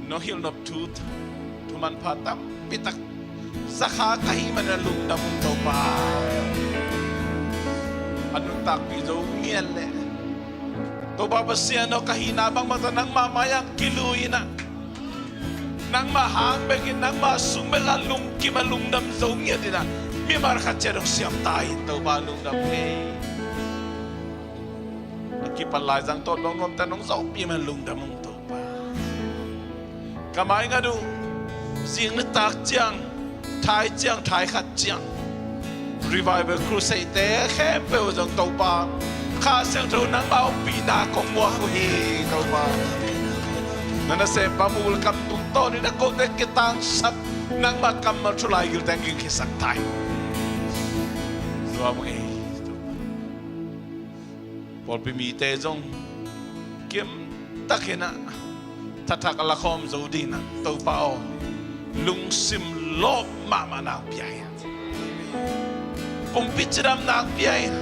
nong hilh nop thu, thu manpha tampi tak za kha ka hih manin a lungdam ung, Topa. A nuntakpih zo ngiat leh, Topa Pasian aw, ka hihna bangbang tawh nangmah mai-ah kilui in ah, nangmah hang bekin, nangmah sung bek a lungkim a lungdam zo ngiat in ah, mimal khat ciat hong siam ta in, Topa, lungdam hi. A kipat laizang tawh dong nuamte nong zohpih man lungdam ung, Topa. Ka maingat uh, zing nitak ciang, thai ciang, thai khat ciang, Revival Crusade-te khempeuh zong, Topa, Kha Siangtho nangmah ompihna kong muak uh hi, Topa. Na nasempa Mukul Kam tungtawnin a kote kitangsap, nangmah kammal thu laigilte hong gingkhiasak ta in. Nuam ung ei, Topa. Pawlpi mite zong kimtakin ah thathak a lakhawm zo dingin ah, Topa aw, lungsim lawp mahmah nang pia in. Pumpi cidam nang pia in.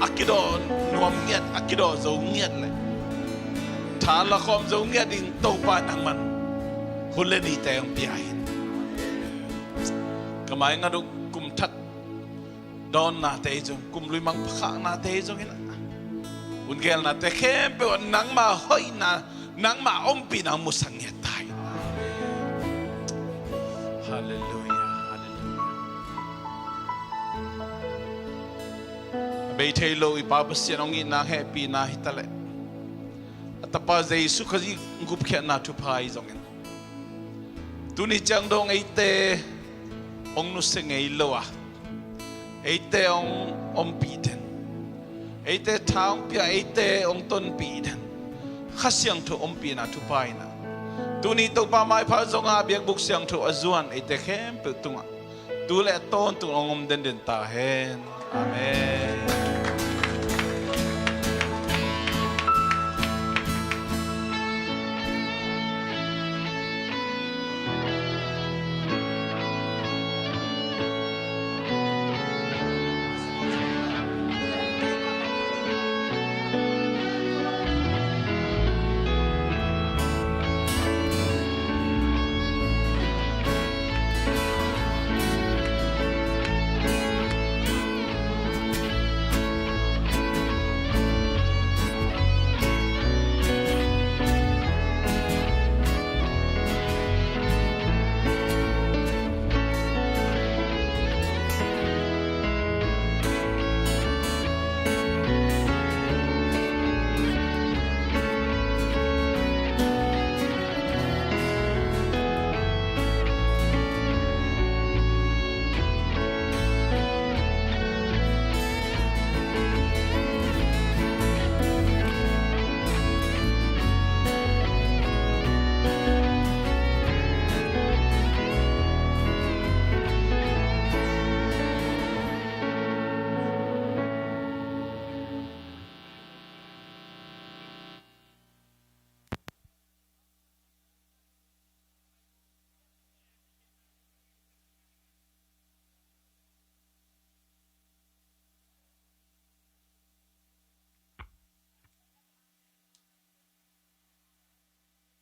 A kidawh nuam ngiat, a kidawh zo ngiat leh tha lakhawm zo ngiat ding, Topa, nangman hun le nite hong pia in. Ka maingat uh, kum thak dawnnate zong, kum lui mangpha khaknate zong in ah, hun geelnate khempeuh ah nangmah hoihna, nangmah ompihna hong musak ngiat ta in. Halleluia, halleluia. A bei thei lo i Pa Pasian hong itna, hehpihna hi taleh, a Tapa Jesu Khazih gupkhiatna thupha hi zongin, tuni ciang dong eite hong nusia ngei lo a, eite hong ompih den, eite tha hong pia, eite hong tonpih den Kha Siangtho ompihna thupha in ah, tuni Topa maipha zong a biakbuk siangtho a zuan eite khempeuh tungah tu le a tawntung hong om denden ta hen. Amen.